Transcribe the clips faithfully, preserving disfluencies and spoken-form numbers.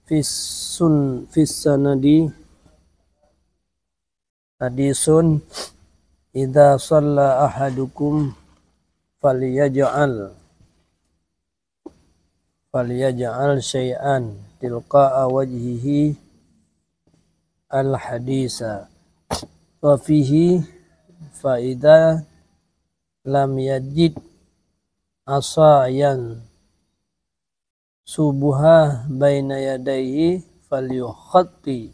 fis sun-, fis sanadi hadisun, "Idza shalla ahadukum falyaj'al, falyaj'al syai'an tilqa'a wajhihi al-hadisa." Wa fihi, "Fa idza lam yajid 'asan yansubuha baina yadayhi falyukhatti,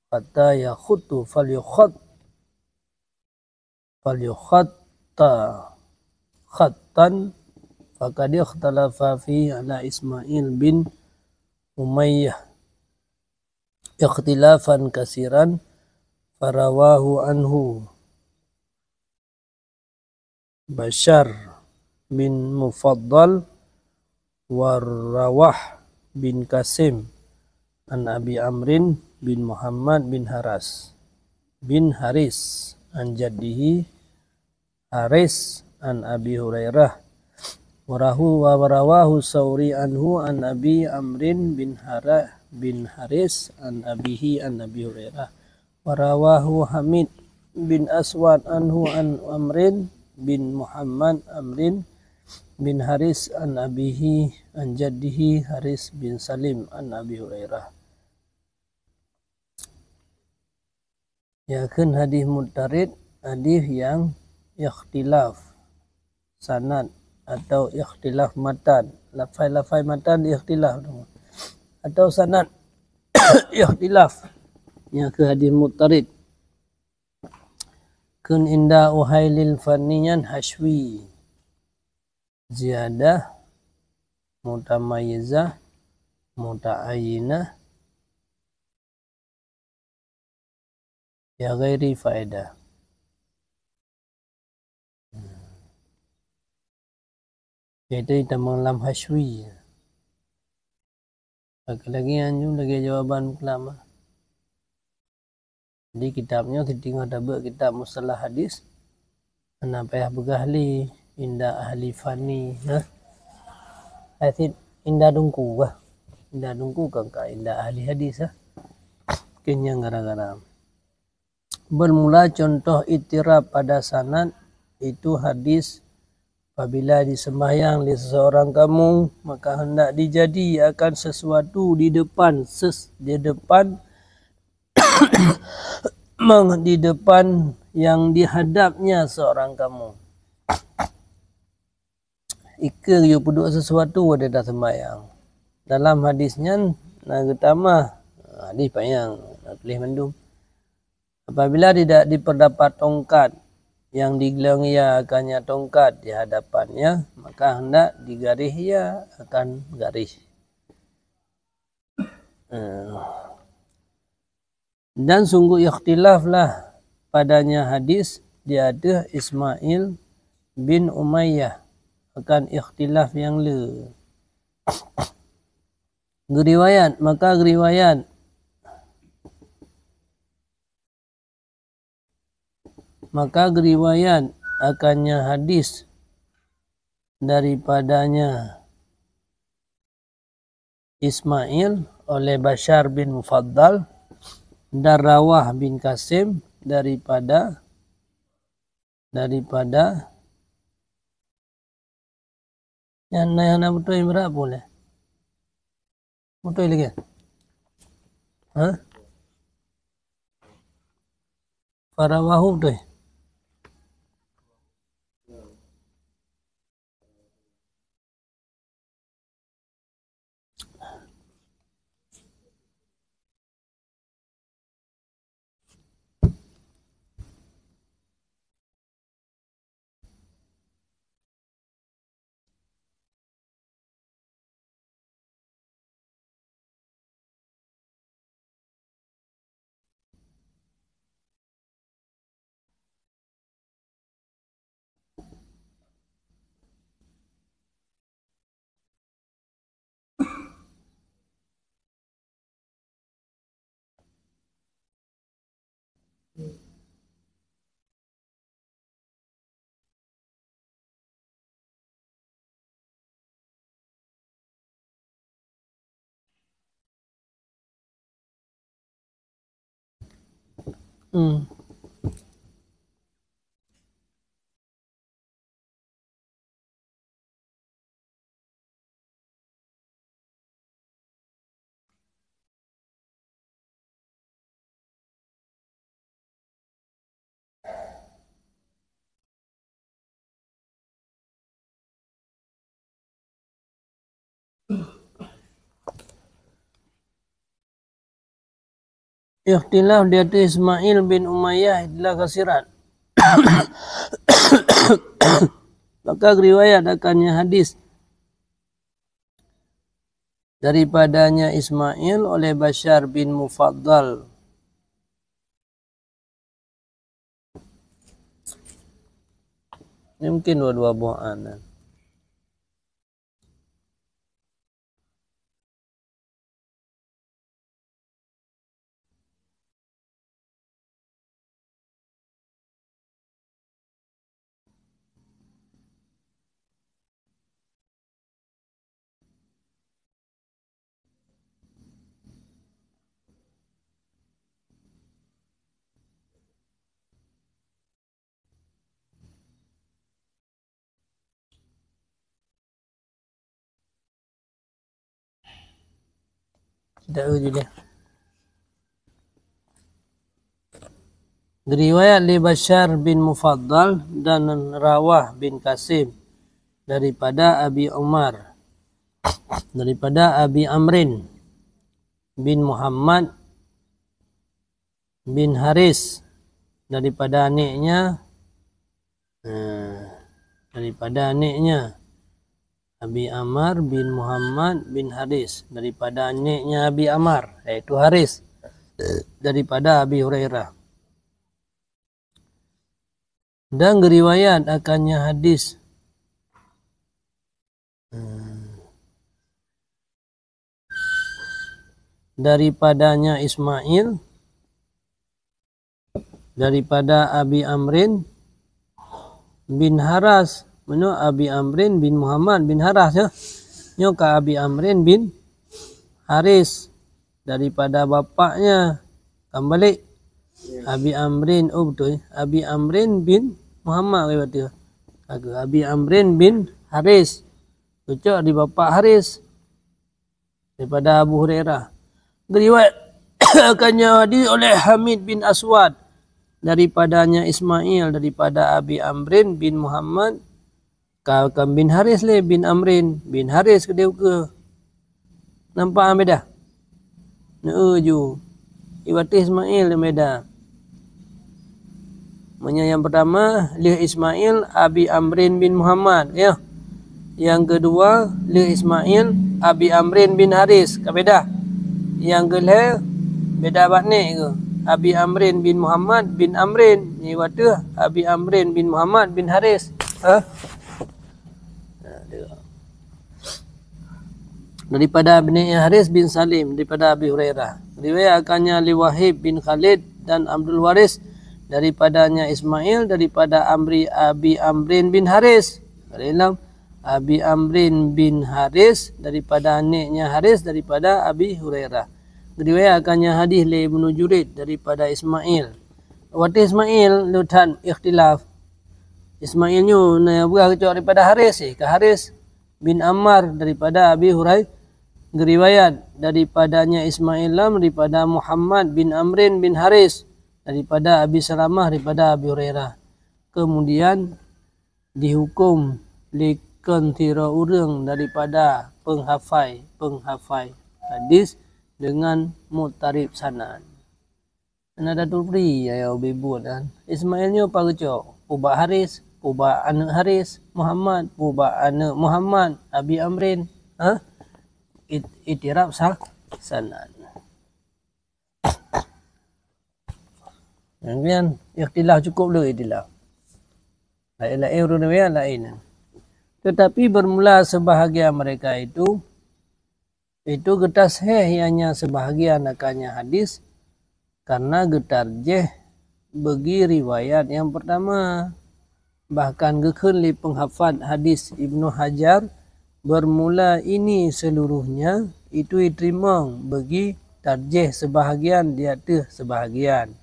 khatta yakhuttu, falyukhat-, falyukhatta khattan, faqad ikhtalafa fihi 'ala Ismail bin Umayyah ikhtilafan katsiran, farawahu anhu Basyar bin Mufaddal wa Rawah bin Qasim an Abi Amrin bin Muhammad bin Haras, bin Haris an jaddihi Haris an Abi Hurairah. Wa rahu-, wa rawahu Sauri anhu an Abi Amrin bin Hara-, bin Haris an abihi an Abi Hurairah. Wa rawahu Hamid bin Aswad anhu an Amrin bin Muhammad Amrin bin Haris an abihi an jaddihi Haris bin Salim an Abi Hurairah. Ya, kheun hadis muttarid, hadis nyang ikhtilaf sanad atau ikhtilaf matan. Lafai-lafai matan ikhtilaf, atau sanad ikhtilaf. Ya, kheun hadis muttarid. Kheun inda uhailil fanni nyan hasywi. Ziyadah, mutamayyizah, mutaayyinah, ya ghairi faedah. Yaitu tamong lam hasywi. Lagi-lagi nyan lagèe jawaban meukeulama. Jadi kitab nyoe siteungoh tabeuet kitab mustalah hadis, hana payah peugah lé inda ahli fanni, ha? Hai cit inda dungku kah? Inda dungku kan ka inda ahli hadis, ha? Keu nyang gara-gara. Bermula contoh ittirab pada sanad itu hadis, apabila disembahyang lé seseorang kamu, maka hendak dijadi akan sesuatu di depan ses-, di depan mang-, di depan yang dihadapnya seorang kamu. Ikeue geuyue peuduek sesuatu watèe taseumbahyang. Dalam hadis nyan na geutamah, hadis panyang, na tuléh mandum. Apabila tidak diperdapat tongkat yang digeleng ia akannya tongkat di hadapannya, maka hendak digaréh ia akan garéh. Eh, dan sungguh ikhtilaflah padanya hadis di ateueh Ismail bin Umayyah, akan ikhtilaf nyang le. Geuriwayat, maka geuriwayat, maka geuriwayat akannya hadis daripadanya Ismail oleh Basyar bin Mufaddal dan Rawah bin Qasim daripada, daripada, nyan na nyang hana beutôi, brat pun lé. Beutôi lagèe? Ha? Farawahu beutôi. Hmm. Ikhtilaf di ateueh Ismail bin Umayyah ikhtilaf kasiran. Maka riwayat akannya hadis daripadanya Ismail oleh Bashar bin Mufaddal. Ini mungkin dua-dua buah anak. Kita uji dia. Riwayat li Bashar bin Mufaddal dan Rawah bin Qasim daripada Abi Umar, daripada Abi Amrin bin Muhammad bin Haris, daripada aneknya, eh, daripada aneknya Abi Amar bin Muhammad bin Haris, daripada aneknya Abi Amar, yaitu Haris, daripada Abi Hurairah. Dan geriwayat akannya hadis, eh, daripadanya Ismail, daripada Abi Amrin bin Haras. Meunoe Abi Amrin bin Muhammad bin Haras, ya. Nyoe ka Abi Amrin bin Haris, daripada bapaknya. Kan balik. Abi Amrin, oh betul, ya. Abi Amrin bin Muhammad, kata. Aku, Abi Amrin bin Haris. Geucok di bapak Haris. Daripada Abu Hurairah. Geriwayat akannya hadis oleh Hamid bin Aswad, daripadanya Ismail, daripada Abi Amrin bin Muhammad, ka, ka bin Haris lé, bin Amrin bin Haris keudeh ukeue. Nampak beda? Neu ju. Ibatis Ismail beda. Meunyoe nyang pertama, lheueh Ismail, Abi Amrin bin Muhammad, ya. Nyang keudua, lheueh Ismail, Abi Amrin bin Haris, ka beda. Nyang keulhèe, beda bak nek ke. Abi Amrin bin Muhammad bin Amrin, nyoe watèe Abi Amrin bin Muhammad bin Haris. Ha? Daripada Abi Haris bin Salim, daripada Abi Hurairah. Riwayat akannya li Wahib bin Khalid dan Abdul Waris, daripadanya Ismail, daripada Amri, Abi Amrin bin Haris. Dalam Abi Amrin bin Haris, daripada aneknya Haris, daripada Abi Hurairah. Riwayat akannya hadis li Ibnu Juraij, daripada Ismail. Watèe Ismail, leutan ikhtilaf. Ismail nyoe na beurah geucok daripada Haris, eh, ka Haris bin Ammar daripada Abi Hurairah, geriwayat daripadanya Ismail lam daripada Muhammad bin Amrin bin Haris, daripada Abi Salamah, daripada Abi Hurairah. Kemudian dihukum lé keu sidroe ureueng daripada penghafai-penghafai hadis dengan muttarib sanad. Na Datuk Pri, ya, ya, ubé buet kan. Ismail nyoe pa geucok, ubak Haris, ubak aneuk Haris, Muhammad, ubak aneuk Muhammad, Abi Amrin. Ha? It-, itirab sah, sanad. Kemudian, ikhtilaf cukup le ikhtilaf. Laén-laén ureueng riwayat laén. Tetapi bermula sebahagian mereka itu, itu geutasahih ianya sebahagian akannya hadis, karena geutarjih bagi riwayat nyang pertama. Bahkan geukheun lé penghafat hadis Ibnu Hajar, bermula ini seluruhnya itu iteurimong bagi tarjih sebahagian di ateueh sebahagian.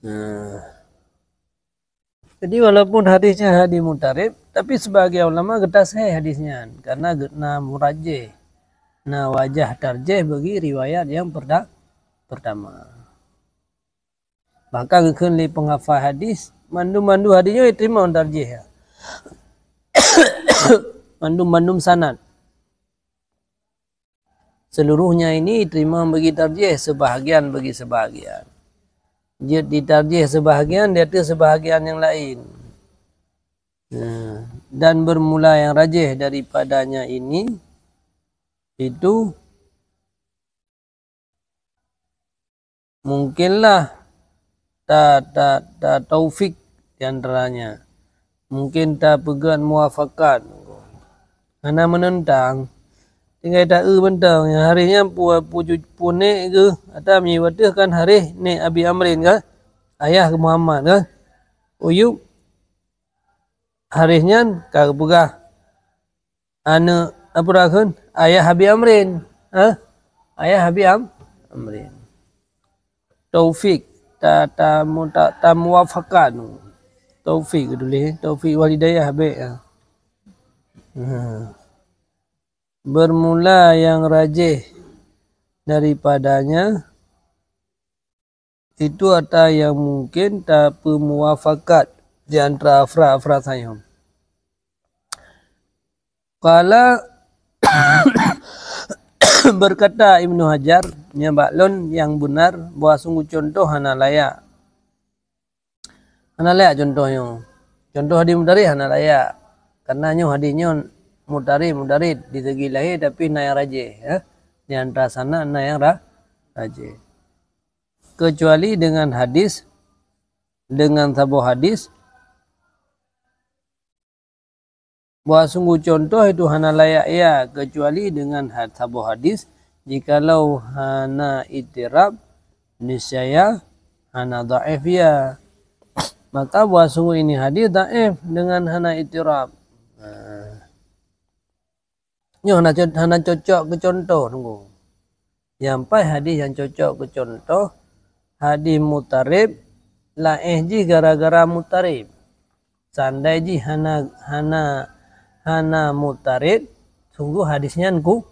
Nah. Jadi, walaupun hadis nyan hadis mutarib, tapi sebagian ulama geutasahih hadis nyan, karena geu-, na murajjih, na wajah tarjih bagi riwayat nyang perta-, pertama. Bahkan geukheun lé penghafal hadis, mandum-mandum hadis nyoe jiteurimong tarjih. Mandum-mandum sanad. Seluruhnya ini jiteurimong bagi tarjih, sebahagian bagi sebahagian. Jeuet ditarjih sebahagian di ateueh sebahagian nyang laén. Nah, dan bermula yang rajih daripadanya ini, itu mungkinlah ta-, ta-, ta-, taufik di antaranya. Mungkin tapeugöt muwafaqat. Hana meunentang. Tinggai ta-eu mantong, nyang hareh nyan pu-, pu-, pu-, pu nek geuh, ata meunyoe watèe kan hareh nek Abi Amrin kan? Ayah Muhammad kan? Uyub hareh nyan ka geupeugah aneuk, apa kheun? Ayah Abi Amrin. Ha? Ayah Abi Am-, Amrin. Taufik, ta-, ta-, mu-, ta-, tamuwafaqat. Taufik geutuléh, taufik wal hidayah bèk, ha. Ha. Bermula yang rajih daripadanya, itu ata nyang mungkin tapeumuwafaqat di antara afrad-afrad tanyoe. Qala, berkata Ibnu Hajar, nyan bak lôn nyang beunar, bahwa sungguh contoh hana layak. Hana layak contoh nyoe. Contoh hadis mutarib hana layak. Karena nyoe hadis nyoe mutarib, mutarib di segi lahé, tapi na nyang rajih, ya. Di antara sanad na nyang ra-, rajih. Kecuali dengan hadis, dengan saboh hadis, bahwa sungguh contoh itu hana layak ia, kecuali dengan had-, saboh hadis, jikalau hana itirab, niscaya hana dhaif ia. Maka bahwa sungguh ini hadis dhaif dengan hana itirab. Nah. Nyoe hana co-, hana cocok keu contoh, tunggu. Nyang paih hadis nyang cocok keu contoh, hadis mutarib, laén jih gara-gara mutarib. Seandai jih hana, hana, hana mutarib, sungguh hadis nyan ku-,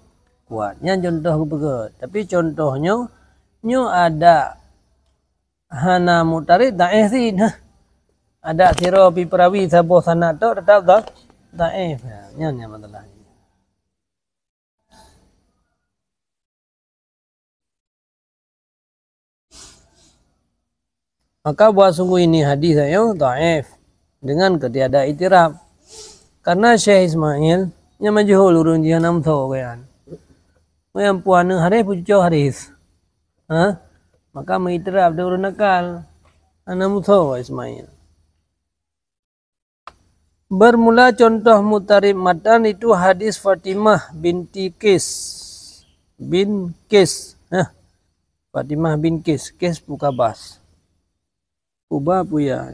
kuat. Nyan contoh geupeugah. Tapi contoh nyoe, nyoe ada hana mutarib, dhaif cit. Hah. Ada sidroe pih perawi saboh sanad tok, tetap dha-, dhaif. Ha, nyan nyang masalah. Maka bahwa sungguh ini hadis nyoe dhaif dengan ketiada itirab. Karena Syekh Ismail nyan majhul ureueng jih, hana meusoe keu nyan. Meunyoe pu aneuk hareh, pu cucoe hareh. Ha? Maka meuitirab di ureueng nakal. Hana meusoe Ismail. Bermula contoh mutarib matan itu hadis Fatimah binti Qais bin Qais. Hah. Fatimah bin Qais, Qais pu Kabas. Pu ba pu ya.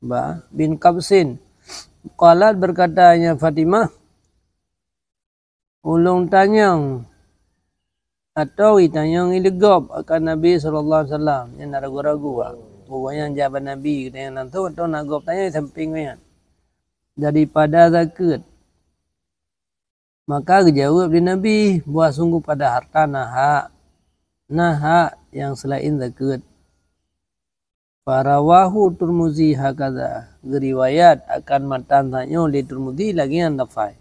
Ba bin Kabsin. Qalat, berkatanya Fatimah, ulôn tanyong atau itanyong ileugop akan Nabi sallallahu alaihi wasallam. Nyan na ragu-ragu, ah. Bukan nyang jawaban Nabi, geutanyong langsung atau na gob tanyong di samping nyan. Daripada zakeuet. Maka geujaweueb lé Nabi, bahwa sungguh pada harta na hak, na hak nyang seulaén zakeuet. Farawahu Turmuzi hakadha, geuriwayat akan matan tanyoe lé Turmuzi lagée nyan lafai.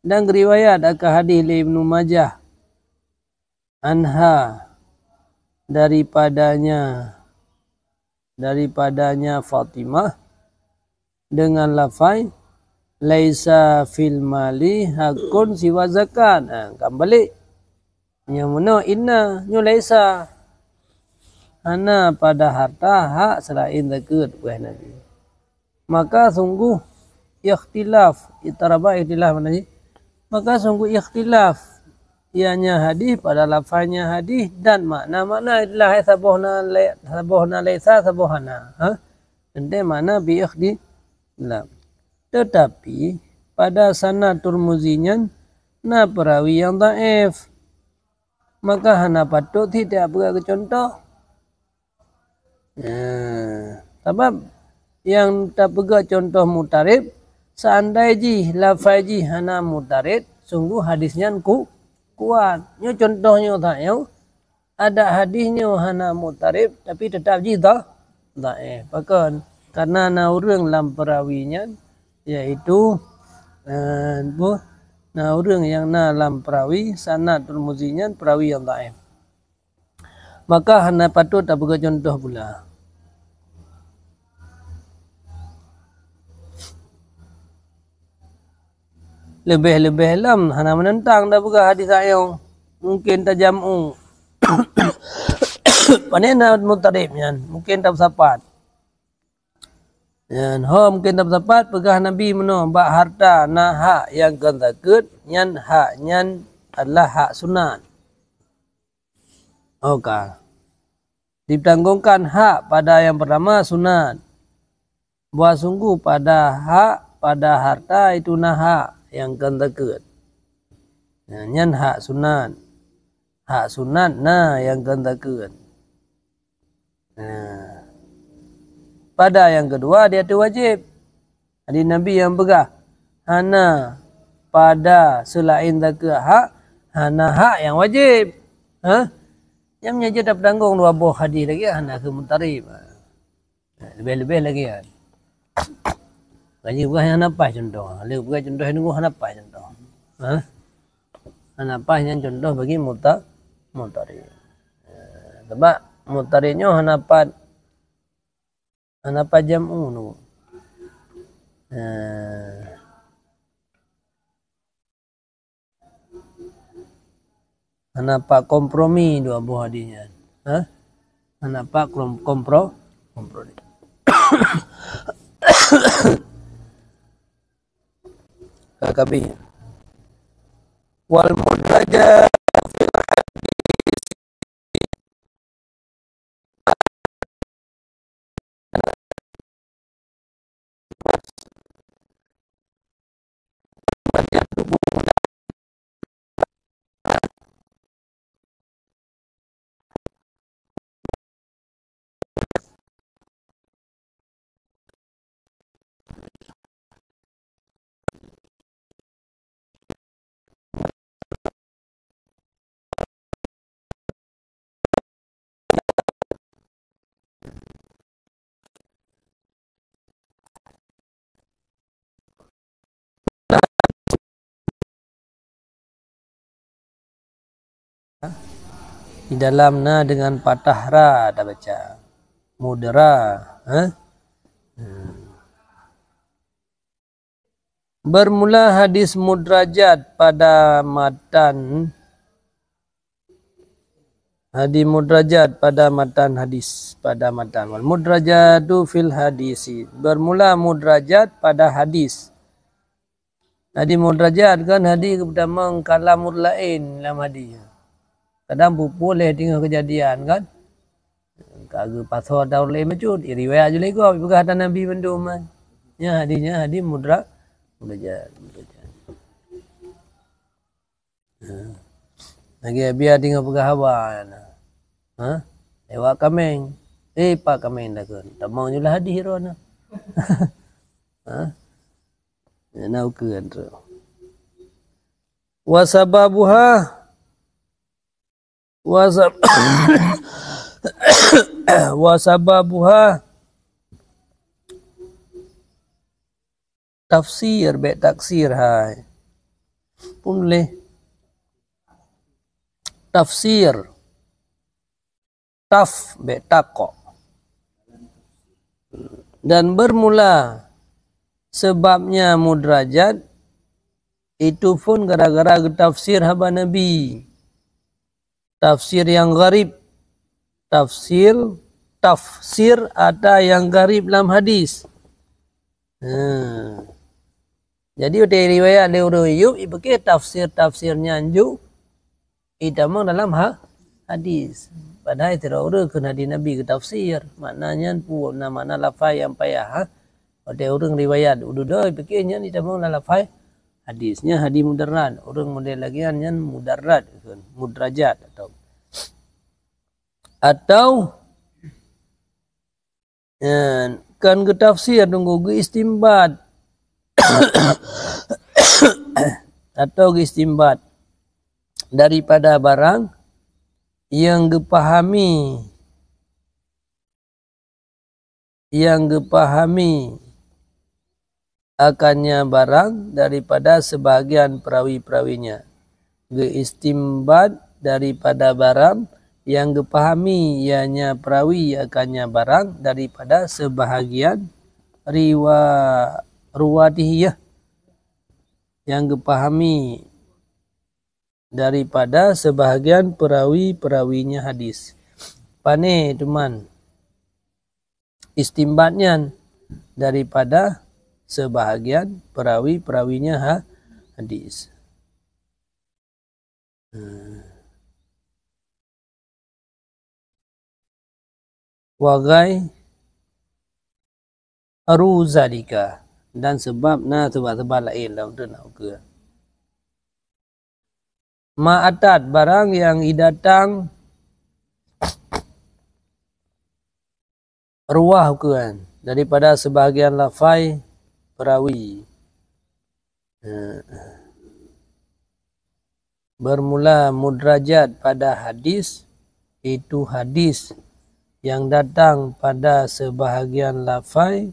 Dan geuriwayat akan hadis lé Ibnu Majah, anha, daripadanya, daripadanya Fatimah, dengan lafai, "Laisa fil mali hakun siwa zakat." Ha, kan balik. Nyang meunoe inna, nyoe laisa. Hana pada harta hak seulaén zakeuet, peugah Nabi. Maka sungguh ikhtilaf, itaraba ikhtilaf makna jih. Maka sungguh ikhtilaf, ianya hadis pada lafaznya hadis dan makna-makna ikhtilaf, hai saboh na lai-, saboh na laisa, saboh hana. Ha? Teuntée makna bi ikhtilaf. Tetapi pada sanad Turmuzi nyan na perawi nyang dhaif. Maka hana patot cit tapeugah keu contoh. Nah, sabab nyang tapeugah contoh mutarib, seandai jih lafai jih hana mutarib, sungguh hadis nyan ku-, kuat. Nyoe contoh nyoe that nyoe, adak hadis nyoe hana mutarib, tapi teutap jih dha-, dhaif. Pakon? Karena na ureuëng lam perawi nyan, yaitu, eh, bu-, na ureuëng nyang na lam perawi sanad Tirmizi nyan perawi nyang dhaif. Maka hana patut tapeugah contoh pula. Leubeh-leubeh lom hana meunentang tapeugah hadis ayong. Mungkin tajam'u. Pane na mutarib nyan, mungkin tapeusapat. Nyan ho mungkin tapeusapat peugah Nabi meunoe bak harta na hak nyang kon zakeuet, nyan hak nyan adalah hak sunat. Oka. Dipertanggungkan hak pada yang pertama sunat. Bahwa sungguh pada hak, pada harta itu na hak nyang kon zakeuet. Nah, nyan hak sunat. Hak sunat na nyang kon zakeuet. Nah, pada yang kedua dia tu wajib. Jadi Nabi yang peugah hana pada selain zakeuet hak, hana hak yang wajib. Ha? Nyang menyaja tapeutanggung dua boh hadis lagi hana keu mutarib. Leubeh-leubeh lagi kan. Lagi peugah nyang hana paih contoh. Lagi peugah contoh yang nunggu hana paih contoh. Ha? Hana paih nyan contoh bagi muta-, mutarib. Sebab mutarib nyoe hana pat, hana pat jam'u nunggu. Nah. Hana pat kompromi dua boh hadis nyan. Ha? Hana pat kom-, kompro-, kompromi. K K B. Wal mudrajat fil hadis. Di dalam na dengan patah ra tabaca. Mudra, ha? Hmm. Bermula hadis mudrajat pada matan, hadis mudrajat pada matan hadis, pada matan. Wal mudrajatu fil hadisi. Bermula mudrajat pada hadis. Hadis mudrajat kan hadis geutamong kalam ureuëng laén lam hadis. Kadang peupuléh teungoh keujadian kan. Ka geupasoe ata ureuëng laén bacut, riwayat ju lé gob, peugah ata Nabi mandum kan. Nyan hadis nyan hadis mudra-, mudrajat, mudrajat. Ha. Lagi biar teungoh peugah haba. Ha? Lewat kaméng. Eh, pat kaméng dah kan. Tamong ju lah hadis roh na. Ha? Na ukeue tu. Wa sababuha. Wa sab-, wa sababuha. Tafsir, bék taksir hai. Pun leh. Tafsir. Taf, bék takok. Dan bermula sebabnya mudrajat itu pun gara-gara geutafsir haba Nabi. Tafsir yang gharib. Tafsir, tafsir ata yang gharib lam hadis. Ha. Jadi, watée riwayat lé ureuëng Ayub, ipike tafsir-tafsir nyan ju itamong dalam ha-, hadis. Padahai sidroe ureuëng kheun hadis Nabi geutafsir. Makna nyan pu-, na makna lafai nyang payah, ha? Watée ureuëng riwayat u dudoe, ipike nyan itamong dalam lafai hadis. Nyan hadis mudarrat. Ureuëng model lagée nyan, nyan mudarrat, kheun, mudrajat atau, atau Nyan, kan geutafsir teungku, geuistimbat. Atau geuistimbat daripada barang nyang geupahami, nyang geupahami akannya barang daripada sebahagian perawi-perawinya. Geuistimbat daripada barang nyang geupahami ianya perawi akannya barang daripada sebahagian riwa-, ruwatihi, nyang geupahami daripada sebahagian perawi-perawinya hadis. Pane teuma istimbat nyan daripada sebahagian perawi-perawinya ha-, hadis. Wa ghairu zalika, dan seubab na seubab-seubab laén lam teuna ukeue. Ma atat, barang nyang idatang ruwah ukeue, daripada sebahagian lafai perawi. Bermula mudrajat pada hadis, itu hadis nyang datang pada sebahagian lafai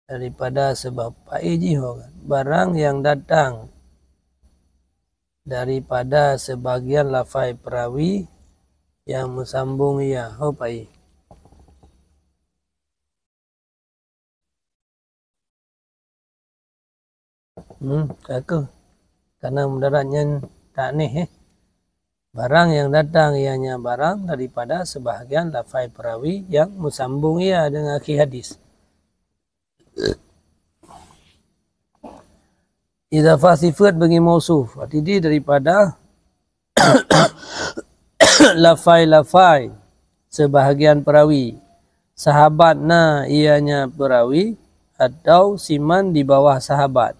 daripada sebab paé jih ho kan. Barang nyang datang daripada sebahagian lafai perawi nyang meusambong ia, ho paé. Hmm, ka keuh. Karena mudarat nyan tak aneh, eh. Barang nyang datang ianya barang daripada sebahagian lafai perawi nyang meusambong ia deungon akhé hadis. Idafah sifat bagi mausuf, arti di daripada lafai-lafai sebahagian perawi. Sahabat na ianya perawi atau siman di bawah sahabat.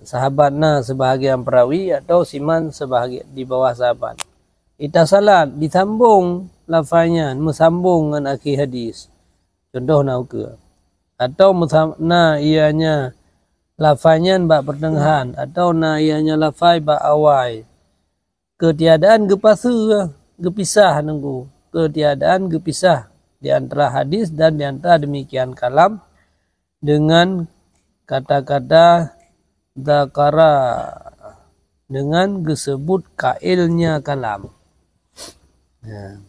Sahabat na sebahagian perawi atau siman sebahagian di bawah sahabat. Itasalat, disambong lafai nyan, meusambong ngon akhé hadis. Contoh na ukeue. Atau meusam-, na ianya lafai nyan bak peuteungahan, atau na ianya lafai bak awai. Keutiadaan geupaseue, geupisah teungku. Keutiadaan geupisah di antara hadis dan di antara demikian kalam dengan kata-kata dzakara, dengan geuseubut kailnya kalam. Ya.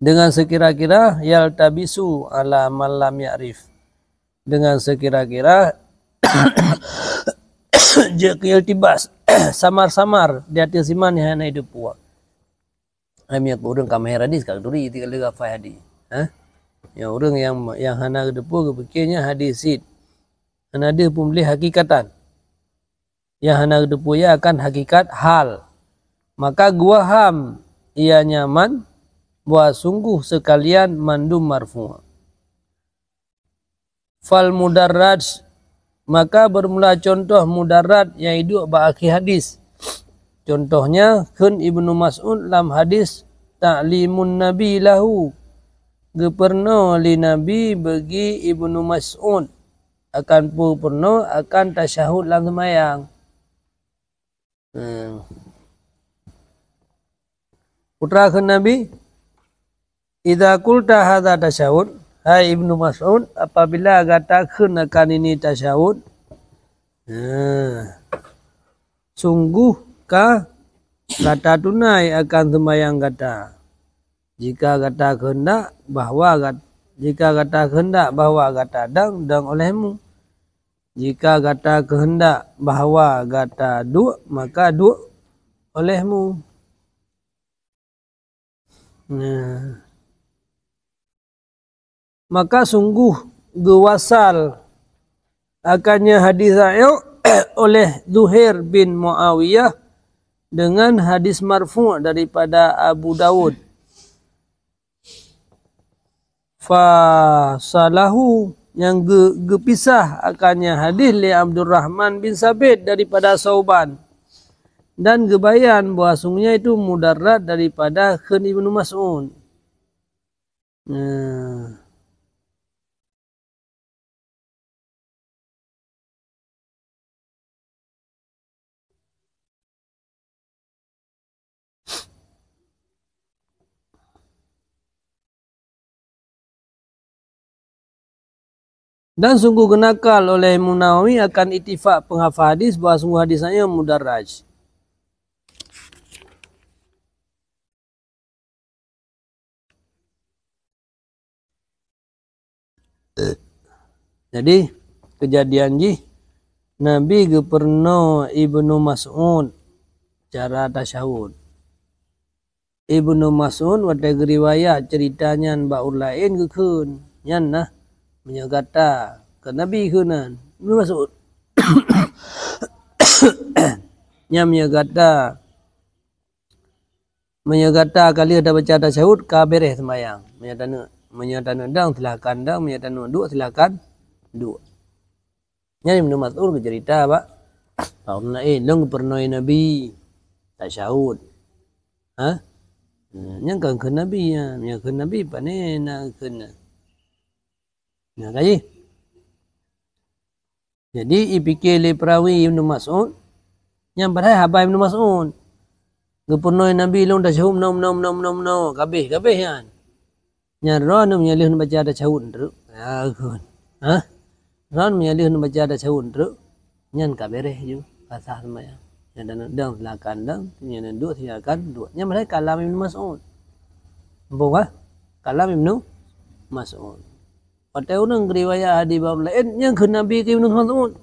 Dengan sekira-kira yaltabisu ala man lam ya'rif. Dengan sekira-kira jeuet keu iltibas, samar-samar di ateueh siman nyang hana jiteupeue. Hai, meunyoe ureuëng ka mahé hadis ka geuturi tika leuga fai hadis. Ha? Ya, ureuëng nyang, nyang hana geuteupeue geupikirnya hadis cit. Hana deuh peumuléh hakikatan. Nyang hana geuteupeue ia akan hakikat hal. Maka geuwaham ia nyaman bahwa sungguh seukalian mandum marfu'. Fal mudarraj, maka beurmula cuntoh mudarraj nyang iduek bak akhé hadis. Cuntohnya kheun Ibnu Mas'ud lam hadis ta'limun Nabi lahu, geupeurunoe lé Nabi bagi Ibnu Mas'ud akan peue peurunoe akan tasyahud lam seumayang. Hmm. Peue kheun Nabi, "Idza qulta hadza tasyahud," hai Ibnu Mas'ud, apabila gata kheun akan ini tasyahud, nah, sungguh ka gata tunai akan seumayang gata. Jika gata keuheundak bahwa gat-, jika gata keuheundak bahwa gata dang, dang olehmu. Jika gata keuheundak bahwa gata duek, maka duek olehmu. Nah. Maka sungguh geuwasal akannya hadis ayok oleh Zuhair bin Muawiyah dengan hadis marfu' daripada Abu Daud. Fasalahu, nyang geu-, geupisah akannya hadis lé Abdurrahman bin Sabit daripada Sauban, dan geubayan bahwasungnya itu mudarrad daripada kheun Ibnu Mas'ud. Nah. Dan sungguh geunakal oleh Imam Nawawi akan ittifaq penghafal hadis bahwa sungguh hadis nyan mudarraj. Jadi, keujadian jih, Nabi geupeurunoe Ibnu Mas'ud cara tasyahud. Ibnu Mas'ud watée geuriwayat ceurita nyan bak ureuëng laén geukheun, nyan nah, meunyoe gata, kheun Nabi kheun nan, Ibnu Mas'ud. Nyan meunyoe gata, meunyoe gata ka lheueh tabaca tasyahud, ka beureh seumayang. Meunyoe taneuk, meunyoe taneuk dong, silahkan dong, meunyoe taneuk duek, silahkan duek. Nyan Ibnu Mas'ud geuceurita bak, bak ureuëng laén, lôn geupeurunoe Nabi tasyahud. Ha? Nyan kan kheun Nabi, ha. Nyan kheun Nabi, pane na kheun na. Nah, ka jih. Jadi, ipike lé peurawi Ibnu Mas'ud, nyan padahai haba Ibnu Mas'ud. Geupeurunoe Nabi lôn tasyahud meunoe, meunoe, meunoe, meunoe, meunoe, kabeh, kabeh nyan. Nyan droeneuh meunyoe lheueh neubaca tasyahud treuk. Ha, kheun. Ha? Droeneuh meunyoe lheueh neubaca tasyahud treuk, nyan ka beureh ju, ka sah seumayang. Nyan dan dong silakan dong, nyan duek silakan duek. Nyan padahai kalam Ibnu Mas'ud. Muphom kah? Kalam Ibnu Mas'ud. Watée ureuëng geuriwayat hadis bak ureuëng laén, nyan kheun Nabi keu Ibnu Mas'ud.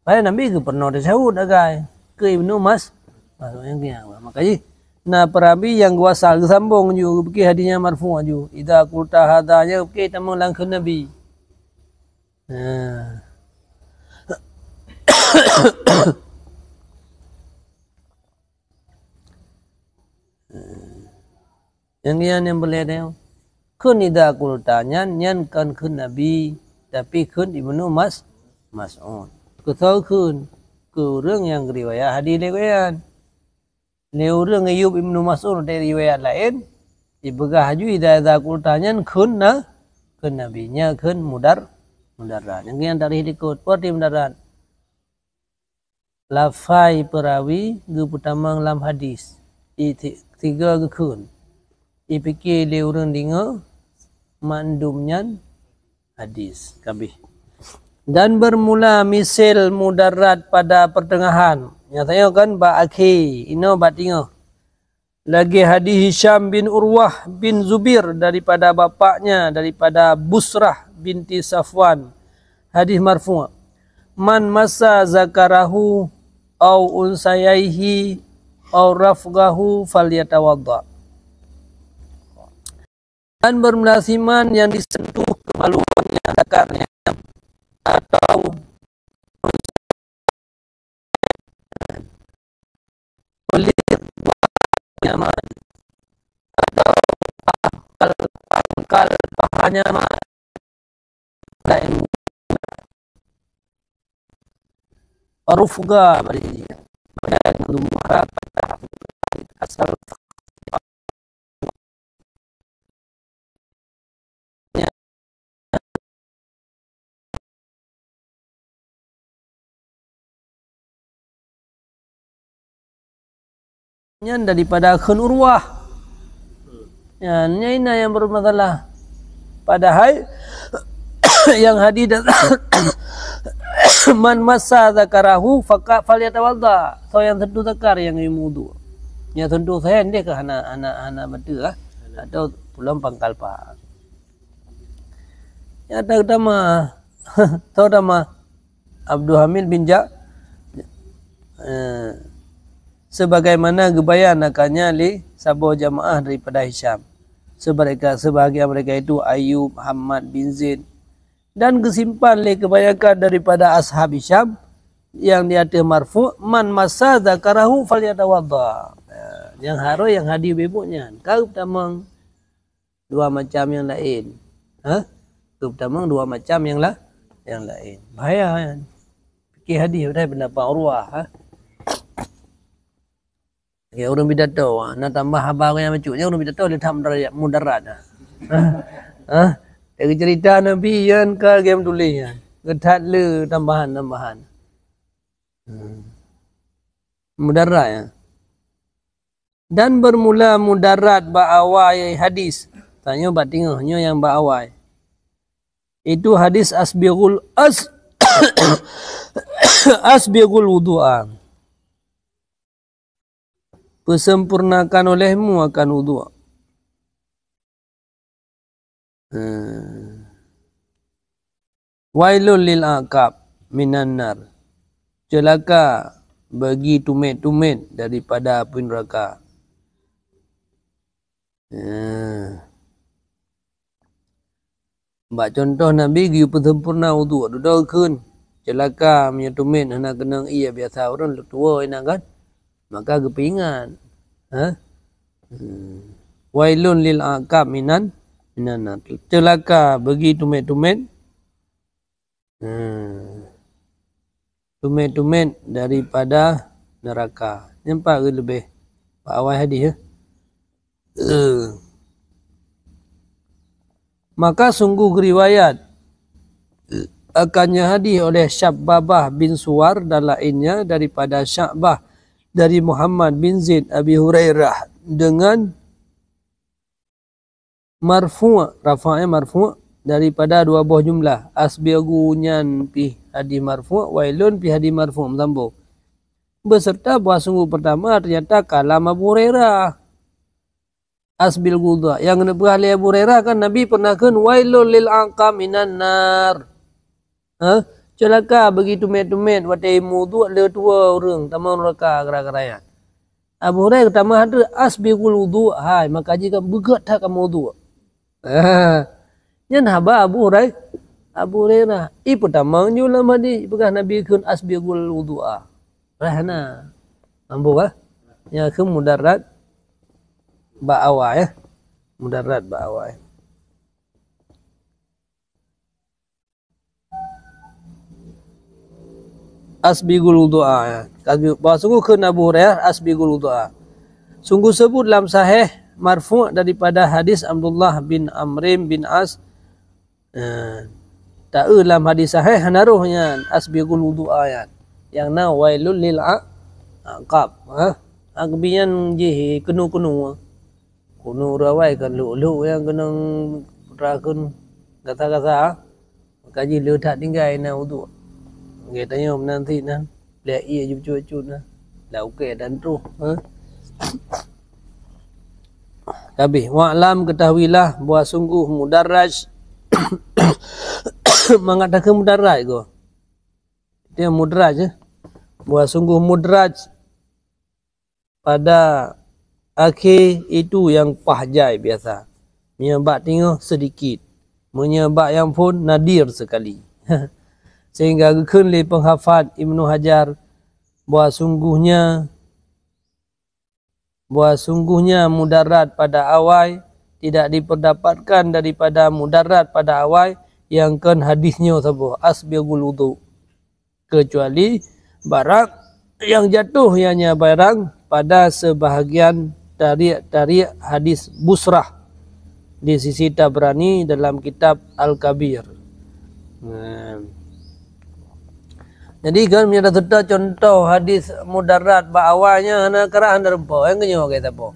Padahai Nabi geupeurunoe tasyahud sagai keu Ibnu Mas-, Mas'ud nyang keunyan. Maka jih, na peurawi nyang geuwasal geusambong ju, geupike hadis nyan marfu' ju. Idza qulta hadza, nyan geupike tamong lam kheun Nabi. Nah. Nyang nyan nyang beulée nyoe. Kheun idza qulta nyan, nyan kon kheun Nabi, tapi kheun Ibnu Mas-, Mas'ud. Keu soe kheun? Keu ureuëng nyang geuriwayat hadis lé gobnyan. Lé ureuëng iyup Ibnu Mas'ud dari riwayat laén, jipeugah laju idza, idza qulta nyan kheun na, kheun Nabi. Nyan kheun mudar-, mudarrat. Nyang nyan tarikh likot, peue arti mudarrat? Lafai peurawi geupeutamong lam hadis, i ti-, tiga geukheun, ipike lé ureuëng deungoe mandum nyan hadis kabeh. Dan bermula misil mudarrat pada pertengahan, nyang tanyoe kan bak akhé, inoe bak teungoh. Lagée hadis Hisham bin Urwah bin Zubair daripada bapaknya, daripada Busrah binti Safwan. Hadis marfu', "Man massa zakarahu au unsayaihi au rafgahu falyatawadda." Dan bermula siman yang disentuh kemaluannya, zakarnya, atau kulit nyaman, atau pangkal, pangkal paha nyaman, lain rufga bagi dia. Dan mara pada asal nyan daripada kheun Urwah. Nyan, nyan inan nyang bermasalah. Padahai nyang hadis, "Man massa zakarahu faka-, falyatawadda." Soe nyang sentuh zakar nyang wudu. Nyang sentuh sehén deh keu hana, hana, hana beutôi, ah. Atau pulang pangkal paha. Nyata utama. Tahu utama. Abdul Hamid bin Ja-, eh, sebagaimana geubayan akannya lé saboh jamaah daripada Hisham. Sebahagian mereka itu Ayub, Hamad bin Zaid. Dan geusimpan lé kebanyakan daripada ashab Hisham yang di ateueh marfu', "Man massa zakarahu falyatawadda." Eh, nyang harôh nyang hadis beubuet nyan. Ka geutamong dua macam nyang laén. Ha? Geutamong dua macam nyang la-, nyang laén. Bahaya nyan. Pike hadis padahai pendapat Urwah, ha? Ya, ureuëng pidato, ha, na tambah haba nyang bacut. Nyan ureuëng pidato le that mudarat, mudarat, ha. Ha? Dari cerita Nabi nyan ka gem tuléh nyan. Geuthat le tambahan-tambahan. Hmm. Mudarat, ya. Dan bermula mudarat bak awai hadis. Tanyoe bak teungoh, nyoe nyang bak awai. Itu hadis asbighul as-, asbighul wudu'a. Peusempurnakan olehmu akan wudhu. Hmm. Wailul lil aqab minan nar. Celaka bagi tumet-tumet daripada api neraka. Hmm. Bak contoh Nabi geuyue peusempurna wudhu, dudoe kheun. Celaka meunyoe tumet hana keunong ié biasa ureuëng tuwoe inan kan. Maka geupeuingat. Ha? Hmm. Wailun lil aqab minan, minan nar. Celaka bagi tumet-tumet. Hmm. Tumet-tumet daripada neraka. Nampak ke leubeh? Bak awai hadis, ya? Eh. Maka sungguh riwayat akannya hadis oleh Syabbabah bin Suwar dan lainnya daripada Sya'bah dari Muhammad bin Zaid Abi Hurairah dengan marfu', rafa'nya marfu' daripada dua boh jumlah. Asbigu nyan pih hadis marfu', wailun pih hadis marfu' meusambung. Beserta bahwa sungguh pertama ternyata kalam Abu Hurairah. Asbil gudha. Nyang neupeugah lé Abu Hurairah kan Nabi pernah kheun, "Wailul lil aqab minan nar." Ha? Celaka bagi tumet-tumet watée meuwudhu le tuwoe ureuëng tamong neraka gara-gara nyan. Abu Hurairah tamah tu asbigul wudhu, hai, maka jih kan beugét that kamoe wudhu. Ha. Nyan haba Abu Hurairah. Abu Hurairah. Ipeutamong ju lam hadis peugah Nabi kheun asbigul wudhu. Rahna. Mampu kah? Nyang kheun mudarat bak awai, ya. Mudarat bak awai. Asbigul wudu'a, ya. Asbi-, bahwa sungguh kheun Abu Hurairah, asbigul wudu'a. Sungguh sebut lam sahih marfu' daripada hadis Abdullah bin Amrin bin As. Eh, taeu lam hadis sahih hana roh nyan, asbigul wudu'a nyan. Nyang na wailul lil a-, aqab. Ha? Aqab nyan jih keunoe-keunoe. Keunoe rawai kan lhok-lhok nyang keunong putra kheun gasa-gasa. Maka jih le that tinggai na uduk. Geutanyoe meunan sit nan, lheueh ié jicuet-cuet na. Lam ukée dan troh, ha? Kabeh, wa'lam, ketahuilah, bahwa sungguh mudarraj, mangat takheun mudarraj ko. Dia mudraj, eh. Bahwa sungguh mudraj pada akhé itu nyang paih jai biasa. Meunyoe bak teungoh sedikit. Meunyoe bak nyang phon nadir sekali. Sehingga geukheun lé penghafat Ibnu Hajar bahwa sungguhnya, bahwa sungguhnya mudarat pada awai tidak diperdapatkan daripada mudarat pada awai nyang kon hadis nyoe saboh, asbigul wudu. Kecuali barang yang jatuh, ianya barang pada sebahagian tarik-tarik hadis busrah di sisi Tabrani dalam kitab Al-Kabir. Nah. Jadi kan meunyoe taseutôt contoh hadis mudarat bak awai nyan hana karah hana rumpok, nyang keunyoe saboh.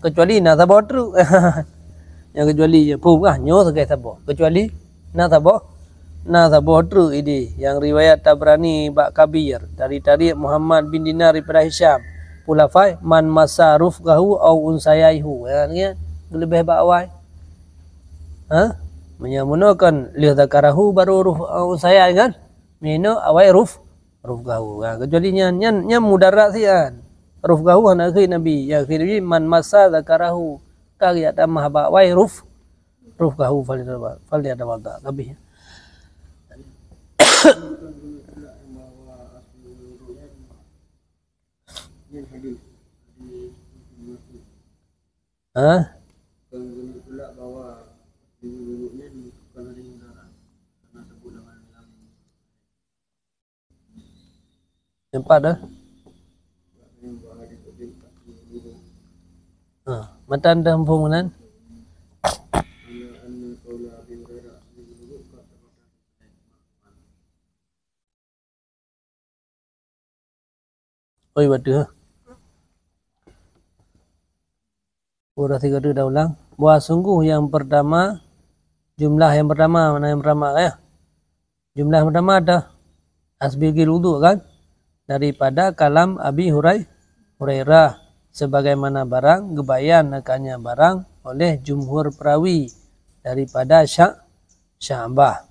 Kecuali na saboh treuk. Nyang kecuali nyoe, phom kah nyoe sagai saboh. Kecuali na saboh, na saboh treuk ideh nyang riwayat Tabrani bak Kabir dari tarik Muhammad bin Dinar daripada Hisham. Pulafai man massa rufqahu au unsayaihu. Ya, ni kan? Leubeh bak awai. Ha? Meunyoe meunoe kan lheueh zakarahu baru ruf-, unsayai kan? Meunoe awai ruf-, rufqahu. Ha, kecuali nyan, nyan, nyan mudarat sian. Rufqahu hana kheun Nabi. Ya kheun Nabi man massa zakarahu. Ka geujak tamah bak awai ruf-, rufqahu falyatawadda. Falyatawadda. Habis. Ha? Nampak dah? Ha, matan dah muphom kan? Oi, bateue. Udah tiga tu dah ulang. Bahwa sungguh yang pertama, jumlah yang pertama, mana yang pertama, ya? Jumlah yang pertama dah asbigil wudu, kan? Daripada kalam Abi Hurai-, Hurairah, sebagaimana barang, geubayan akannya barang oleh jumhur perawi daripada Sya-, Sya'bah.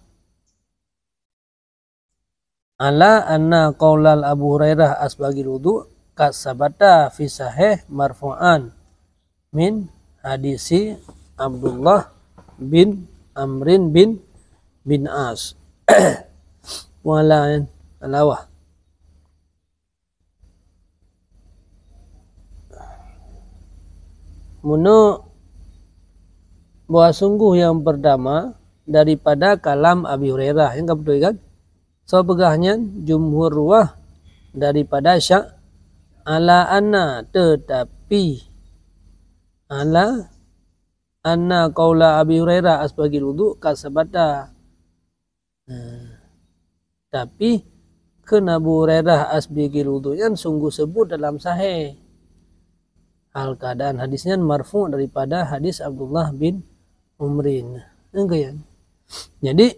Ala anna qaulal Abu Hurairah asbagil wudu qad sabata fi sahih marfu'an min hadisi Abdullah bin Amrin bin, bin As. Wala alawah. Meunoe bahwa sungguh yang pertama daripada kalam Abi Hurairah, nyang ka beutôi kan? Soe peugah nyan? Jumhur ruwah daripada Sya-, ala anna, tetapi, ala anna qaula Abi Hurairah asbagil wudu qad sabata. Nah, tapi kheun Abu Hurairah asbigil wudu nyan sungguh seubut dalam sahih. Hal keadaan hadis nyan marfu' daripada hadis Abdullah bin Umrin. Engkeuyan. Jadi,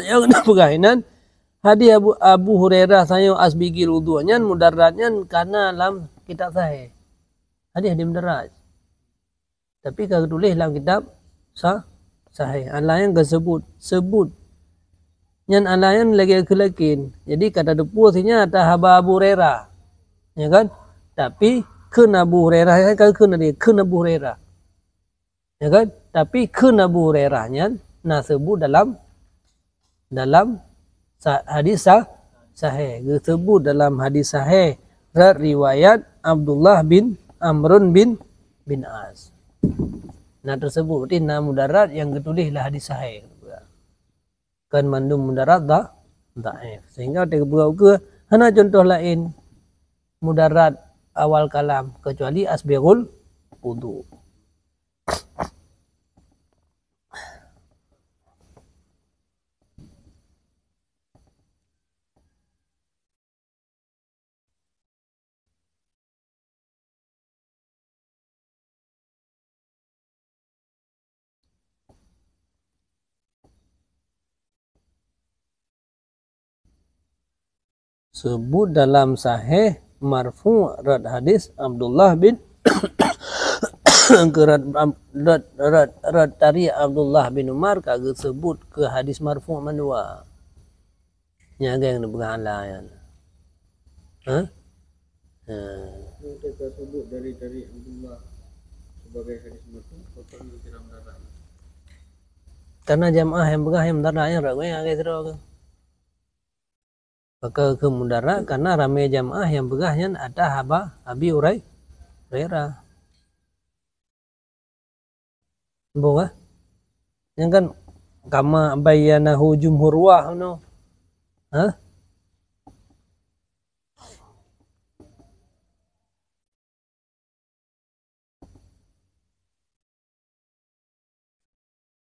nyang na peugah inan, hadis Abu, Abu Hurairah sayoe asbigil wudu nyan mudarrat nyan kana lam kitab sahih. Hadis di mudarrat. Tapi ka geutuléh lam kitab sa-, sahih. Ala nyan ka seubut, seubut. Nyan ala nyan lagèe keu lakin. Jadi ka tateupeue sinya ata haba Abu Hurairah. Ya kan? Tapi kheun Abu Hurairah, ya kan, kheun tadi, kheun Abu Hurairah. Ya kan? Tapi kheun Abu Hurairah nyan na seubut dalam dalam sa-, hadis sa-, sahih. Geuseubut dalam hadis sahih rot riwayat Abdullah bin Amrun bin, bin As. Na teuseubut, berarti na mudarrat nyang geutuléh lam hadis sahih. Kan mandum mudarrat dha-, dhaif. Sehingga watèe geupeugah ukeue hana cuntoh laén mudarrat awal kalam kecuali asbigul wudu. Seubut dalam sahih marfu' rot hadis Abdullah bin keu rot, rot, rot, rot tari Abdullah bin Umar ka geuseubut keu hadis marfu' mandua. Nyan nyang neupeugah ala nyan. Ha? Ha. Itu tersebut dari, dari Abdullah sebagai hadis marfu', bukan dalam darah. Karena jamaah nyang peugah nyang mudarrat nyan ragu nyang agak seru ke. Maka keu mudarrat karena ramé jamaah nyang peugah nyan ata haba Abi Hurai-, Hurairah. Sambung, ah. Nyan kan kama bayyanahu jumhur ruwah, no. Hah?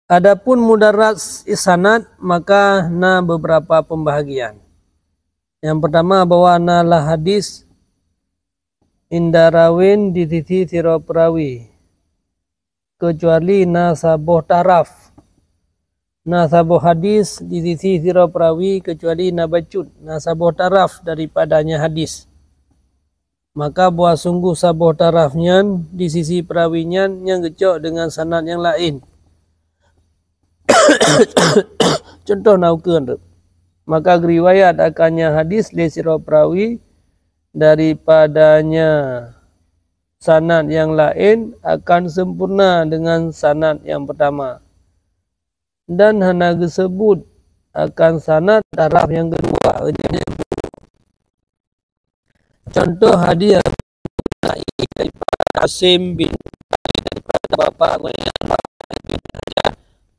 Adapun mudarrat sanad, maka na beberapa pembahagian. Yang pertama, bahwa na lah hadis inda rawin di sisi sidroe perawi, kecuali na saboh taraf. Na saboh hadis di sisi sidroe perawi, kecuali na bacut, na saboh taraf daripadanya hadis. Maka bahwa sungguh saboh taraf nyan di sisi perawi nyan nyang geucok deungon sanad nyang laén. Cuntoh na ukeue, maka geuriwayat akannya hadis lé sidroe perawi daripadanya sanad nyang laén akan sempurna deungon sanad nyang pertama. Dan hana geuseubut akan sanad taraf nyang keudua. Contoh hadis daripada Asim bin, daripada bapak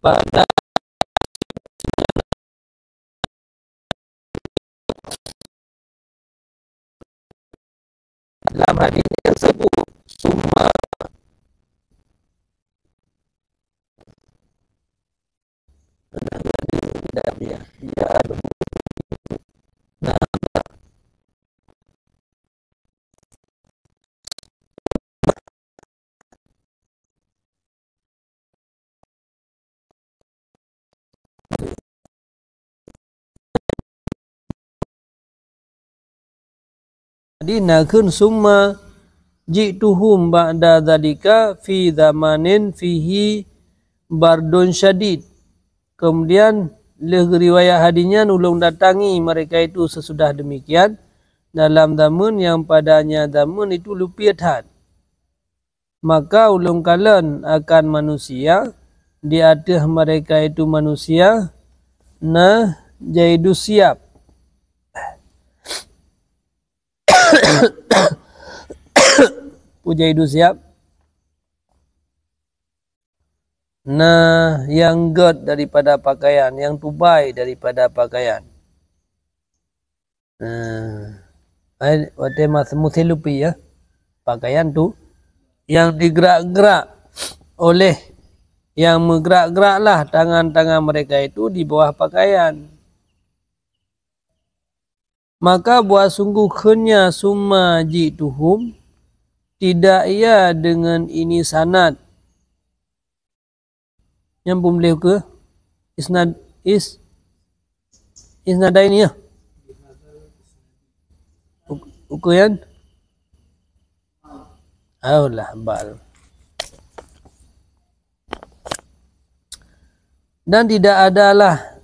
pada Dalam hadis tersebut, summa Di nakheun summa ji'tuhum ba'da dzalika fi zamanin fihi bardun syadid. Kemudian lheueh geuriwayat hadis nyan ulôn datangi mereka itu sesudah demikian dalam zaman yang padanya zaman itu lupie that. Maka ulôn kalon akan manusia di ateueh mereka itu manusia na Jaidus Siab. Peue Jaidus Siab? Na nyang gét daripada pakaian, nyang tubai daripada pakaian. Nah, ai, watée mas-, musim lupie, ya. Pakaian tu nyang digerak-gerak oleh, nyang meugerak-geraklah tangan-tangan mereka itu di bawah pakaian. Maka buah sungguh kheunnya summa ji'tuhum, tidak ia dengan ini sanad. Nyang peumiléh ukeue isnad, is-, isnadaini, ya. Uk-, ukeue nyan? Alah, bal. Dan tidak adalah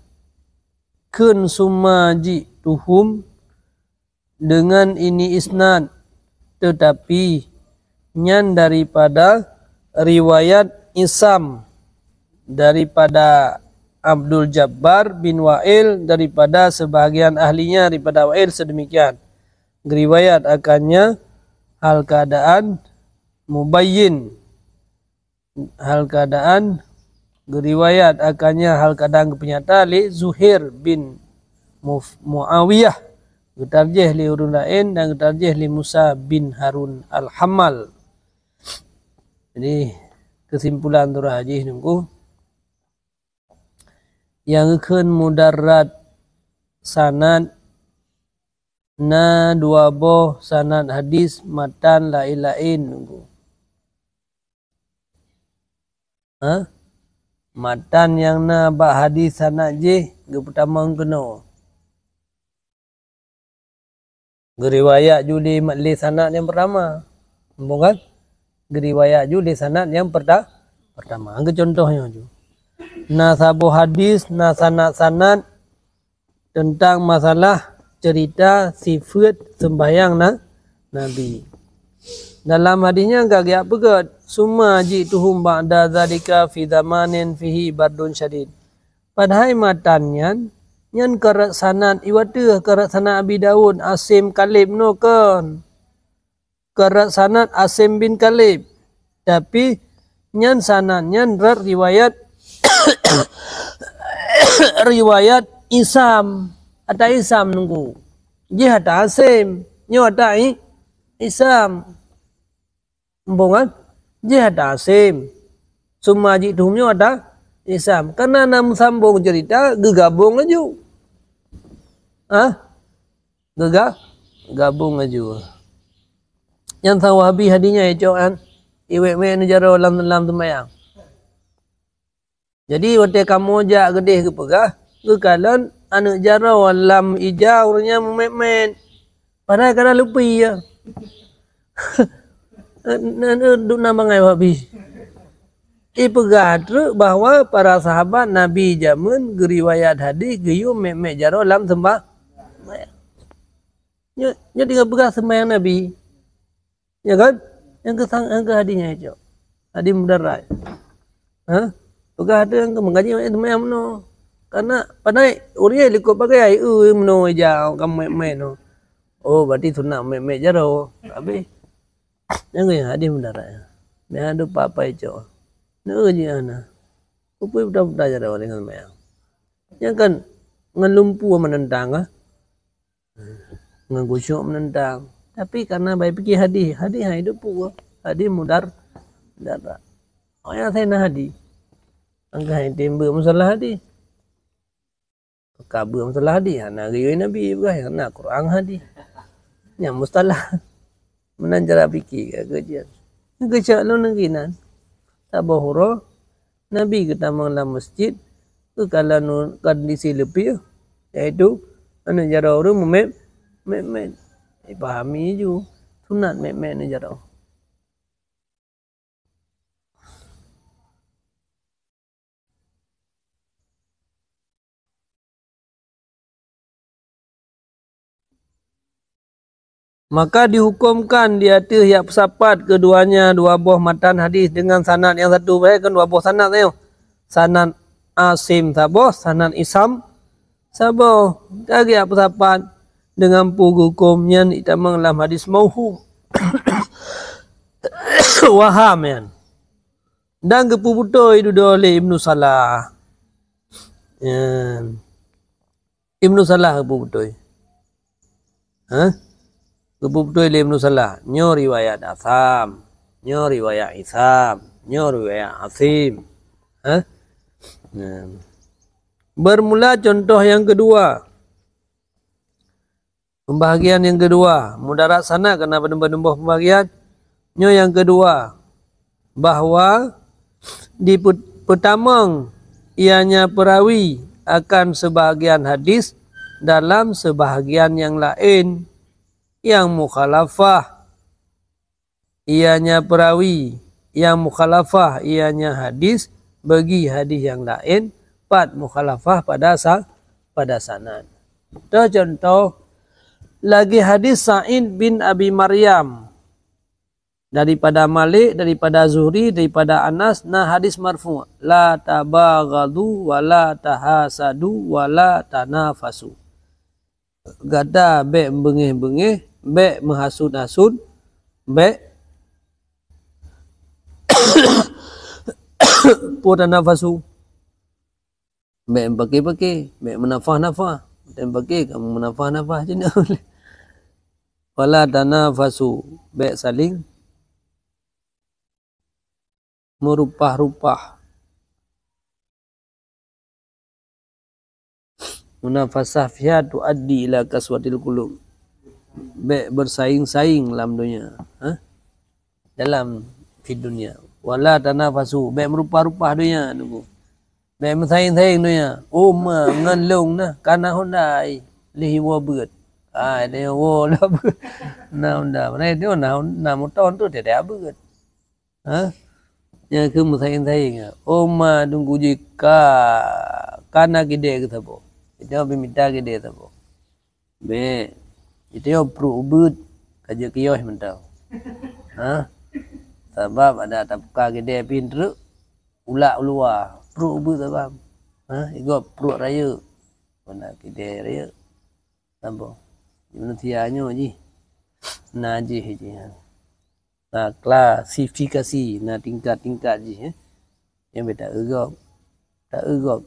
kheun summa ji'tuhum dengan ini isnad, tetapi nyan daripada riwayat Isam daripada Abdul Jabbar bin Wa'il daripada sebahagian ahlinya daripada Wa'il sedemikian. Riwayat akannya hal keadaan mubayyin. Hal keadaan geuriwayat akannya hal keadaan geupeunyata lé Zuhair bin Muf-, Muawiyah, geutarjéh lé ureuëng laén dan geutarjéh lé Musa bin Harun Al-Hammal. Jadi, keusimpulan turah jih nungku, nyang geukheun mudarrat sanad na dua boh sanad hadis matan laén-laén nungku. Ha? Matan nyang na bak hadis sanad jih geupeutamong keunoe. Geuriwayat ju lé, lé sanad nyang peurtama. Muphom kan? Geuriwayat ju lé sanad nyang peurta-, peurtama. Angka contoh nyoe ju. Na saboh hadis, na sanad-sanad teuntang masalah ceurita sifeuet seumbahyang na-, Nabi. Dalam hadis nyan ka geujak peugét, "Summa ji'tuhum ba'da dzalika fi zamanin fihi bardun syadid." Padahai matan nyan, nyan ka rot sanad iwateuh, ka rot sanad Abi Daud, Asim Kalib nyoe kon. Ka rot sanad Asim bin Kalib. Tapi, nyan sanad nyan rot riwayat, riwayat Isam. Ata Isam nunggu. Jih ata Asim. Nyoe ata I-, Isam. Muphom kan? Jih ata Asim. Summa ji'tuhum nyoe ata Isam. Karena na meusambong ceurita, geugabong laju. Hah? Geuga-, gabong laju. Nyang sang Wahabi hadis nyan icok kan, iwet-wet neujaroe lam, lam seumayang. Jadi, watée kamoe jak geudeh geupeugah, geukalon aneuëk jaroe lam ija ureuëng nyan meumet-met. Padahai ka na lupie, ya. Nan, nan, duek na bangai Wahabi. Ipeugah treuk bahwa para sahabat Nabi jameun geuriwayat hadis geuyue met-met jaroe lam seumbah-, seumayang. Nyoe, nyoe tinggai peugah seumayang Nabi. Ya kan? Nyang keu sang-, nyang keu hadis nyan cok. Hadis mudarat. Ha? Peugah hadis nyang keu meugaji seumayang meunoe. Karena padahai ureuëng likot pakai ai eu meunoe ija ka met-met nyoe. Oh, berarti sunat met-met jaroe. Habis. Nyang keu hadis mudarat. Nyan adu papai cok. Neu jih ana. Upui buta-buta jaroe dengan seumayang. Nyang kan ngon lumpu menentang ah. Ngon khusyuk menentang. Tapi karena bai pikir hadis, hadis hai dupu. Hadis mudar-, mudarat. Oh, nyang sai na hadis. Angka hai timbul masalah hadis. Ka beuet masalah hadis, hana geuyue Nabi peugah, hana Quran hadis. Nyang mustalah. Meunan cara pikir ka keujian. Geucok lôn lagée nan. Saboh uroe, Nabi geutamong lam masjid, geukalon kondisi lupie, yaitu aneuëk jaroe ureuëng meumet-met. Ipahami ju sunat mek-mek neujaroe. Maka dihukumkan di ateueh jak peusapat keuduanya dua boh matan hadis deungon sanad nyang satu, bahkan dua boh sanad nyoe. Sanad Asim saboh, sanad Hisam saboh. Ka geujak peusapat deungon peue geuhuköm nyan, itamong lam hadis mauhum. Waham nyan. Dan geupeubeutôi dudoe lé Ibnu Salah. Nyan. Ibnu Salah geupeubeutôi. Hah? Geupeubeutôi lé Ibnu Salah. Nyoe riwayat Asam. Nyoe riwayat Isam. Nyoe riwayat Asim. Hah? Nah. Bermula contoh yang kedua. Pembahagian yang kedua. Mudarat sanad keunan padum-padum boh pembahagian. Nyoe yang kedua. Bahwa dipeutamong ianya perawi akan sebahagian hadis dalam sebahagian yang laén yang mukhalafah ianya perawi, yang mukhalafah ianya hadis bagi hadis yang laén, pat mukhalafah pada sa-, pada sanad. Contoh, lagi hadis Sa'id bin Abi Maryam. Daripada Malik, daripada Zuhri, daripada Anas, na hadis marfu', "La tabaghadu wa la tahasadu wa la tanafasu." Gata bék beungéh-beungéh, bék meuhasut-hasut, bék peue tanafasu. Bék meupaké-paké, bék meunafah-nafah. Bék meupaké, kamoe meunafah-nafah cit na. Wala tanafasu, bék saléng meurupah-rupah. Munafasah fiha tuaddi ila kaswatil qulub. Bék bersaing-saing lam dunia. Ha? Dalam fid dunia. Wala tanafasu, bék meurupah-rupah dunia tu. Bék meusaing-saing donya. Uma ngon lôn na, kana Honda ai, lheuh iwoe beuet. Ai, dia woe lah beuet. Na Honda, mana dia na, na moto tu dia dah beuet. Ha? Nyang keu meusaing-saing. Uma dungku jih ka, kana kidée keu saboh. Kita bi mita kidée saboh. Bék. Itu yo pruet ubeut ka jeuet keu yoh mantong. Ha? Sabab ada tapuka kidée pih treuk ulak uluwa, pruet ubeut sabab. Ha? Igob pruet rayeuk. Mana kidée rayeuk. Saboh. Manusia nyoe jih. Na jih jih. Na klasifikasi, na tingkat-tingkat jih, eh. Nyang beda eugob. Tak eugob.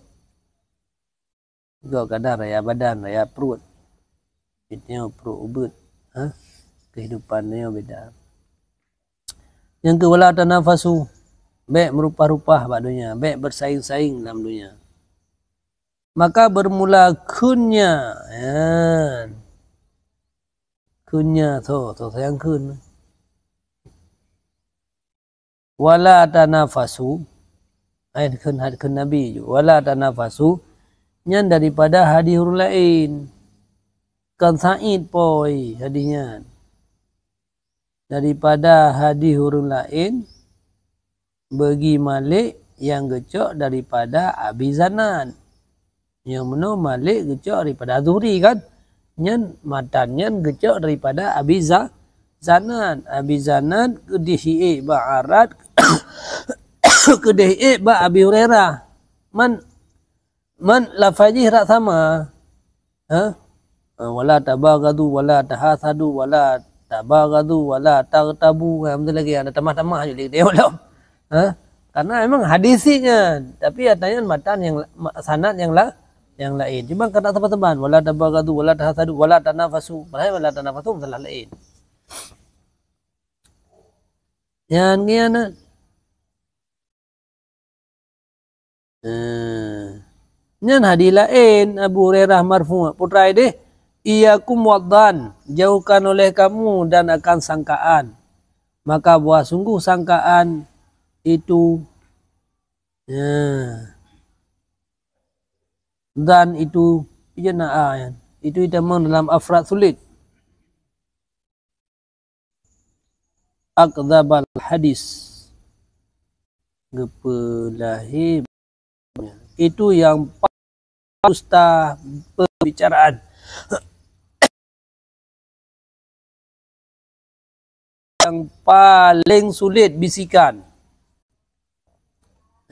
Gok kadang raya badan, raya pruet. Nyoe pruet ubeut. Ha? Kehidupan nyoe beda. Nyang keu wala tanafasu. Bék meurupah-rupah bak donya, bék bersaing-saing lam donya. Maka bermula kheun nya. Nyan. Kheun nya, tho, tho sayang kheun. Wala tanafasu, ai kheun, kheun Nabi ju, wala tanafasu, nyan daripada hadis ureuëng laén. Kon Sa'id poi hadis nyan. Daripada hadis ureuëng laén, bagi Malik nyang geucok daripada Abi Zanad. Nyang meunoe Malik geucok daripada Zuhri kan? Nyan matan nyan geucok daripada Abi Za-, Zanad. Abi Zanad keudeh hiék bak Arad, keudeh hiék bak Abi Hurairah. Man, man lafaz jih rak sama. Ha? Ha, wala tabaghadu, wala tahasadu, wala tabaghadu, wala taghtabu. Ha, betul lagi ada tamah-tamah je lagi dia ulama. Ha? Karena memang hadis nyan, tapi katanya matan yang la-, ma-, sanad yang la-, yang lain. Cuma kata teman-teman, wala tabaghadu, wala tahasadu, wala tanafasu. Padahal wala tanafasu masalah lain. Nyan ngian. Eh, nyan hadis laén Abu Hurairah marfu', putra deh, "Iyyakum wadh-dhann, jauhkan oleh kamu dan akan sangkaan. Maka bahwa sungguh sangkaan itu," ya, dan itu, ija na a, ya. Itu itamong dalam afrad sulit. akdzabal hadis. Geupeulahé itu yang paling dusta pembicaraan. Yang paling sulit bisikan.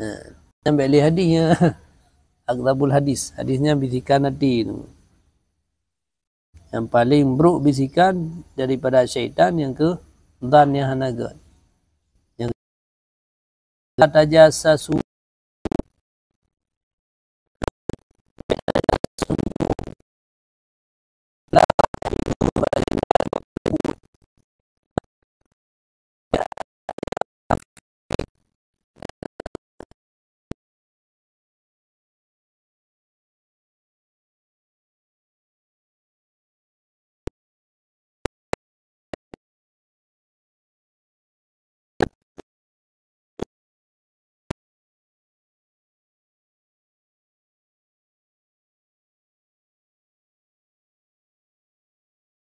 Ha, nyan bèk lé hadis nyan. Akdzabul hadis. Hadis nyan bisikan até tu. Yang paling brôk bisikan daripada syaitan nyang keu dhan nyang hana gèt. Nyang la tajassasu.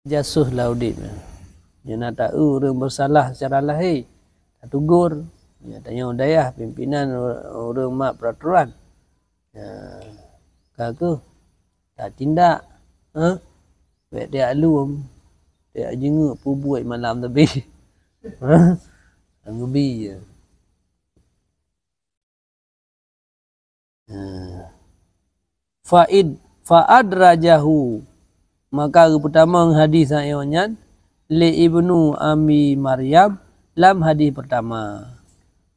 Jasuh lah udép. Nyan na ta-eu ureueng beusalah secara lahé, tatugur. Nyan tanyoe dayah pimpinan ureueng mat peuraturan. Nyan ka keuh tatindak, eh? Bèk tajak lom, tajak jingeuk peubuet malam tapi. Hah? Nyang geubi je. Nah. Faid, faadrajahu, maka geupeutamong hadis ayat nyan lé Ibnu Abi Maryam lam hadis peurtama.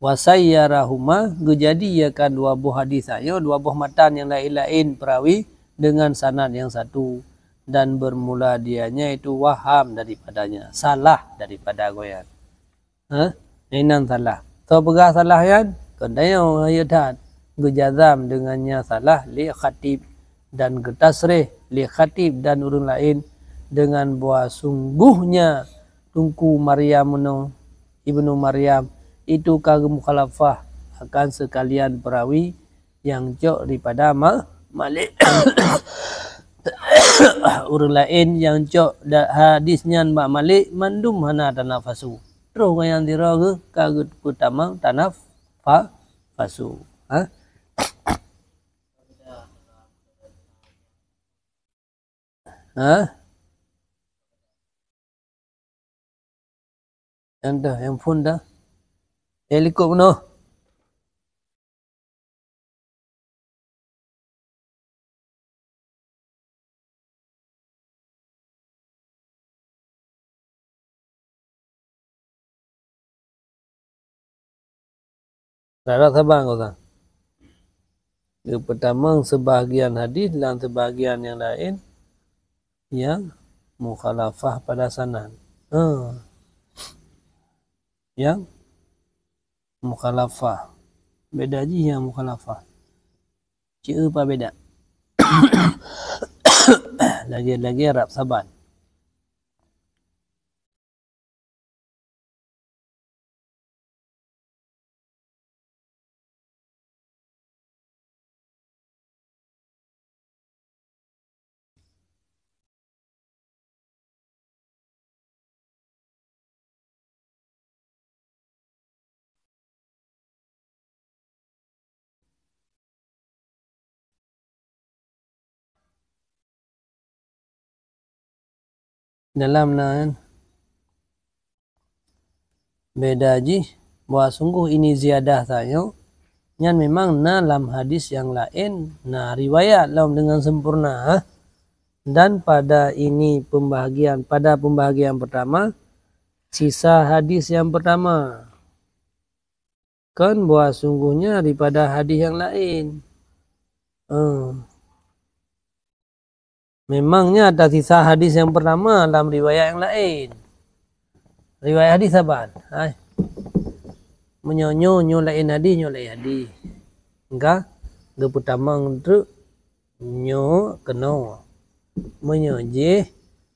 Wasayyarahuma, geujadi akan dua boh hadis ayat, dua boh matan nyang laén-laén peurawi deungon sanad nyang satu, dan bermula dianya itu waham daripadanya, salah daripada goyang. Ha? Inan salah. Soe peugah salah nyan? Kon tanyoe rayeuk that. Geujazam deungon nya salah lé khatib dan geutasrih lé khatib dan ureueng laén deungon bahwa sungguhnya Teungku Maryam meunoe, Ibnu Maryam, itu ka geumukhalafah akan seukalian peurawi nyang cok daripada Ma-, Malik. Ureueng laén nyang cok da-, hadis nyan bak Malik mandum hana tanafasu. Troh ngon nyang sidroe geuh ka geupeutamong tanafa-, fasu. Ha? Ha? Nyan dah, handphone dah. Eh, likot bunoe. Rara saban, Ustaz. Geupeutamong seubahagian hadis dan seubahagian nyang laén nyang mukhalafah pada sanad. Ha. Nyang mukhalafah. Beda jih nyang mukhalafah. Ci eu pa beda. Lagèe-lagèe rab saban. Dalam nan beda jih, bahwa sungguh ini ziyadah tanyoe, nyan memang na lam hadis nyang laén, na riwayat lom deungon sempurna. Dan pada ini pembahagian, pada pembahagian pertama, sisa hadis yang pertama. Kon bahwa sungguhnya daripada hadis yang lain. Eh. Memangnya ada sisa hadis yang pertama dalam riwayat yang lain. Riwayat hadis saban. Hai. Meunyoe nyoe, nyoe laén hadis, nyoe laén hadis. Engka geupeutamong treuk nyoe keunoe. Meunyoe jih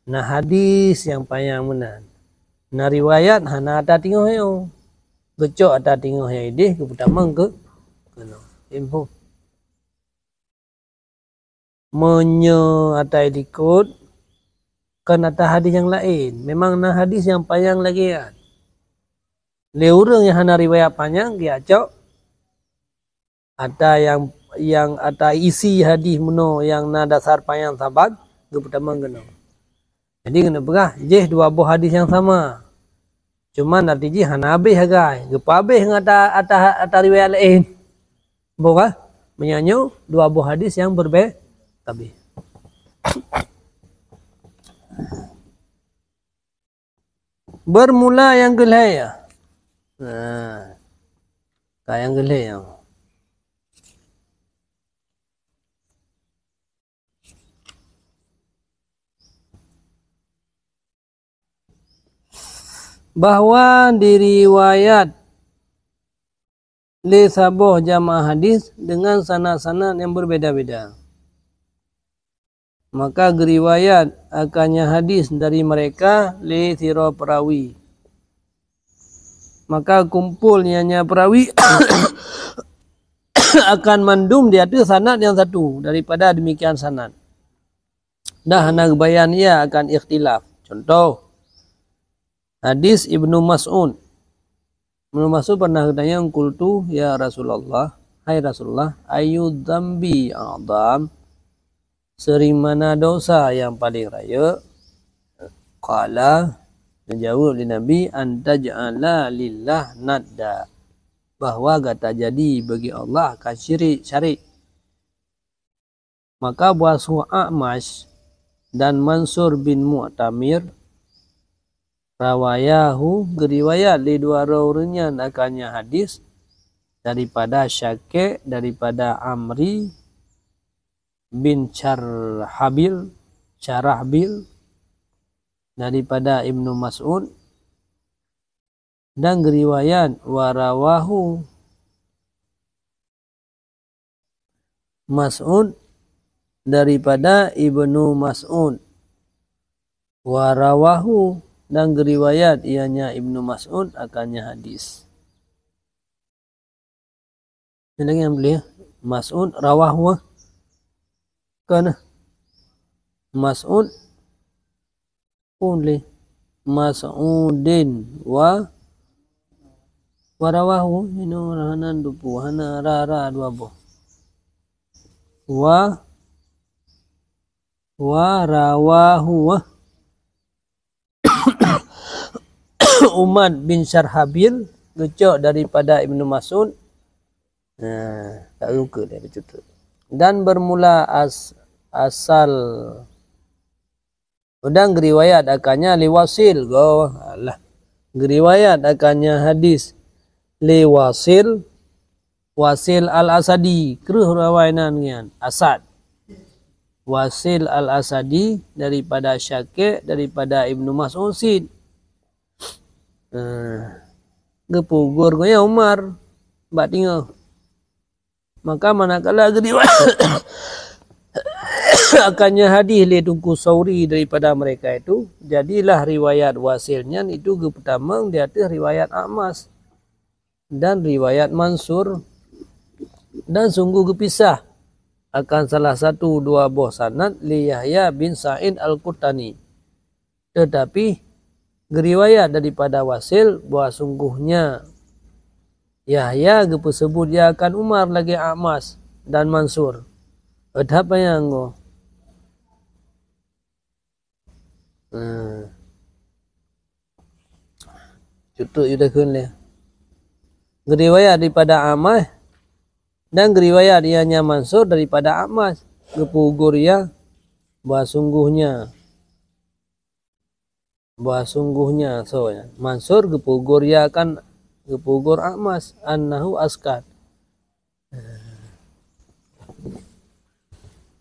na hadis nyang panyang meunan, na riwayat hana ata teungoh nyoe. Geucok ata teungoh nyoe idéh geupeutamong keu keunoe. Info. Meunyoe ata ilikot, kon ata hadis nyang laén. Memang na hadis nyang panyang lagèe nyan. Lé ureuëng nyang hana riwayat panyang, geuyue cok ata nyang, nyang ata isi hadis meunoe nyang na dasar panyang saban, geupeutamong keunoe. Jadi keuneuk peugah, jih dua boh hadis nyang sama. Cuman arti jih hana habéh sagai, geupeuhabéh ngon ata, ata, ata riwayat laén. Boh ka? Meunyoe nyoe dua boh hadis nyang beurbe-, habéh. Bermula nyang keu lhée, ya. Nah, ka nyang keu lhée, ya. Bahwa diriwayat lé saboh jamaah hadis dengan sanad-sanad nyang berbeda-beda. Maka geuriwayat akannya hadis dari mereka lé sidroe perawi. Maka kumpul nyan perawi akan mandum di ateueh sanad nyang satu daripada demikian sanad. Dah hana geubayan ia akan ikhtilaf. Contoh, hadis Ibnu Mas'ud. Ibnu Mas'ud pernah geutanyong, "Qultu, ya Rasulullah, hai Rasulullah, ayyu dzambi a'dzam?" Seurimana dosa nyang paleng rayeuk? Qala, geujaweueb lé Nabi, "An taj'ala lillah nadda," bahwa gata jadi bagi Allah ka syirik, syarik. Maka buasoe A'mash dan Mansur bin Mu'tamir, rawayahu, geuriwayat lé dua droe ureuëng nyan akannya hadis daripada Syaqi', daripada Amri bin Syarhabil, Syarahbil, daripada Ibnu Mas'ud, dan geuriwayat, wa rawahu Mas'ud, daripada Ibnu Mas'ud, wa rawahu, dan geuriwayat ianya Ibnu Mas'ud akannya hadis. Ini lagi yang boleh, Mas'ud rawahu. Kan? Mas'ud pun lé. Mas'udin wa, wa rawahu, inoe hana dupu, hana ra, ra dua boh. Wa, wa rawahu. Umar bin Syarhabil geucok daripada Ibnu Mas'ud. Nah, tak rungkut dia betul. Dan bermula as-, asal, dan geuriwayat akannya lé Wasil, go, alah. Geuriwayat akannya hadis lé Wasil, Wasil Al-Asadi, kreueh rawai nan nyan, Asad. Wasil Al-Asadi daripada Syaqi', daripada Ibnu Mas'ud cit. Eh, geupeugur geuh nyan Umar bak teungoh. Maka manakala geuriwayat akannya hadis lé Teungku Sauri daripada mereka itu, jadilah riwayat Wasil nyan itu geupeutamong di ateueh riwayat A'mash dan riwayat Mansur, dan sungguh geupisah akan salah satu dua boh sanad lé Yahya bin Sa'id Al-Qutani. Teutapi geuriwayat daripada Wasil bahwa sungguhnya Yahya geupeuseubut ia akan Umar lagée A'mash dan Mansur. Ôt haba nyang go. Nah. Cutuk yu takheun lé. Geuriwayat daripada A'mash dan geuriwayat ianya Mansur daripada A'mash. Geupeugur ia bahwa sungguhnya, bahwa sungguhnya, so, Mansur geupeugur ia kan, geupeugur A'mash, annahu askat.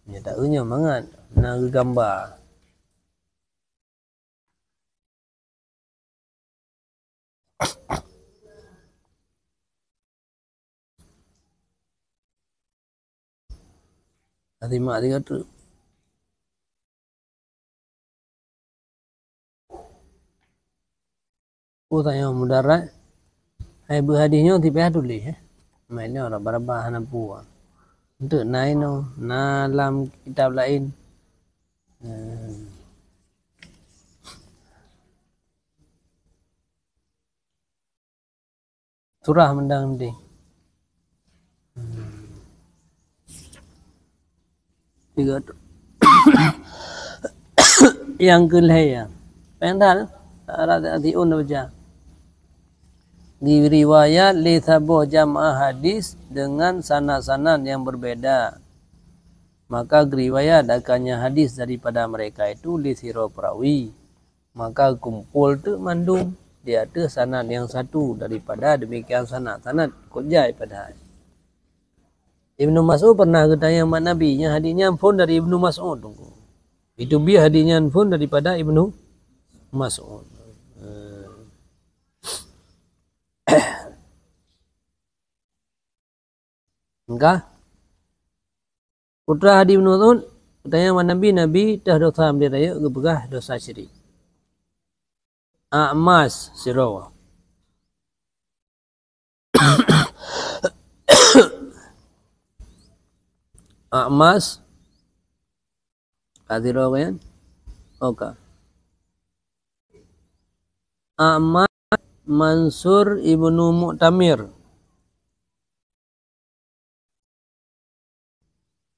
Nyan tak unyong mangat na geugamba. Tasimak tiga tu. Peue tanyoe mudarat? Hai beuhadih nyoe sipayah tuléh, eh. Mai nyoe raba-raba hana peue. Enteuk na inoe, na lam kitab laén. Hmm. Surah mantong deh. Tiga tu. Nyang keu lhèe ya. Pengetahuan, arah hati un baca. Diriwayat lé saboh jamaah hadis dengan sanad-sanad yang berbeda. Maka geuriwayat akannya hadis daripada mereka itu lé sidroe perawi. Maka kumpul teuk mandum di ateueh sanad nyang satu daripada demikian sanad-sanad kot jai padahai. Ibnu Mas'ud pernah geutanyong bak Nabi, nyang hadis nyan phon dari Ibnu Mas'ud. Itu bie hadis nyan phon daripada Ibnu Mas'ud. Eh. Maka, putra Adi Ibnu Mas'ud, geutanyong bak Nabi, Nabi, toh dosa meudeh rayeuk geupeugah dosa syirik. A'mas sidroe. A'mas, ka sidroe kan? Oka. A'mas, Mansur ibnu Mu'tamir.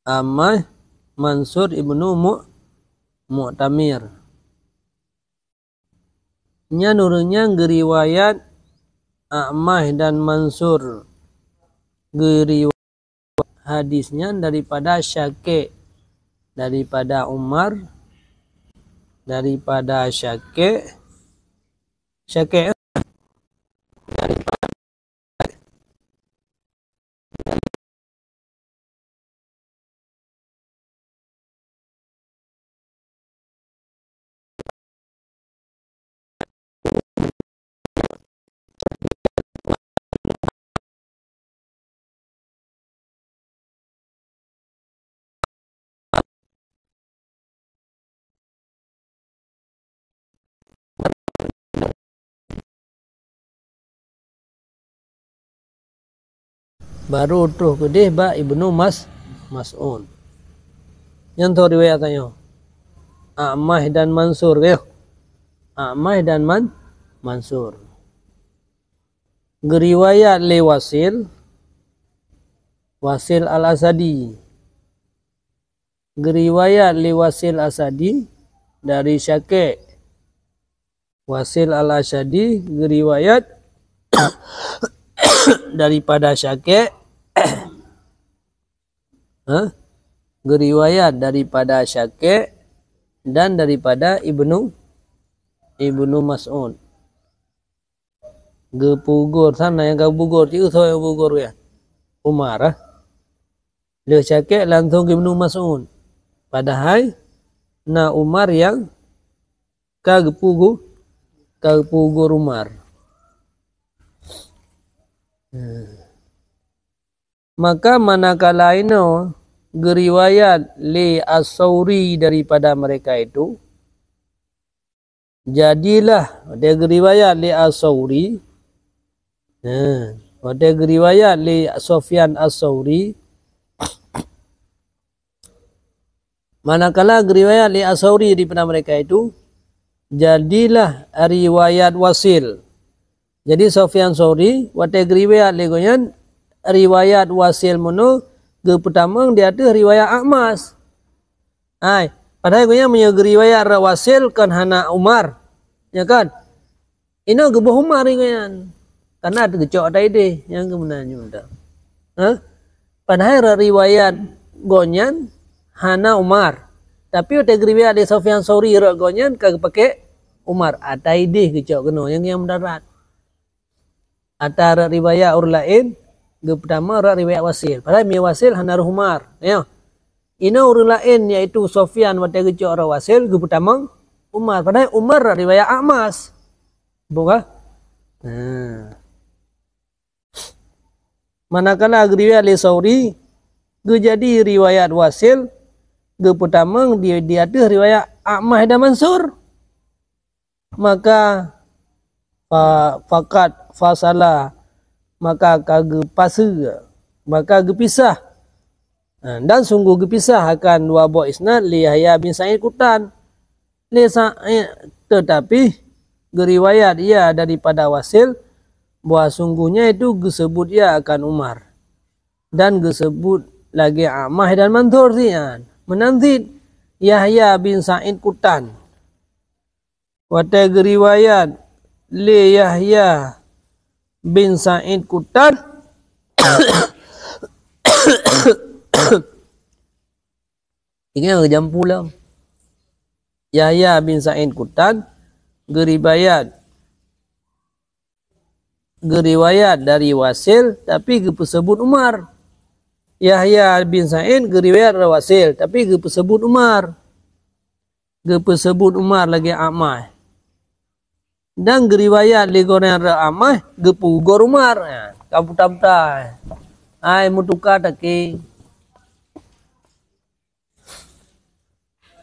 A'mas, Mansur ibnu Mu-, Mu'tamir. Nyan ureueng nyan geuriwayat, A'mas dan Mansur geuriwayat hadis nyan daripada Syaqi', daripada Umar, daripada Syaqi', Syaqi', Baru troh keudeh bak Ibnu Mas-, Mas'ud. Nyang tho riwayat tanyoe. A'mah dan Mansur, ya. A'mah dan Man-, Mansur. Geuriwayat lé Wasil, Wasil Al-Asadi. Geuriwayat lé Wasil Asadi dari Syaqi'. Wasil Al-Asadi geuriwayat daripada Syaqi', ha? Geuriwayat daripada Syaqi' dan daripada Ibnu, Ibnu Mas'ud. Geupeugur, sana nyang ka geupeugur, siusoe nyang geupeugur ya? Umar, ah. Lheueh Syaqi' langsong keu Ibnu Mas'ud. Padahai na Umar nyang ka geupeugur, ka geupeugur Umar. Hmm. Maka manakala inoe geuriwayat lé As-Sauri daripada mereka itu, jadilah, watèe geuriwayat lé As-Sauri, ha, watèe geuriwayat lé Sufyan As-Sauri, manakala geuriwayat lé As-Sauri daripada mereka itu, jadilah riwayat Wasil. Jadi Sufyan Sauri, watèe geuriwayat lé gobnyan, riwayat Wasil meunoe geupeutamong di ateueh riwayat A'mas. Hai, padahai gobnyan meunyoe geuriwayat rot Wasil kon hana Umar, ya kan? Inoe geuboh Umar gobnyan. Karena teugeucok ata idéh, nyang keumeunanyoe dah. Ha? Padahai rot riwayat gobnyan hana Umar. Tapi watèe geuriwayat lé Sufyan Sauri rot gobnyan ka geupakè Umar. Ata idéh geucok keunoe nyang, nyang mudarat. Ata rot riwayat ureueng laén geupeutamong rot riwayat Wasil. Padahai meunyoe Wasil hana roh Umar. Ya. Inoe ureueng laén yaitu Sufyan watèe geucok rot Wasil geupeutamong Umar. Padahai Umar rot riwayat A'mas. Bukan? Nah. Manakala geuriwayat lé Sauri, geujadi riwayat Wasil geupeutamong di, di ateueh riwayat A'mah dan Mansur. Maka fa-, faqad fasala, maka ka geupaseue, maka geupisah. Ha, dan sungguh geupisah akan dua boh isnad lé Yahya bin Sa'id Qattan. Lé Sa'id, teutapi geuriwayat ia daripada Wasil, Bahwa sungguhnya itu geuseubut ya akan Umar. Dan geuseubut lagée A'mash dan Mansur sian. Meunan cit Yahya bin Sa'id Kutan. Watée geuriwayat lé Yahya bin Sa'id Kutan, ingat jampu lom. Yahya bin Sa'id Kutan geuriwayat, geuriwayat dari Wasil, tapi geupeuseubut Umar. Yahya bin Sa'id geuriwayat dari Wasil, tapi geupeuseubut Umar. Geupeuseubut Umar lagée A'mash. Dan geuriwayat lé gobnyan rot A'mash, geupeuugoe Umar. Ha, ka buta-buta. Hai, meutuka takée.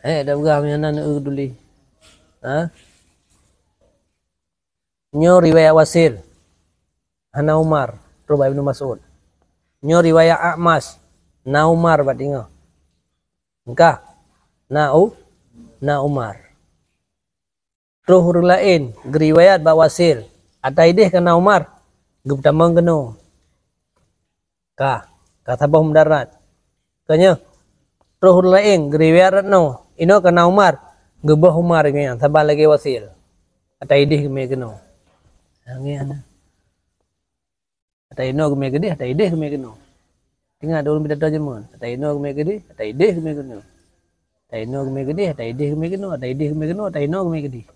Eh, dak peugah meunan, eu, tuléh. Ha? Nyoe riwayat Wasil, hana Umar, troh bak Ibnu Mas'ud. Nyoe riwayat A'mash, na Umar bak teungoh. Engkah, na U-, na Umar. Troh ureuëng laén geuriwayat bak Wasil, ata ideh ka na Umar, geupeutamong keunoe. Ka, ka saboh mudarat. Ka nyoe, troh ureuëng laén geuriwayat rot noe, inoe ka na Umar, geuboh Umar ngon nyan saban lagée Wasil. Ata ideh geumé keunoe. Nyan nyan. Ata inoe geumé keudeh, ata ideh geumé keunoe. Ingat ureuëng pidato jameun, ata inoe geumé keudeh, ata ideh geumé keunoe. Ata inoe geumé keudeh, ata ideh geumé keunoe, ata ideh geumé keunoe, ata inoe geumé keudeh.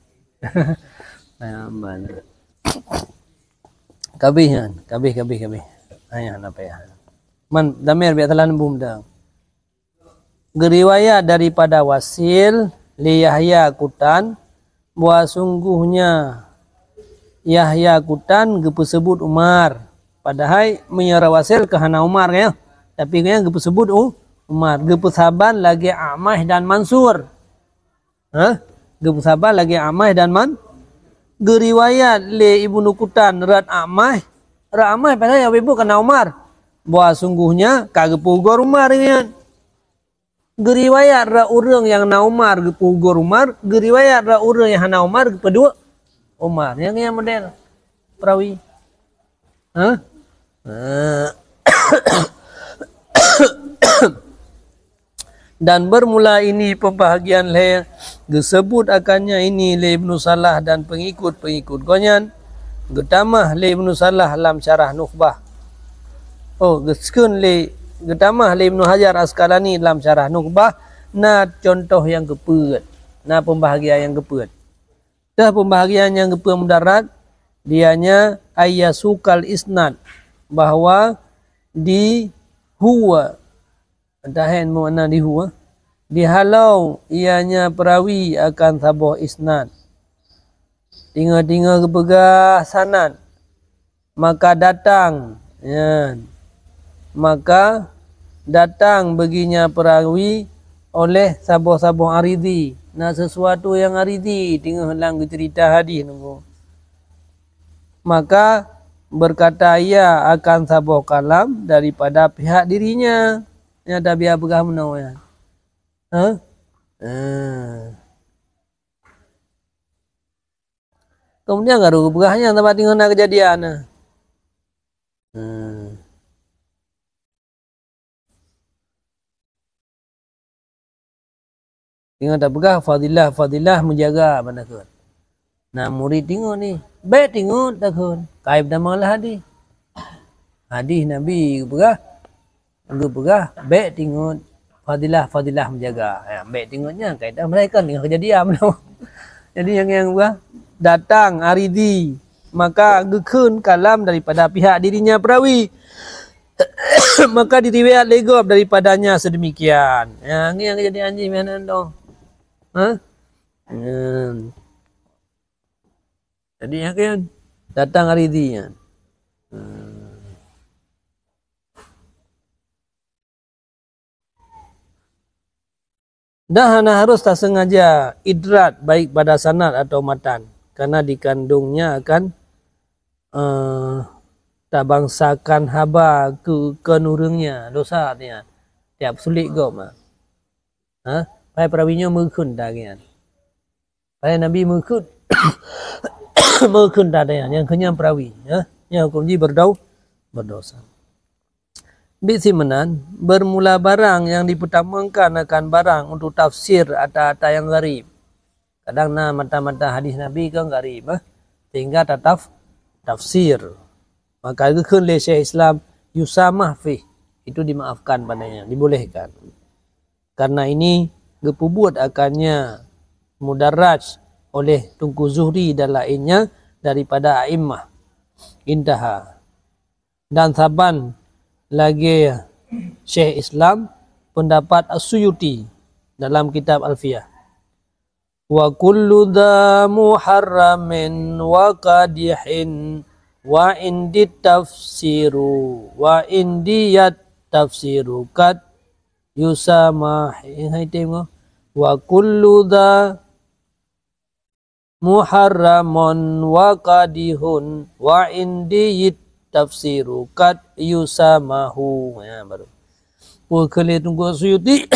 Nah, aman. Kabeh nyan, kabeh, kabeh, kabeh. Ayah, napa ya? Man, damir biak salah nembum dah. Geuriwayat daripada Wasil lé Yahya Kutan, bahwa sungguhnya Yahya Kutan geupeuseubut Umar. Padahai meunyoe rot Wasil ka hana Umar, ya. Tapi nyan geupeuseubut U-, Umar. Geupeusaban lagée A'mash dan Mansur. Ha? Geupeusaban lagée A'mash dan Man-, geuriwayat lé Ibnu Kutan rot A'mash, rot A'mash padahai nyang geupeubuet ka na Umar. Bahwa sungguhnya ka geupeuugoe Umar nyan. Geuriwayat rot ureuëng nyang na Umar geupeuugoe Umar, geuriwayat rot ureuëng nyang hana Umar geupeuduek Umar. Nyang nyan model perawi. Ha? Ha. Dan bermula ini pembahagian lhée geuseubut akannya ini lé Ibnu Salah dan pengikut-pengikut gobnyan, geutamah lé Ibnu Salah lam Syarah Nukhbah. Oh, geukheun lé, geutamah lé Ibnu Hajar Asqalani lam Syarah Nukhbah, na contoh nyang keupeuet, na pembahagian nyang keupeuet. Teuh pembahagian nyang geupeuet mudarat, dianya ayyasukal isnad, bahwa di huwa, entah en makna di huwa, dihalau ianya perawi akan saboh isnad. Tingoh-tingoh geupeugah sanad, maka datang, nyan, maka datang baginya perawi oleh saboh-saboh aridhi. Na sesuatu nyang aridhi teungoh lam geucerita hadih nunggu. Maka berkata ia akan saboh kalam daripada pihak dirinya. Nyang tabiah peugah meunoe nyan. Ha? Ha. Kemudian baru geupeugah nyan sabab teungoh na keujadian na. Hmm. Teungoh tapeugah fadilah, fadilah meujaga bak takheun. Na murit teungoh ni, bék teungoh takheun. Kai beutama lah hadih. Hadih Nabi geupeugah, geupeugah, bék teungoh fadilah, fadilah meujaga. Ha, bék teungoh nyan, kai dah mereka teungoh keujadian. Jadi nyang, nyang geupeugah, datang aridhi, maka geukheun kalam daripada pihak dirinya perawi. Maka diriwayat lé gob daripadanya sedemikian. Ya, ni nyang jadi anjing meunan tu. Ha? Hmm. Jadi, ya kan? Datang aridhi nyan. Hmm. Dan hana harus tasengaja idrak baik pada sanad atau matan, karena dikandungnya akan, eh, tabangsakan haba keu, keu ureuëng nyan, dosa artinya. Tiap sulit gob mah. Ha? Pai perawi nyoe meukheun dah nyan. Padahai Nabi meukheun, meukheun dah nyan, nyang keu nyan perawi, ya. Nyan huköm jih berdau-, berdosa. Bit simeunan, bermula barang nyang dipeutamakan akan barang untuk tafsir ata-ata nyang gharib. Kadang na matan-matan hadis Nabi kan gharib, eh, sehingga tataf-, tafsir. Maka geukheun lé Syekh Islam, yusamah fih, itu dimaafkan padanya, dibolehkan. Karena ini geupeubuet akannya mudarraj oleh Teungku Zuhri dan lainnya daripada a'immah. Intaha. Dan saban lagée Syekh Islam, pendapat As-Suyuti dalam kitab Alfiyah. Wa kullu dha muharramin wa qadihin wa indi tafsiru wa indiyat tafsiru qad yusamah. Hai tem ko. Wa kullu dha muharramun wa qadihun wa indiyit tafsiru qad yusamahu. Ya, baru. Peue kheun lé Teungku Suyuti,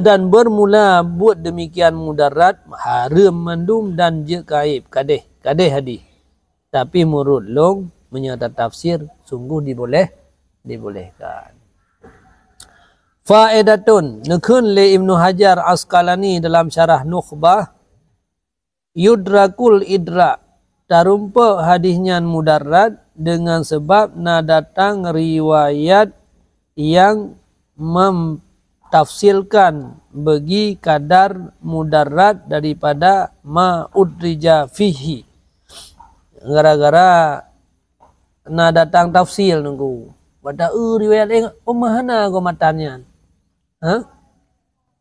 dan bermula buet demikian mudarat, hareuem mandum dan jeuet keu aib, kadeh, kadeh hadih. Tapi meunurot lôn, meunyoe tatafsir, sungguh diboleh, dibolehkan. Faedatun, neukheun lé Ibnu Hajar Asqalani dalam Syarah Nukhbah, yudrakul idrak, tarumpok hadis nyan mudarat dengan sebab na datang riwayat yang memtafsilkan bagi kadar mudarat daripada ma udrija fihi. Gara-gara na datang tafsil nunggu. Bata, "Eh, riwayat eh, oh, mahana go matan nyan." Ha?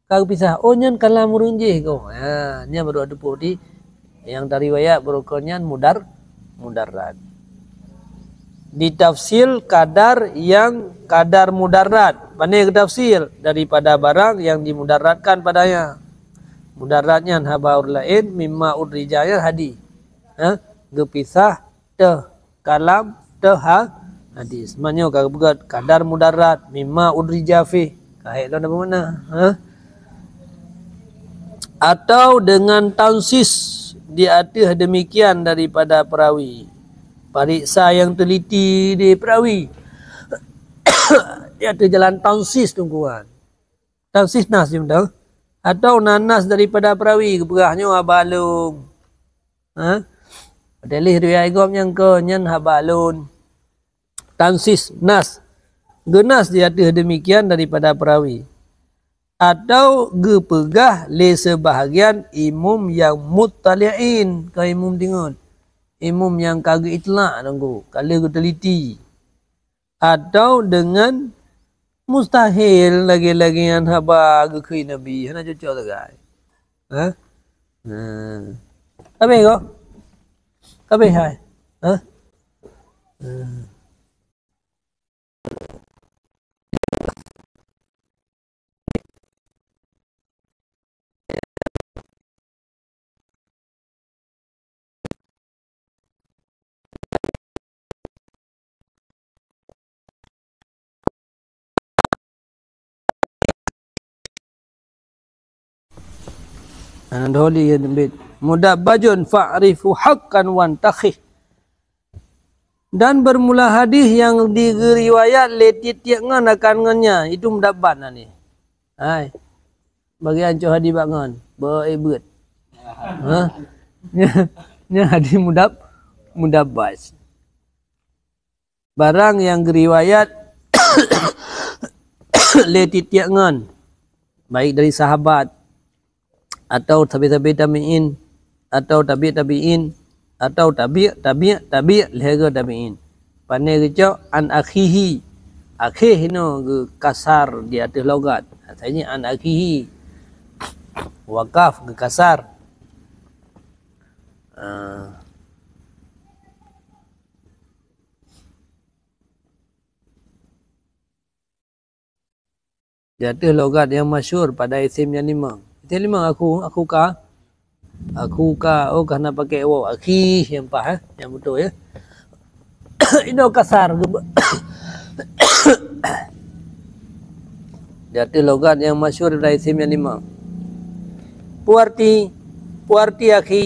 Ka geupisah. Oh, nyan kalam ureueng jih ko. Ha, nyan baru teupeu di nyang tariwayat beurukon nyan mudar-, mudarat. Ditafsil kadar yang kadar mudarat. Pane geutafsil? Daripada barang yang dimudaratkan padanya. Mudarat nyan haba ureueng laén, mimma udrija nyan hadis. Ha? Geupisah teuh kalam teuh ha-, hadis. Meunyoe ka geupeugah kadar mudarat, mimma udrija fih, ka hék lom na beumana, ha? Atau dengan tansis di ateueh demikian daripada perawi. Pariksa yang teliti di perawi. Di ateueh jalan tansis tungkuan. Tansis nas jih meunan. Atau na nas daripada perawi geupeugah nyoe haba lôn. Ha? Padahai riwayat gob nyang keu nyan haba lôn. Tansis nas. Geunas di ateueh demikian daripada perawi. Atau geupeugah lé seubahgian imum nyang muttali'in, keu imum deungon. Imum nyang ka geuitlak nunggu, ka lheueh geuteliti. Atau dengan mustahil lagée-lagée nyan haba geukheun Nabi, hana cocok sagai. Ha? Ha. Habéh ko? Habéh hai? Ha? Ha. Hana doli ya dembit. Mudabbajun fa'rifu haqqan wantakhih. Dan bermula hadis nyang digeuriwayat lé tieb-tieb ngon akan ngon nya, itu mudabbaj nan nyan. Hai. Bagian cok hadis bak ngon, beu-, eh, beuet. Ha? Nya, nya hadis mudab-, mudabbaj. Barang nyang geuriwayat lé tieb-tieb ngon, baik dari sahabat, atau tabi'-tabi' tabi'in, atau tabi' tabi'in, atau tabi', tabi', tabi', lhée goe tabi'in. Pane geucok an akhihi. Akhé hinoe geukasar di ateueh logat. Asalnya an akhihi. Wakaf geukasar. Ah. Di ateueh logat nyang masyhur pada isim nyang limong. Isim limong aku, aku ka. Aku ka, oh, ka na pakai waw. Akhi nyang paih, eh? Nyang beutôi, ya. Inoe kasar. Di ateueh logat nyang masyhur pada isim nyang limong. Peue arti, peue arti akhi.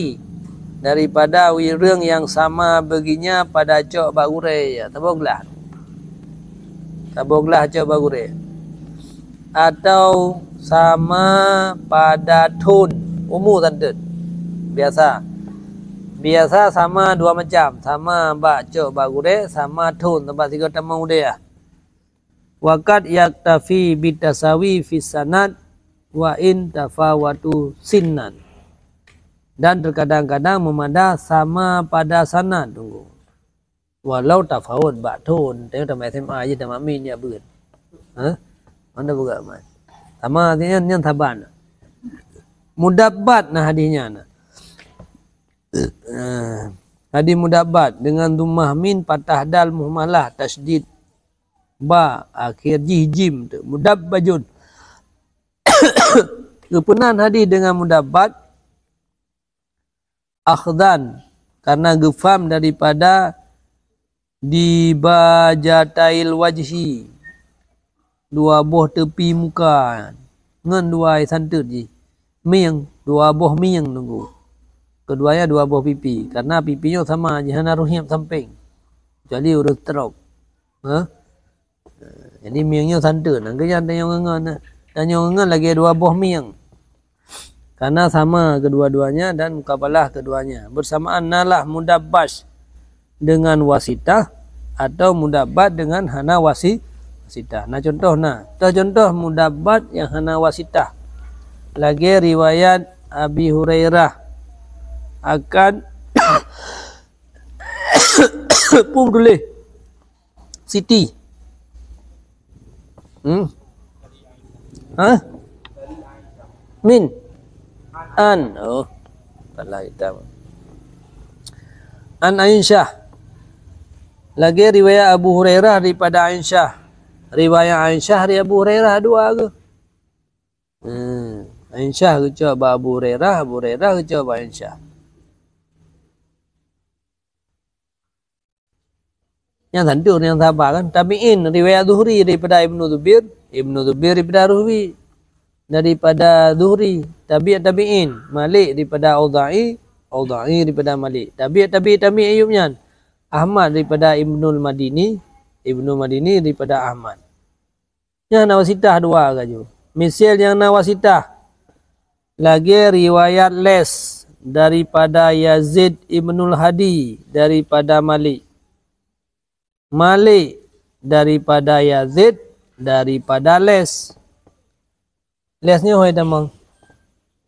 daripada ureuëng nyang sama beuginya pada cok bak gurée, ya, saboh glah. Saboh glah cok bak gurée. Atau sama pada thon, umu santeut. Biasa. Biasa sama dua macam, sama bak cok bak gurée, sama thon, sama sigoe tamong udée. Wa qad yaktafi bitasawi fis sanad wa in tafawatu sinnan. Dan terkadang-kadang meumada sama pada sanad, tunggu. Walau tafawut bak thon, tengok tamat S M A je tamat min ya beuet. Ha? Mana buka mat? Sama artinya nyan saban. Mudabbat na hadisnya na. Eh, hadis mudabbat dengan dhammah min, fathah dal, muhmalah, tasydid ba, akhir jih jim tu. Mudabbajun. Geupeunan hadis dengan mudabbat, akhdan, karena geufaham daripada dibajatail wajhi, dua boh teupi muka, ngon dua ai santeut jih. Mieng, dua boh mieng tunggu. Keduanya dua boh pipi, karena pipi nyoe sama jih hana roh hiep sampéng. Kecuali ureuëng stroke. Ha? Jadi mieng nyoe santeut, nang keuyan tanyoe ngon, tanyoe ngon lagée dua boh mieng. Karena sama kedua-duanya dan mukabalah keduanya. Bersamaan nalah mudabbas dengan wasitah atau mudabbat dengan hana wasi-, wasitah. Nah, contoh nah. Toh contoh mudabbat yang hana wasitah. Lagée riwayat Abi Hurairah akan pun tuléh Siti. Hmm? Ha? Min. An. Oh. Salah kita. An Aisyah. Lagée riwayat Abu Hurairah daripada Aisyah. Riwayat Aisyah dari Abu Hurairah dua ke? Hmm. Aisyah geucok bak Abu Hurairah, Abu Hurairah geucok bak Aisyah. Nyang santeut nyang sahabat kan. Tabi'in, riwayat Zuhri daripada Ibnu Zubair, Ibnu Zubair daripada Zuhri, daripada Zuhri, tabi' tabi'in, Malik daripada Auza'i, Auza'i daripada Malik, tabi' tabi' tabi' ayub nyan, Ahmad daripada Ibnul Madini, Ibnu Madini daripada Ahmad. Nyang na wasitah dua laju. Misal nyang na wasitah, lagée riwayat Les daripada Yazid Ibnul Hadi daripada Malik. Malik daripada Yazid daripada Les. Les nyoe hai tamong.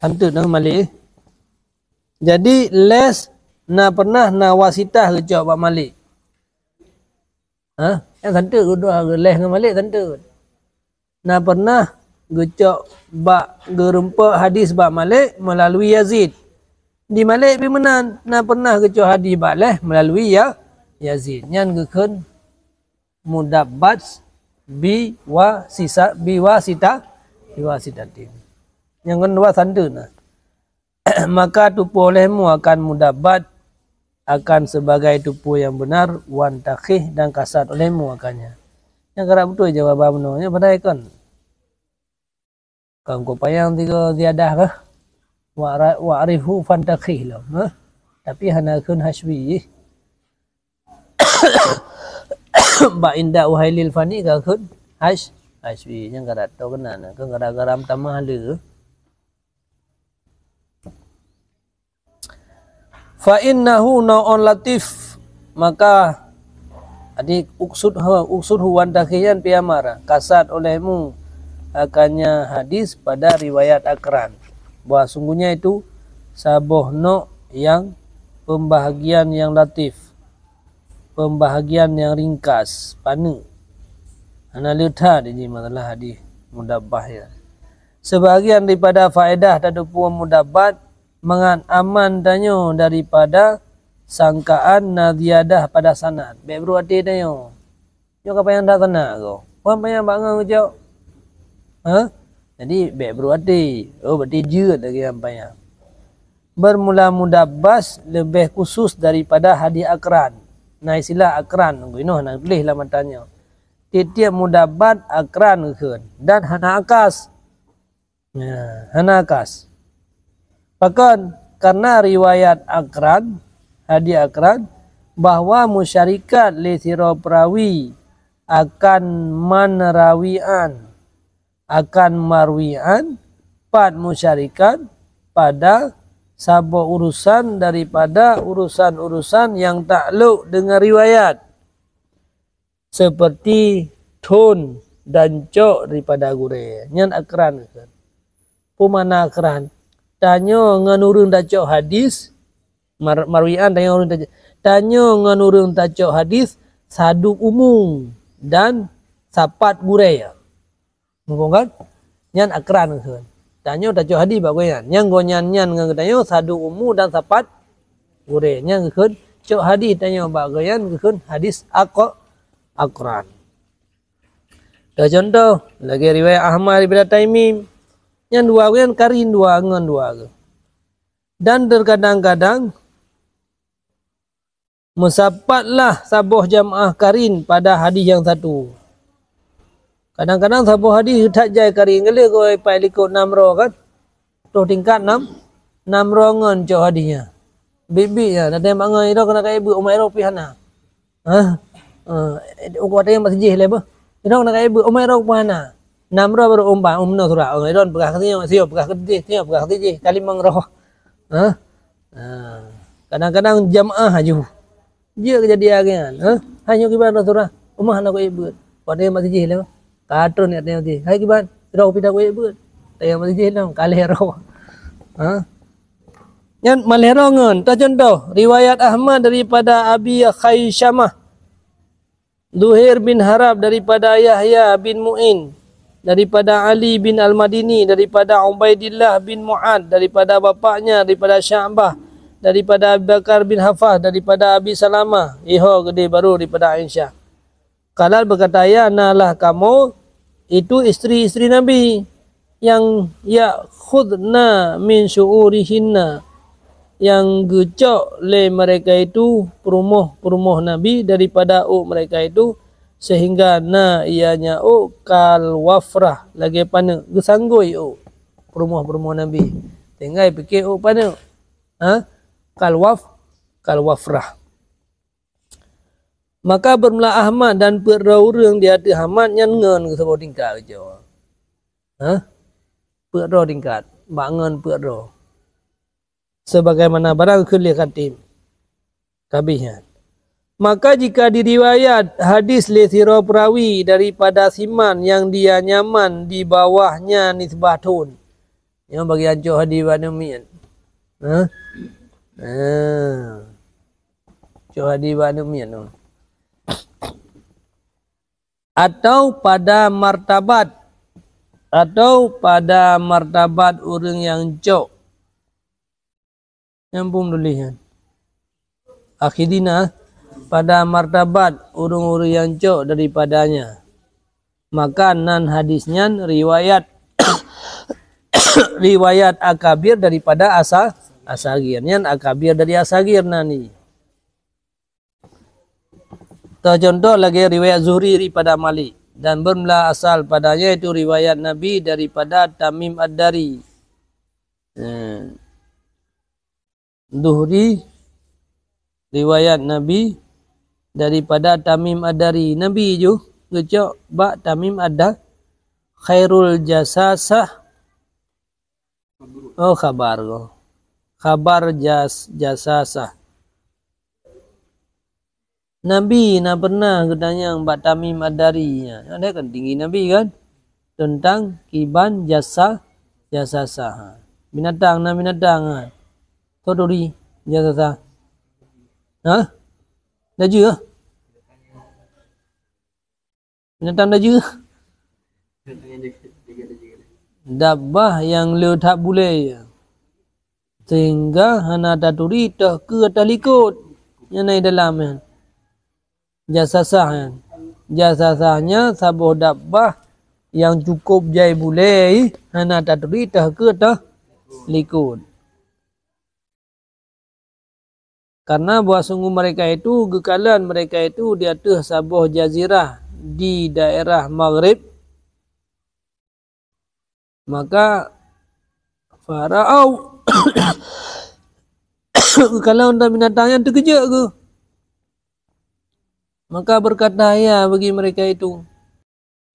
Santeut nang Malik. Jadi Les na pernah na wasitah geucok bak Malik. Ha? Nyang santeut keudua, Les ngon Malik santeut. Na pernah geucok bak, geurumpok hadis bak Malik melalui Yazid. Di Malik pih meunan, na pernah geucok hadis bak Les melalui ya, Yazid. Nyan geukheun mudabbat bi wa sisa, bi wa sita, bi wa sitatin. Nyang keudua santeut na. Maka tupeue olehmu akan mudabbat akan sebagai tupeue yang benar, wan takhih dan kasat olehmu akannya. Nyang karap beutôi jawaban bunoe nyoe padahai kon. Kon kupayang tiga ziyadah kah? Wa'ra-, wa'rifhu fantakhih lom, ha? Tapi hana kheun hasbi. Bak inda uhailil fani ka kheun has-, hasbi. Nyang karap to keunan, kan gara-gara tamah le. Fa innahu nau'un latif, maka, jadi, uksud ha, uksud huwan dakhiyan piamara, kasat olehmu akannya hadis pada riwayat Akran, bahwa sungguhnya itu saboh nok yang pembahagian yang latif, pembahagian yang ringkas, paneuk. Hana le that ini masalah hadis mudabbah ya. Sebahagian daripada faedah tateupeue mudabbat mangat aman tanyoe daripada sangkaan na ziyadah pada sanad. Bék brok até tanyoe. Nyoe ka panyang that sanad ko. Wan panyang bak ngon geucok. Ha? Jadi bék brok até. Oh, berarti jeuet lagée nyang panyang. Bermula mudabbas leubeh khusus daripada hadis Akran. Na istilah Akran, geunoe na tuléh lam matan nyoe. Tieb-tieb mudabbat Akran geukheun dan hana akas. Ya, hana akas. Pakon? Karena riwayat Aqran, hadis Aqran, bahwa musyarikat lé sidroe perawi akan man rawian, akan marwian, pat musyarikat pada saboh urusan daripada urusan-urusan yang takluk dengan riwayat, seperti thon dan cok daripada gurée. Nyan Aqran. Peue makna Aqran? Tanyoe ngon ureuëng tacok hadis, mar-, marwian, tanyoe ureuëng tacok, tanyoe ngon ureuëng tacok hadis saduek umu dan sapat gurée. Muphom kan? Nyan Aqran geukheun. Tanyoe tacok hadis bak gobnyan. Nyan gobnyan nyan ngon geutanyoe saduek umu dan sapat gurée. Nyan geukheun cok hadis tanyoe bak gobnyan geukheun hadis Aq-, Aqran. Teucontoh, lagée riwayat Ahmad daripada Taimim. Nyan dua gobnyan karin dua ngon dua geuh. Dan terkadang-kadang meusapatlah saboh jamaah karin pada hadis nyang satu. Kadang-kadang saboh hadis that jai karin, ka lheueh geuh pat likot nam droe kan? Troh tingkat nam, nam droe ngon cok hadis nyan. Biet-biet nyan, datang bak ngon, "Idong keuneuk ka ibeuet, umat droe pih hana." Hah? Eh, uku watée nyan bak sijih lé beuh. "Idong keuneuk ka ibeuet, umat droe pih hana." Nam droe barô umpat, umnoe surat. Oh, idong peugah keu sinyoe, sinyoe peugah keu sijih, sinyoe peugah keu sijih, ka limong droe. Hah? Ha. Kadang-kadang jamaah aju. Jeuet keujadian lagée nyan, ha? "Hai nyoe kiban droe surah, umat hana ku ibeuet." Watée nyan bak sijih lé, ka trôn niat nyan sijih. "Hai kiban, droe pih hana ku ibeuet." Watée nyan bak sijih lom, ka lhée droe. Ha? Nyan malhero ngon. Teucontoh, riwayat Ahmad daripada Abi Khaisamah. Zuhair bin Harb daripada Yahya bin Mu'in, daripada Ali bin Al-Madini, daripada Ubaidillah bin Mu'ad, daripada bapaknya, daripada Sya'bah, daripada Abi Bakar bin Hafas, daripada Abi Salamah, iho geude barô daripada Aisyah. Qalat berkata, "Yana lah kamoe, itu isteri-isteri Nabi, yang ya'khudna min syu'urihinna, yang geucok lé mereka itu peurumoh-peurumoh Nabi daripada ôk mereka itu, sehingga na ianya ôk kal wafrah, lagée paneuk, geusanggôi ôk peurumoh-peurumoh Nabi, sehingga pike ôk paneuk." Ha? Kal waf-, kal wafrah. Maka beureulah Ahmad dan peuet droe ureuëng di ateueh Ahmad nyan ngon geuh saboh tingkat geucok. Hah? Peuet droe tingkat, bak ngon peuet droe. Sebagaimana barang geukheun lé khatib. Ka abéh nyan. Maka jika diriwayat hadis lé sidroe peurawi daripada siman nyang dia nyaman di bawahnya nisbah thon. Nyoe bagian cok hadis bak aneuk miet. Hah? Ah. Cok hadis bak aneuk miet tu. Atau pada martabat, atau pada martabat ureuëng nyang cok. Nyang bum tuléh nyan. Akhidina, pada martabat ureuëng-ureuëng nyang cok daripadanya. Maka nan hadis nyan riwayat, riwayat akabir daripada asa-, asagir. Nyan akabir dari asagir nan ni. Teucontoh lagée riwayat Zuhri daripada Malik, dan bermula asal padanya itu riwayat Nabi daripada Tamim Ad-Dari. Eh, Zuhri riwayat Nabi daripada Tamim Ad-Dari. Nabi ju geucok bak Tamim Ad-Da-, khairul jasasah. Oh, khabar ko. Khabar jas-, jasasah. Nabi na pernah geutanyong bak Tamim Ad-Dari, nyan, nyan kan tinggi Nabi kan, teuntang kiban jasa, jasasah. Binatang, na binatang, ha. Soe turi jasasah? Hah? Dajeu, ha? Binatang dajeu. Dabbah nyang le that bulée, sehingga hana taturi toh keue ateueh likot nyang na di dalam nyan. Jasasah nyan. Jasasah nyan saboh dabbah nyang cukôp jai bulée, hana taturi toh keue ateueh likot. Karena bahwa sungguh mereka itu, geukalon mereka itu di ateueh saboh jazirah di daerah Maghrib, maka fara'au, Geukalon dan binatang nyan teukeujot geuh. Maka berkata ia bagi mereka itu,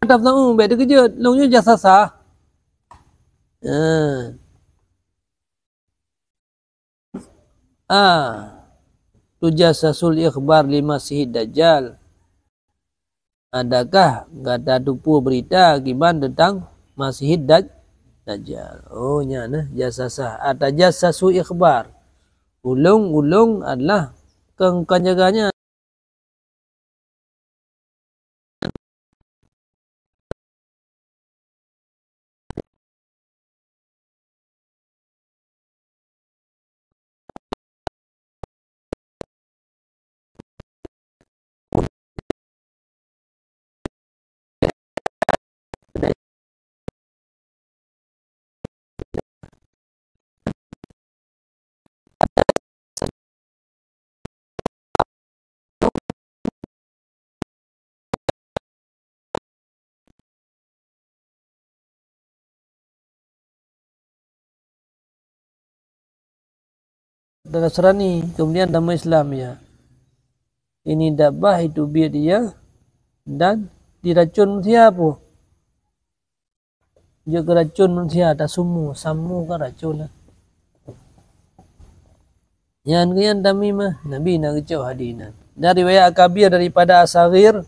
"La tafza'u, bék teukeujot, lôn nyoe jasasa." Ha. A. Tujassasul ikhbar li Masihid Dajjal. Adakah gata tupeue beurita kiban teuntang Masihid Daj-, Dajjal? Oh, nyan, eh, jasasa. Atajassasu ikhbar. Ulôn, ulôn adalah kon, kon jaga nyan. Nasrani, kemudian tamong Islam ia. Ini dabbah itu biet ia dan diracun manusia pun. Jeuet keu racun manusia, tasumu, samu kan racun lah. Nyan keuh nyan Tamimah, Nabi na geucok hadih nyan. Dan riwayat Akabir daripada Asagir,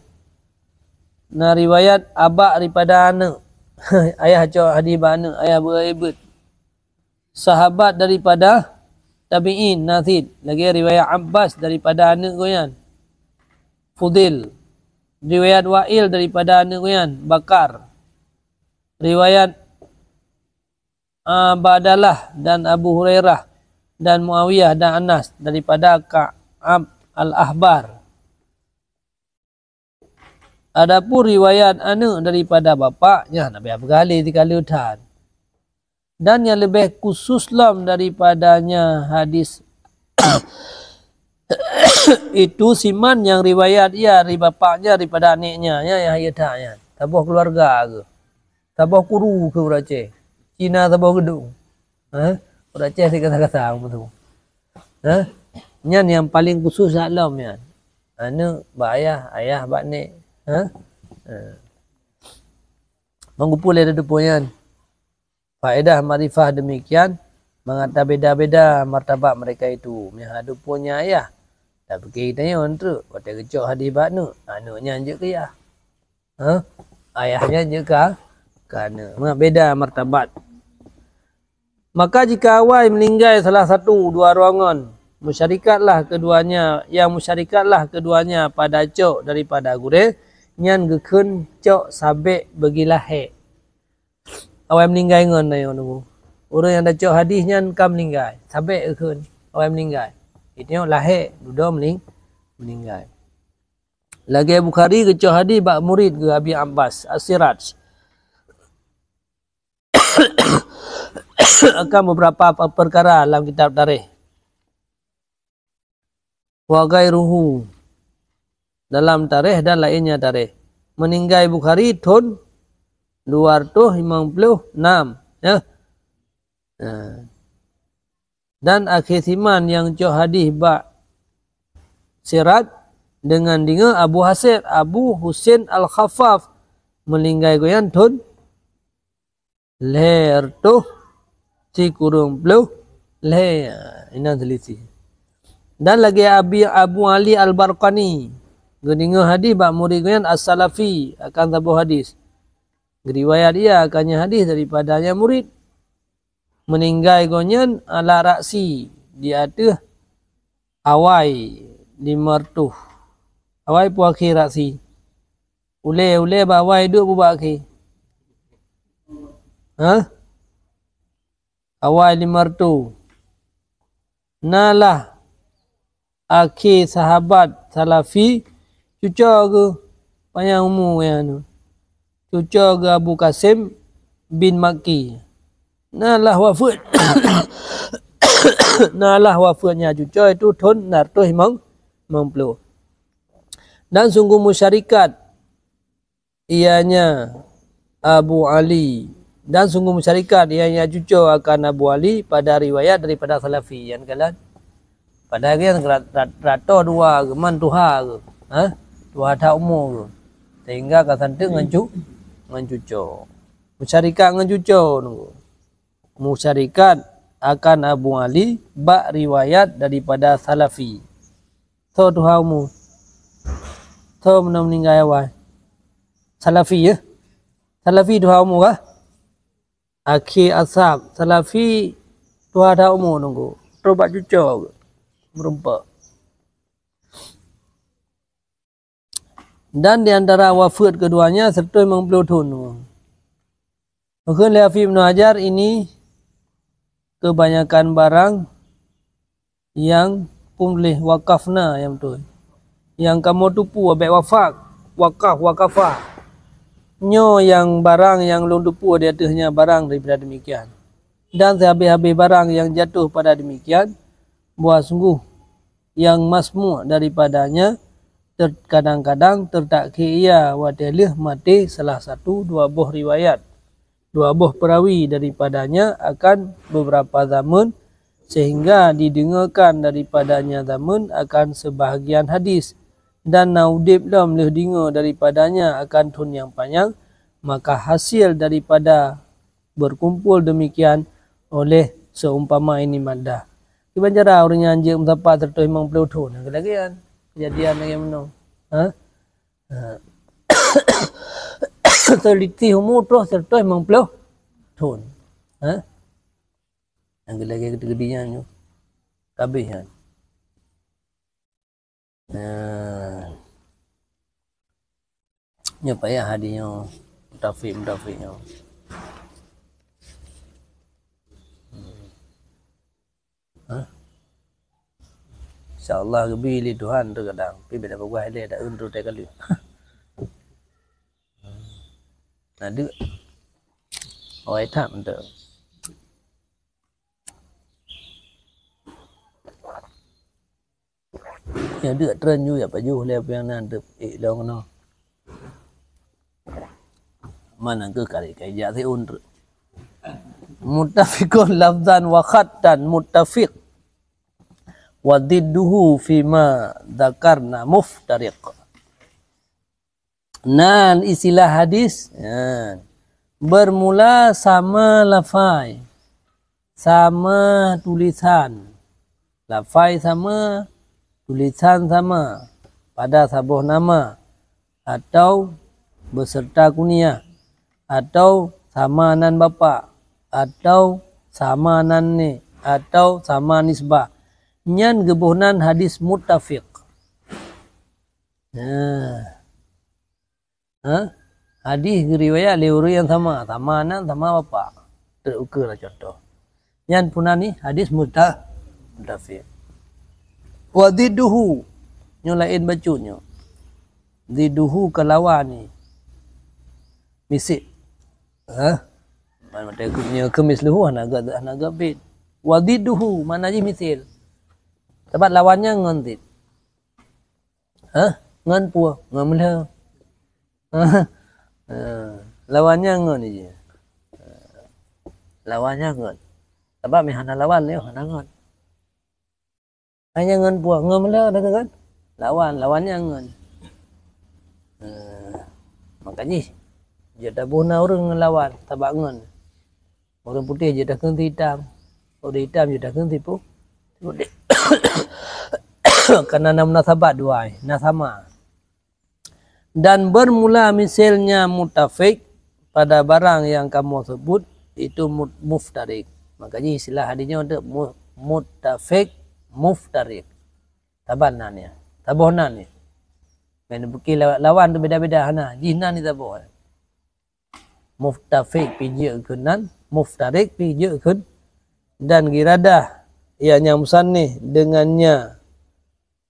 na riwayat abak daripada aneuk. Ayah cok hadih bak aneuk, ayah beu-, beuet. Sahabat daripada tabi'in, na cit, lagée riwayat Abbas daripada aneuk geuh nyan, Fudil. Riwayat Wa'il daripada aneuk geuh nyan, Bakar. Riwayat, a, Badalah dan Abu Hurairah dan Muawiyah dan Anas daripada Ka'ab Al-Ahbar. Adapun riwayat aneuk daripada bapak, nyan Nabi peugah lé sikali that. Dan nyang leubeh khusus lom daripadanya hadis itu Siman nyang riwayat ia dari bapaknya daripada aneknya, ya, ya, ya, tak, ya. Saboh keluarga ke. Saboh kuru ke ureueng Aceh. Cina saboh geudong. Ha? Ureueng Aceh sikata-kata beutôi. Ha? Nyan nyang paling khusus that lom nyan. Aneuk bak ayah, ayah bak nek. Ha? Ha. Meugumpôi lé teupeu nyan. Faedah makrifah demikian, mangat tabeda-beda martabat mereka itu. Meuhadap punya ayah, tapike geutanyoe treuk, watée geucok hadih bak aneuk, aneuk nyan jeuet keu ayah. Ha? Ayah nyan jeuet ka, ka aneuk. Mangat beda martabat. Maka jika awai meninggai salah satu dua rombongan, musyarikatlah keduanya, yang musyarikatlah keduanya pada cok daripada gurée, nyan geukheun cok sabek beugilah hék. Awai meuninggai ngon na nyoe nunggu. Ureuëng nyang tacok hadih nyan ka meuninggai. Sabek geukheun awai meuninggai. Itu nyoe lahé dudoe meuning-, meuninggai. Lagée Bukhari geucok hadih bak murid geuh Abi Abbas As-Siraj akan beberapa pe-, perkara lam kitab tarikh. Wa ghairuhu, dalam tarikh dan lainnya tarikh. Meuninggai Bukhari thon dua ratus limong puluh enam, ya. Nah. Dan akhé siman nyang cok hadih bak Sirat dengan dinge Abu Hasib, Abu Husain Al-Khaffaf, meuninggai gobnyan thon lhée reutôh sikureueng ploh lhée, inan selisih. Dan lagée Abi, Abu Ali Al-Barqani, geudeungoe hadis bak murid gobnyan As-Salafi akan saboh hadis. Geuriwayat ia akan nyan hadis daripada nyan murid. Meuninggai gobnyan ala ra'si, di ateueh awai limong reutôh. Awai peue akhé ra'si? Ulée, ulée bak awai duek peue bak akhé? Hah? Awai limong reutôh. Na lah akhé sahabat Salafi, cuco geuh panyang umu nyan. Cuco geuh Abu Qasim bin Makki. Na lah wafeuet. Na lah wafeuet nyan cuco itu thon enam reutôh limong ploh. Dan sungguh musyarikat ianya Abu Ali. Dan sungguh musyarikat ianya cuco akan Abu Ali pada riwayat daripada Salafi. Nyan kalon. Padahai geuh rat-, rat-, rato dua geuh, man tuha geuh. Ha? Tuha that umu geuh. Sehingga ka santeuk ngon cu-, ngon cuco. Musyarikat ngon cuco nunggu. Musyarikat akan Abu Ali bak riwayat daripada Salafi. Soe tuha umu? Soe meunan meuninggai awai? Salafi, ya? Salafi tuha umu kah? Akhé asab, Salafi tuha that umu nunggu. Trok bak cuco geuh. Meureumpok. Dan di antara wafeuet keduanya seratus lima puluh thon. Meukeun lé Hafidh Ibnu Hajar, ini kebanyakan barang nyang peunuléh wakafna nyang beutôi. Nyang kamoe tupu abék wafak, wakaf, wakafa. Nyoe nyang barang nyang lôn tupu di ateueh nyan barang daripada demikian. Dan sehabéh-habéh barang nyang jatuh pada demikian, bahwa sungguh nyang masmu' daripadanya ter-, kadang-kadang teutakhir ia watée lheueh maté salah satu dua boh riwayat, dua boh perawi daripadanya akan beberapa zaman, sehingga didengarkan daripadanya zaman akan sebahagian hadis, dan na udeb lom lheueh deungoe daripadanya akan thon nyang panyang, maka hasil daripada berkumpul demikian oleh seumpama ini maddah. Kiban cara ureuëng nyan jeuet meusapat seratus lima puluh thon, lagée nyan kejadian lagée meunoe. Ha? Ha. Seulitiek umu troh seratus lima puluh thon. Ha? Nyang lagée geutanyoe nyoe. Kabeh nyan. Nah. Nyoe payah hadis nyoe, mutafik-mutafik nyoe. Hmm. Hah? Insya Allah geubi lé Tuhan tu kadang. Tapi bila peugah ilée dak un tu tai kali. Nah, dek. Awai that tu. Nyang deuk treun ju jak pajoh lé peue nyang na teuh ék lôn keunoe. Mana keuh kali ka ijak siôn treuk. Muttafiqun lafzan wa khattan muttafiq. Wa didduhu fima dzakarna muftariq. Nan istilah hadis, ya, bermula sama lafai, sama tulisan. Lafai sama, tulisan sama pada saboh nama, atau beserta kunyah, atau sama nan bapak, atau sama nan nek, atau sama nisbah. Nyan geuboh nan hadis muttafiq. Nah. Ha? Hadis geuriwayat lé ureuëng nyang sama, sama nan, sama bapak. Teuk ukeue lah contoh. Nyan peue nan ni hadis muta-, muttafiq. Wa didduhu. Nyoe laén bacut nyoe. Didduhu keu lawan ni. Misik. Ha? Man maté nyoe keu misluhu hana ga-, hana gabit. Wa didduhu makna jih misil. Sabab lawan nyan ngon did. Hah? Ngon peue? Ngon meulhö. Ha, lawan nyan ngon ije. Lawan nyan ngon. Sabab meuhana lawan lé hana ngon. Hanya ngon peue? Ngon meulhö dah kan? Lawan, lawan nyan ngon. Ha, maka jih jeuet taboh na ureuëng ngon lawan sabab ngon. Ureuëng putéh jeuet takheun si itam. Ureuëng itam jeuet takheun si pu-, si putéh. Karena na munasabat dua, na sama. Dan bermula misalnya muttafiq pada barang yang kamu sebut itu mut-, muftariq. Makanya istilah hadis nyoe tu mu-, muttafiq, muftariq. Saban nan ya. Saboh nan ya. Main buki lawan tu beda-beda hana. Jih nan ni saboh. Muttafiq pih jeuet keu nan, muftariq pih jeuet keu dan giradah, ianya musannif dengannya,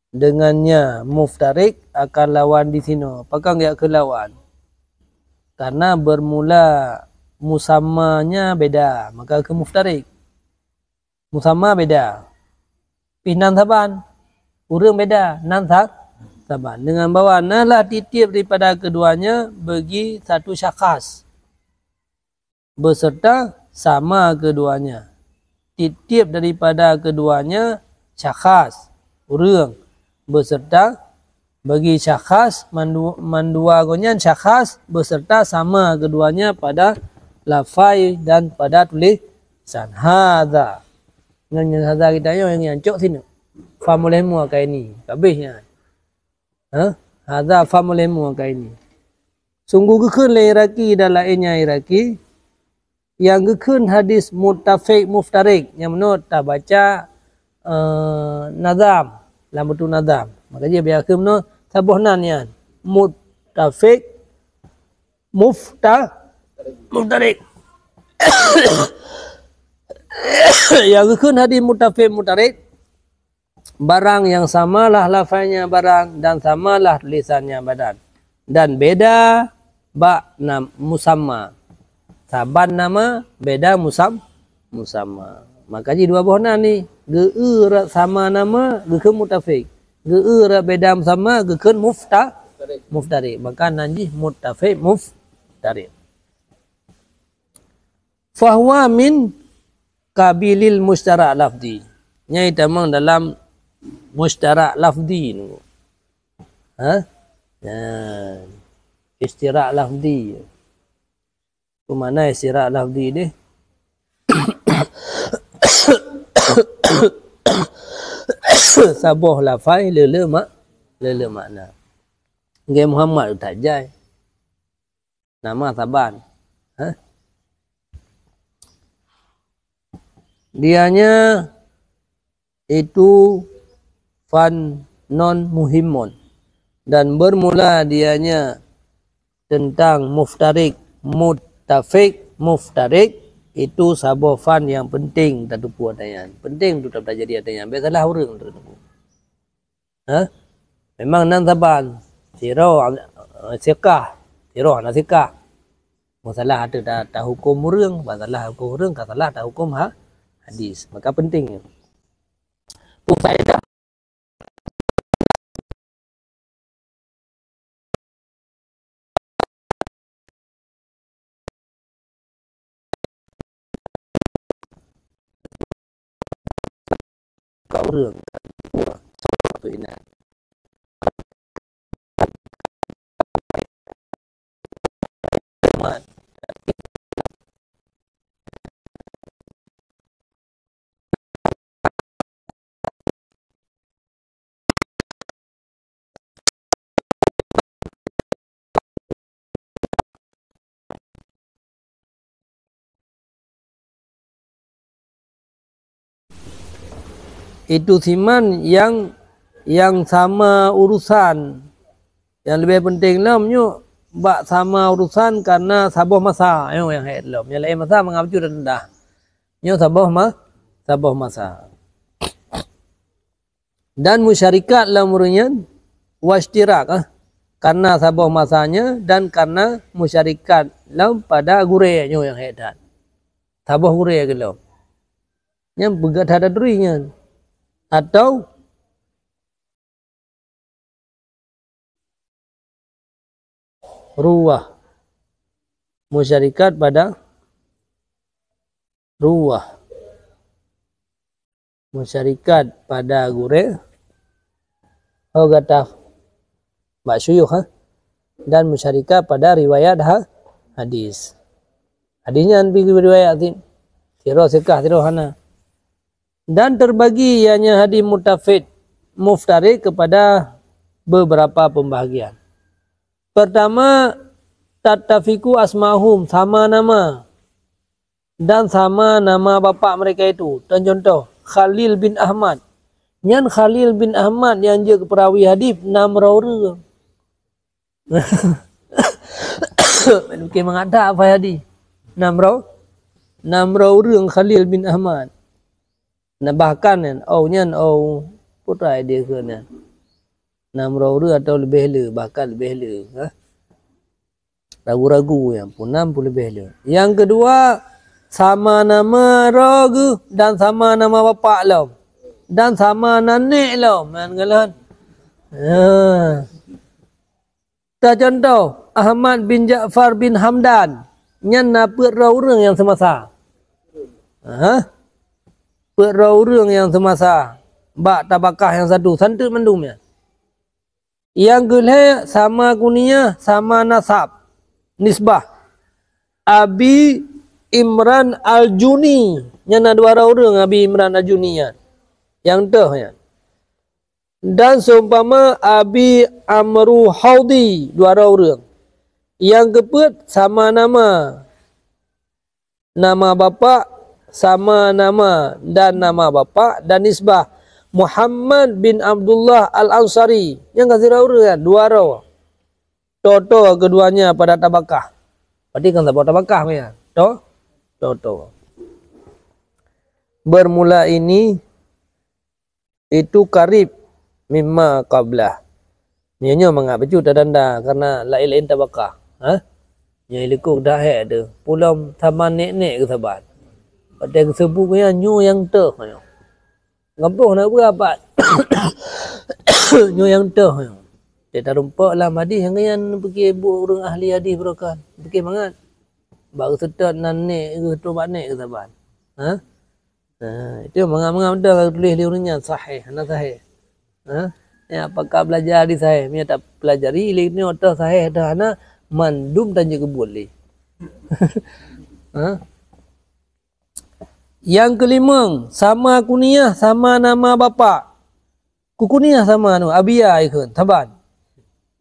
dengannya muftariq akan lawan di sinoe. Pakon geujak keu lawan? Karena bermula musammanya beda, maka keu muftariq. Musamma beda. Pih nan saban. Ureuëng beda, nan sa-, saban. Dengan bahwa nalah tieb-tieb daripada keduanya bagi satu syakhas. Beserta sama keduanya. Tieb-tieb daripada keduanya syakhas. ureuëng, beserta bagi syakhas mandu-, mandua gobnyan syakhas beserta sama keduanya pada lafai dan pada tulisan. Hadza. Ngon nyan hadza kita nyoe nyang cok sineuk. Fa muléh mu ka ini. Habéh nyan. Ha? Hadza fa muléh mu ka ini. Sungguh geukheun lé Iraqi dan lainnya Iraqi, nyang geukheun hadis muttafik muftarik, nyang meunoe tabaca, eh, nazam, lam bentuk nazam. Maka jih biasa meunoe saboh nan nyan, muttafik mufta-, muftarik. Nyang geukheun hadis muttafik muftarik, barang yang samalah lafaznya barang dan samalah tulisannya badan, dan beda bak nam-, musamma. Saban nama beda musam-, musamma. Maka jih dua boh nan ni, geu-eu rot sama nama geukheun muttafik, geu-eu rot beda musamma geukheun mufta-, muftarik. Maka nan jih muttafik muftarik. Fahuwa min qabilil musytarak lafzi. Nyai tamong dalam musytarak lafzi nunggu. Ha? Nah, isytirak lafzi. Peue makna isytirak lafzi deh? Saboh lafai lé-lé mak-, lé-lé makna. Nggak Muhammad utak jai. Nama saban. Ha? Dianya itu fan non muhimon. Dan bermula dianya tentang muftarik, muttafik, muftarik, itu saboh fan yang penting tateupeue ata nyan. Penting tu tapelajari ata nyan. Biasalah ureuëng tu. Ha? Memang nan saban. Sidroe, eh, sikah, sidroe hana sikah. Masalah tu ta-, tahukum ureuëng, masalah hukum ureuëng, ka salah tahukum ha-, hadis. Maka penting. Peue faedah ka ureuëng ka buah soe tu inan. Itu siman yang, yang sama urusan. Yang lebih penting lom nyoe bak sama urusan karena saboh masa nyoe nyang hek lom. Nyang laén masa mangat bacut dan rendah. Nyoe saboh ma-, saboh masa. Dan musyarikat lam ureuëng nyan wasytirak, ah, karena saboh masanya dan karena musyarikat lam pada gurée nyoe nyang hek that. Saboh gurée keulom. Nyan peugah that turi nyan. Atau ruwah. Musyarikat pada ruwah. Musyarikat pada gurée. Oh, gata bak syuyukh, ha? Dan musyarikat pada riwayat ha-, hadis. Hadis nyan pi riwayat tin. Sidroe sikah, sidroe hana. Dan terbagi ianya hadis muttafik muftarik kepada beberapa pembahagian. Pertama, tattafiqu asma'uhum, sama nama dan sama nama bapak mereka itu. Dan contoh, Khalil bin Ahmad. Nyan Khalil bin Ahmad nyang jeuet keu peurawi hadis nam droe ureuëng. Mungkin mangat that hafai hadis. Nam droe, nam droe ureuëng Khalil bin Ahmad. Nah, bahkan nyan, oh nyan, oh, putra dia ke nyan. Nam droe ureuëng atau leubeh le, bahkan leubeh le, ha? Ragu-ragu nyan, pun nam pun leubeh le. Yang kedua, sama nama droe geuh dan sama nama bapak lom. Dan sama nan nék lom, nyan galon. Ha. Tacontoh, Ahmad bin Ja'far bin Hamdan. Nyan na peuet droe ureuëng nyang seumasa. Ha? Peuet droe ureuëng nyang seumasa. bak tabaqah nyang satu, santeut mandum nyan. Nyang keu lhèe sama kunyah, sama nasab, nisbah. Abi Imran Al-Juni, nyan na dua droe ureueng Abi Imran Al-Juni nyan. Nyang teuh nyan. Dan seumpama Abi Amru Haudi, dua droe ureueng. Nyang keupeuet sama nama. Nama bapak sama nama dan nama bapak dan nisbah. Muhammad bin Abdullah Al-Ansari. Nyang ka sidroe ureueng, dua droe. Toto keduanya pada tabaqah. Berarti kan saboh tabaqah meunan. To? Toto. Bermula ini itu qarib mimma qablah. Meunyoe mangat bacut tanda-tanda karena laén-laén tabaqah. Ha? Nyoe likot dah hek tu. Pulom sama nek-nek keu saban. Watèe geuseubu nyan nyoe nyang teuh nyoe. Gampông na beurapat. Nyoe nyang teuh nyoe. Teuh tarumpok lam hadis nyang nyan piké buet ureueng ahli hadis beureukan. Piké mangat. Bak geuseutôt nan nek, geuseutôt bak nek keu saban. Ha? Ha, itu mangat-mangat meudoh ka tuléh lé ureueng nyan sahih, hana sahih. Ha? Nyan apakah belajar di sahih? Meunyo tapelajari lé nyoe toh sahih toh hana, mandum tanjeuet keubuet lé. Ha? Nyang keulimong, sama kunyah, sama nama bapak. Keu kunyah sama nu, Abi ya ikheun, saban.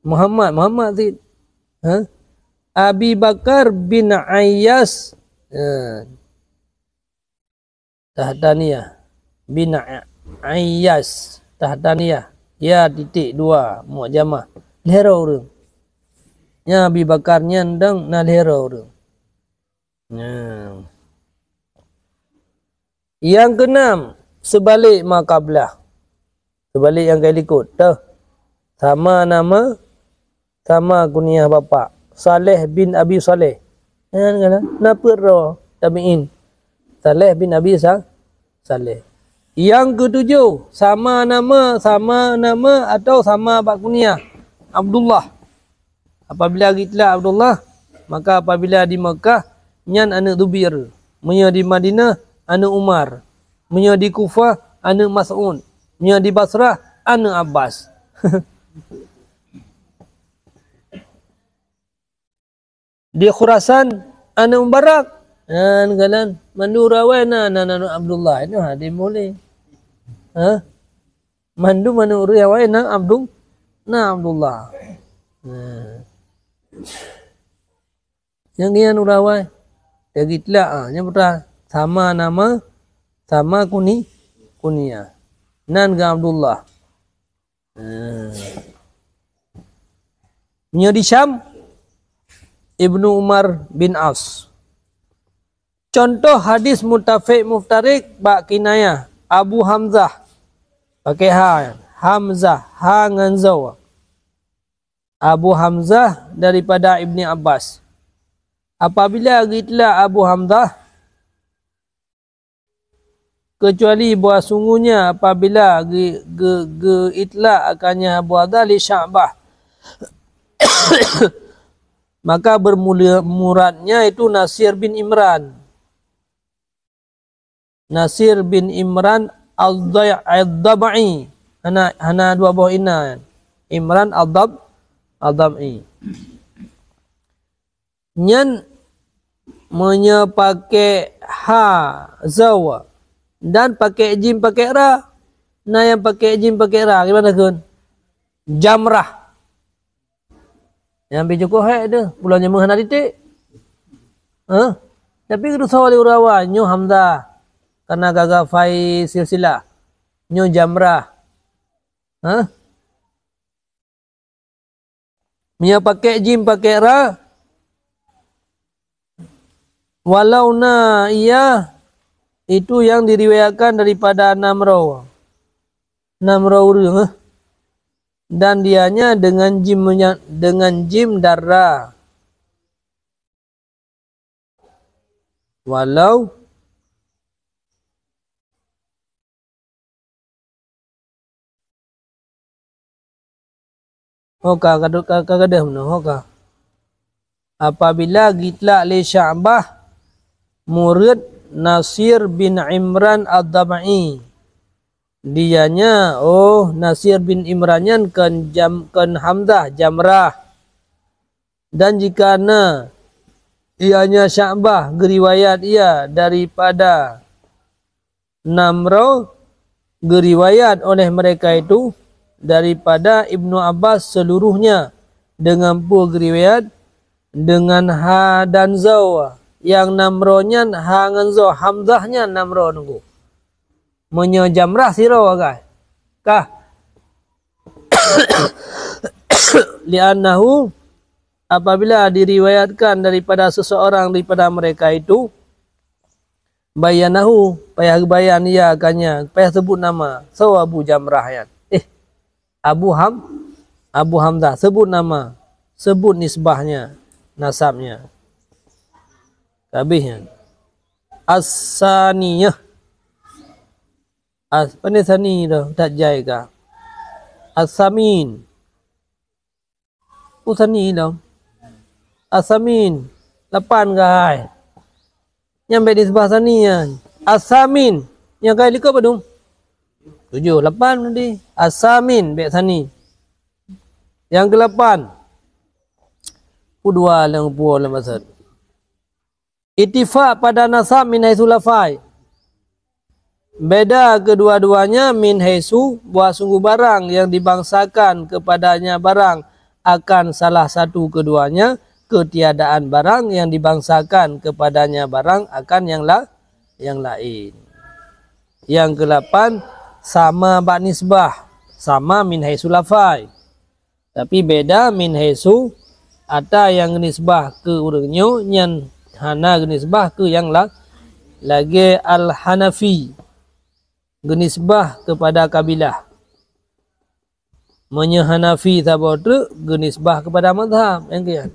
Muhammad, Muhammad cit. Ha? Abi Bakar bin Ayyas. Ha. Tahtaniyah bin A-, Ayyas Tahtaniyah, ya titik dua mu'jamah. Lhèe droe ureueng. Nyan Abi Bakar nyan dang na lhèe droe ureueng. Nah. Nyang keunam, seubalek ma qablah. Seubalek nyang ka likot, teuh. Sama nama, sama kunyah bapak. Saleh bin Abi Saleh. Nyan kan, na peuet droe tabi'in. Saleh bin Abi Sa-, Saleh. Nyang keutujoh, sama nama, sama nama atau sama bak kunyah. Abdullah. Apabila geuitlak Abdullah, maka apabila di Mekah, nyan aneuëk Zubair. Meunyoe di Madinah, aneuëk Umar. Meunyoe di Kufah, aneuëk Mas'ud. Meunyoe di Basrah, aneuëk Abbas. Di Khurasan, aneuëk Mubarak. Nyan kalon, mandum ureuëng awai na, na, na, na Abdullah. Itu hadis boleh. Ha? Mandum aneuëk ureuëng awai na Abdul-, na Abdullah. Ha. Nyang ngian ureuëng awai. Lagèe itlak, ha, nyan putra. Sama nama, sama kuni-, kunyah. Nan keu Abdullah. Ha. Nyoe di Syam, Ibnu Umar bin As. Contoh hadis muttafaq muftarik bak kinayah, Abu Hamzah. Pakai ha, Hamzah, ha ngon zaw. Abu Hamzah daripada Ibni Abbas. Apabila geuitlak Abu Hamzah, kecuali bahwa sungguhnya apabila ge-, ge-, geuitlak akannya Abu Hamzah li Sya'bah, maka bermula-, muradnya itu Nasir bin Imran. Nasir bin Imran Al-Dai-, Al-Dabai. Hana, hana dua boh ina. Imran Al-Dab-, Al-Dabai. Nyan meunyoe pakai ha, zaw, dan pakai jim, pakai ra. Na nyang pakai jim, pakai ra, gimana, Gun? Jamrah. Nyang pi cukup hék tu, pulo nyang hana titik. Hah? Tapi geutusoe lé ureuëng awai, nyoe hamzah. Karena gaga fai silsilah. Nyoe jamrah. Hah? Meunyoe pakai jim, pakai ra, walau na iya, itu yang diriwayatkan daripada enam rawi. Enam rawi ureuëng, eh. Dan dianya dengan jim menya-, dengan jim dan ra. Walau. Oh, ka, ka, ka, ka gadôh meunoe, oh, ka. Apabila geuitlak lé Sya'bah, murid Nasir bin Imran Ad-Dabai. Dianya, oh, Nasir bin Imran nyan kon jam-, kon Hamzah Jamrah. Dan jika na, ianya Sya'bah geuriwayat ia daripada Namro, geuriwayat oleh mereka itu daripada Ibnu Abbas seluruhnya dengan peue geuriwayat, dengan ha dan zau, nyang Namro nyan ha ngon zau, Hamzah nyan Namro nunggu. Meunyoe Jamrah sidroe agak. Kah? Li'annahu, apabila diriwayatkan daripada seseorang daripada mereka itu, bayyanahu, payah geubayan ia akannya, payah sebut nama, soe Abu Jamrah nyan. Eh, Abu Ham-, Abu Hamzah, sebut nama, sebut nisbahnya, nasabnya. Habis nyan. As-Saniyah. As-, pane Sani dah, that jai ka. As-Samin. Oh, Sani dah. As-Samin. Lapan ka hai. Nyang bèk nisbah Sani nyan. As-Samin. Nyang ka likot padum? Tujoh, lapan tadi. As-Samin bèk Sani. Nyang keulapan. Peue dua nyang peue lam maksud. Ittifaq pada nasab min haitsu lafai. Beda kedua-duanya min haitsu, bahwa sungguh barang yang dibangsakan kepadanya barang akan salah satu keduanya, ketiadaan barang yang dibangsakan kepadanya barang akan yang la-, yang lain. Yang kelapan, sama bak nisbah, sama min haitsu lafai. Tapi beda min haitsu, ata nyang geunisbah keu ureuëng nyoe nyan hana geunisbah keu nyang la-, lagée Al-Hanafi geunisbah keupada kabilah. Meunyoe Hanafi saboh treuk geunisbah keupada mazhab, nyang keu nyan.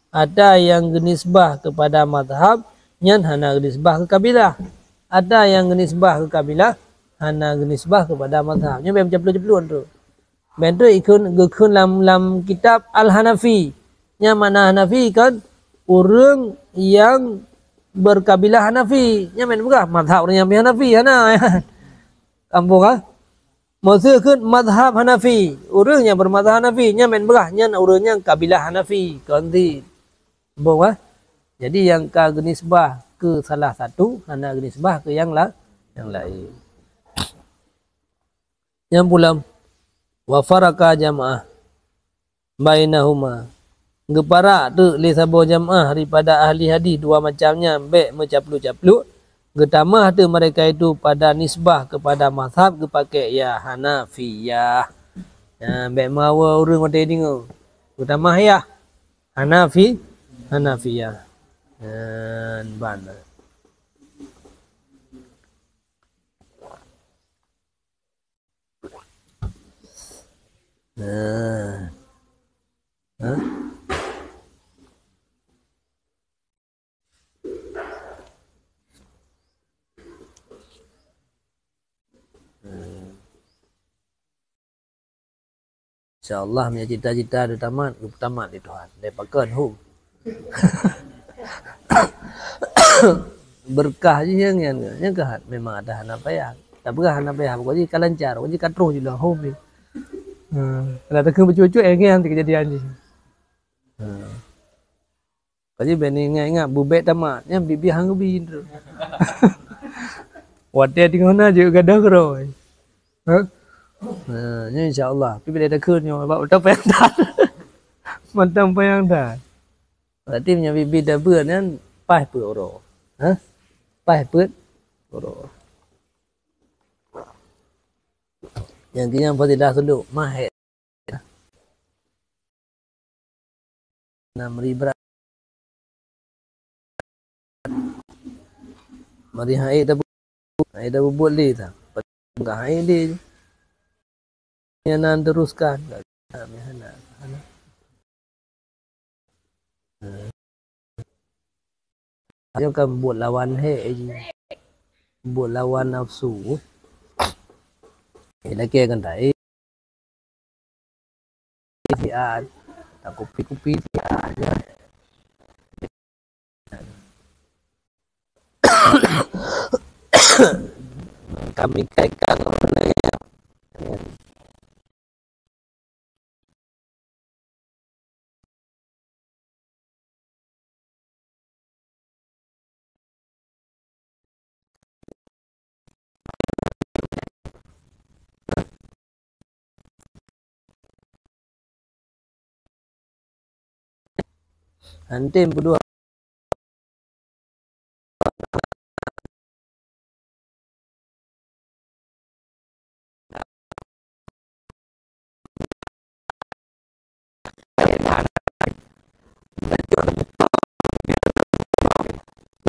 Ata nyang geunisbah keupada mazhab nyan hana geunisbah keu kabilah. Ata nyang geunisbah keu kabilah hana geunisbah keupada mazhab. Nyoe bèk meucaplu-caplu treuk. Bèk treuk ikheun, geukheun lam, lam kitab Al-Hanafi. Nyang makna Hanafi kan ureuëng nyang berkabilah Hanafi. Nyang bèk peugah mazhab ureuëng nyang Hanafi, hana. Kampung ah. Maksud kheun mazhab Hanafi, ureuëng nyang bermazhab Hanafi, nyang bèk peugah nyan ureuëng nyang kabilah Hanafi, kon cit. Kampung ah. Jadi nyang ka geunisbah keu salah satu, hana geunisbah keu nyang la-, nyang laén. Nyang pulam, wa faraka jamaah bainahuma. Geuparak teuk lé saboh jamaah daripada ahli hadis dua macam nyan bèk meucaplu-caplu, geutamah teuk mereka itu pada nisbah keupada mazhab geupaké ya Hanafiyah. Nyan bèk meuawa ureuëng watée deungoe. Geutamah ya Hanafi, Hanafiyah. Nyan ban. Nah. Hah? Insya Allah, meunyo cita-cita tu tamat, tamat di Tuhan. Dia pakon hu. Berkah je nyang nyan, nyang keuhat memang ada hana payah. Tak peugah hana payah, pokok jih ka lancar, pokok jih ka troh je lah, hom je. Ha, kalau takheun bacut-bacut, eh, nyan kejadian jih. Ha. Pokok jih bèk ingat-ingat, bubek tamat, nyan bibih hang geubi tu. Watèe teungoh na jeuet gadoh keudroe. Ha? Ha, nyan insya Allah. Tapi bila takheun nyoe, bak mantong payang that. Mantong payang that. Berarti meunyo bibit dabeuet nyan paih peuet uroe. Ha? Paih peuet uroe. Nyang keu nyan fadilah suluk, mahé. Nam ribra. Mari hai tabu-, hai tabubuet lé ta. Peugah hai lé. Nyan nan teruskan. Hana, hana. Ayo kan buet lawan hai ji. Buet lawan nafsu. Eh, lakée kan tai. Siat. Tak kupi-kupi siat. Kami kaitkan Hantem peudua.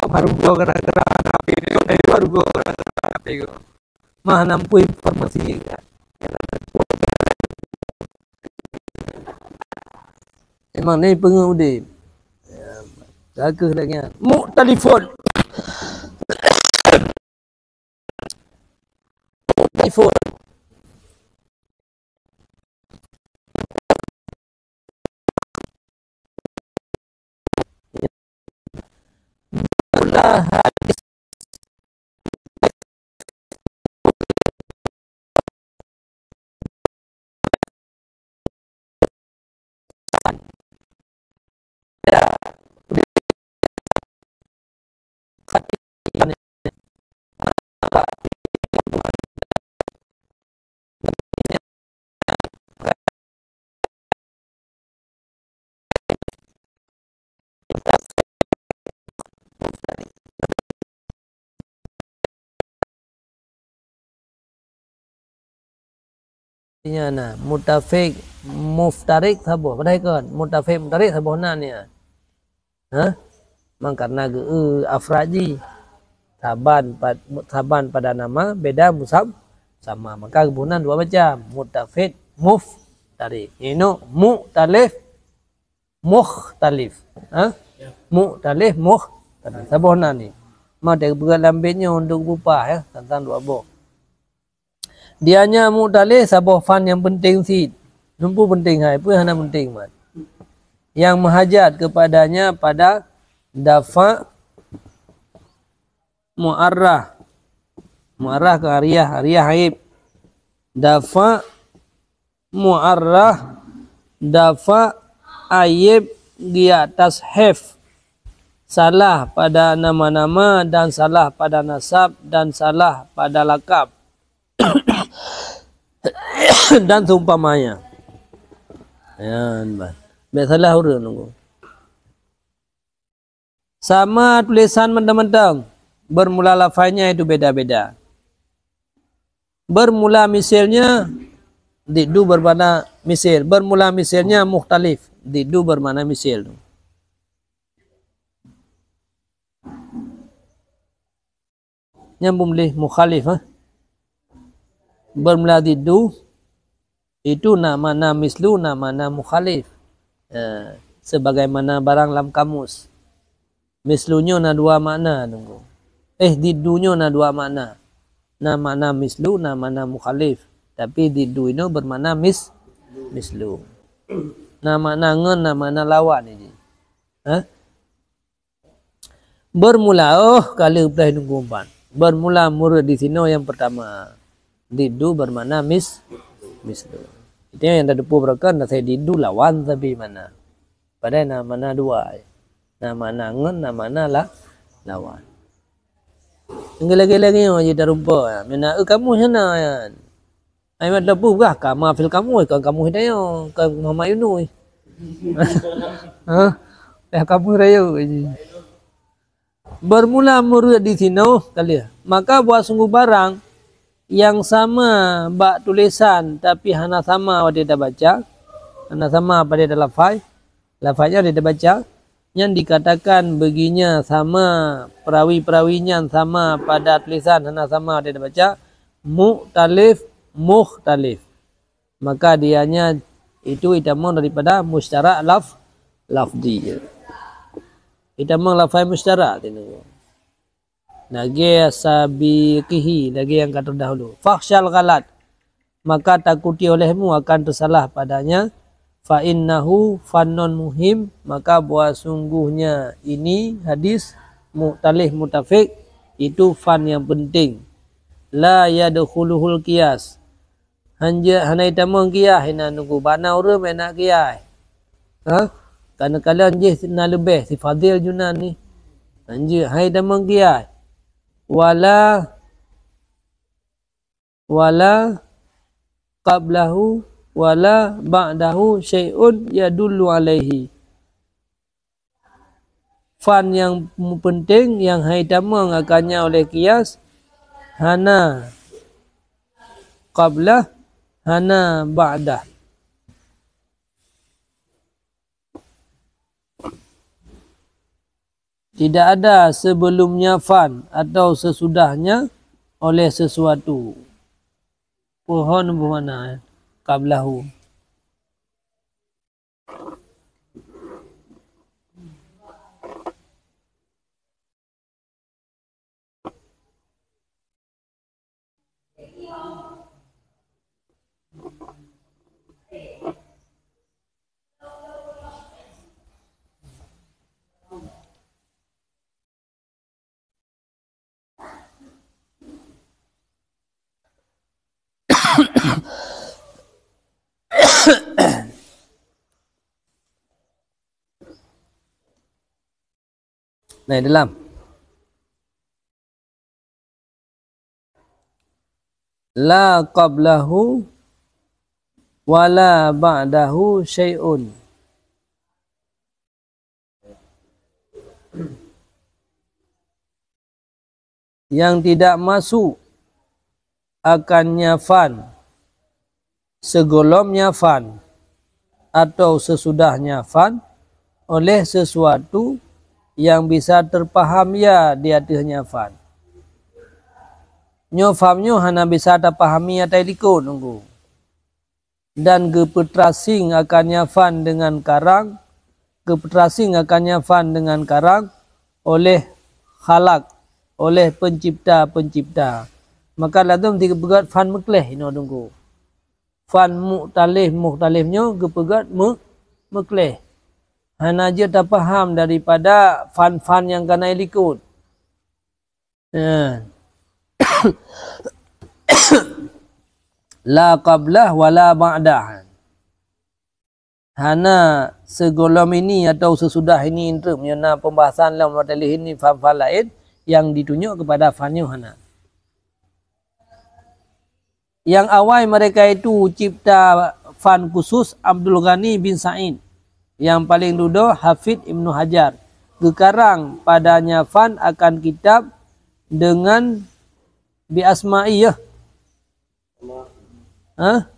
Baru dua gara-gara api ni, baru dua gara-gara api tu. Mah nampui informasi. Memang ni peungeut udeb. Ka keuh lagèe nyan. Mukhtalifun. Mukhtalifun. Nyan na, mutafiq muftarik saboh. Padahai kon, mutafiq muftarik saboh na nyan. Ha? Mang karena geu-, eu, afrad jih. Saban pad-, saban pada nama, beda musam-, sama. Maka geuboh nan dua macam, mutafiq muftarik. Inoe mukhtalif mukhtalif. Ha? Mukhtalif mukhtalif. Saboh nan ni. Ma teupeugah lam bit nyoe untuk bupah, ya, tantang dua boh. Dia nyan mukhtalif saboh fan nyang penting cit. Nyan pun penting hai, peue hana penting mat. Yang meuhajat kepadanya pada dafa mu'arrah. Mu'arrah ke ariah, ariah aib. Dafa mu'arrah, dafa aib di atas hifz. Salah pada nama-nama dan salah pada nasab dan salah pada lakab. Dan seumpamanya. Nyan ban. Bèk salah ureueng nunggu. Sama tulisan mantong-mantong, bermula lafaznya itu beda-beda. Bermula misilnya, diddu bermakna misil. Bermula misilnya mukhtalif, diddu bermakna misil. Nyan beumeuleh mukhalif, ha? Bermula diddu, itu na makna mislu, na makna mukhalif. Eh, sebagaimana barang lam kamus. Mislu nyoe na dua makna, nunggu. Eh, diddu nyoe na dua makna. Na makna mislu, na makna mukhalif. Tapi diddu inoe bermakna mis-, mislu. Na makna ngon, na makna lawan ini. Ha? Bermula, oh, ka lheueh peugah nunggu umpan. Bermula murid di sinoe nyang pertama. Diddu bermakna mis-, mislu. Itu nyang teupeue beureukan, na sai diddu lawan sabe makna. Padahai na makna dua. Na makna ngon, na makna la-, lawan. Lagèe-lagèe nyoe jih tarumpok. Mina eu kamoe hana nyan. Ai mat teupeu bah kama fil kamus, kon kamus rayeuk, kon Muhammad Yunus. Ha? Dah kamus rayeuk jih. Bermula murid di sinoe, ka lheueh. Maka buat sungguh barang nyang sama bak tulisan, tapi hana sama watèe tabaca, hana sama pada talafai, lafai nyan watèe tabaca, nyan dikatakan beuginya sama, perawi-perawi nyan sama pada tulisan, hana sama watèe tabaca, mukhtalif, mukhtalif. Maka dia nyan itu itamong daripada musyarak laf-, lafzi. Itamong lafai musyarak tinoe. Lagèe sabiqihi, lagèe nyang ka terdahulu. Fakhsyal ghalat, maka takuti olehmu akan tersalah padanya. Fa innahu fannun muhim, maka bahwa sungguhnya ini hadis mukhtalif muttafiq itu fan yang penting. La yadkhuluhul qiyas, Hanjeuet hana itamong qiyas, inan nunggu bana ureueng meunak qiyas. Ha? Karena kalon jih na leubeh si Fadil Junani. Hanjeuet hai tamong qiyas. Wala, wala qablahu wala ba'dahu syai'un yadullu alaihi. fan nyang penting nyang hai tamong akannya oleh kias, hana qablah, hana ba'dah. Tidak ada sebelumnya fan atau sesudahnya oleh sesuatu. Pohon buhana qablahu. Nah, dalam. La qablahu wa la ba'dahu syai'un. Yang tidak masuk akannya fan, segolomnya fan, atau sesudahnya fan oleh sesuatu yang bisa terpaham ya di ateuhnya fan. Nyoe fam nyoe hana bisa tapahami atai likot nunggu. Dan geupeutrasing akannya fan dengan karang, geupeutrasing akannya fan dengan karang oleh khalaq, oleh pencipta-pencipta. Maka lazem digeupeugét fan meukleh inoe teungku. Fan mukhtalif, mukhtalif nyoe geupeugét meu-, meukleh. Hana jeuet tapaham daripada fan-fan nyang ka na i likot. Ya. La qablah wa la ba'dah. Hana segolom ini atau sesudah ini, enteuk meunyoe na pembahasan lam matéri ini fan-fan laén yang ditunjuk kepada fan nyoe hana. Yang awai mereka itu cipta fan khusus Abdul Ghani bin Said. Yang paling dudoe Hafidh Ibnu Hajar. Geukarang padanya fan akan kitab dengan bi asma'iyah. Hah?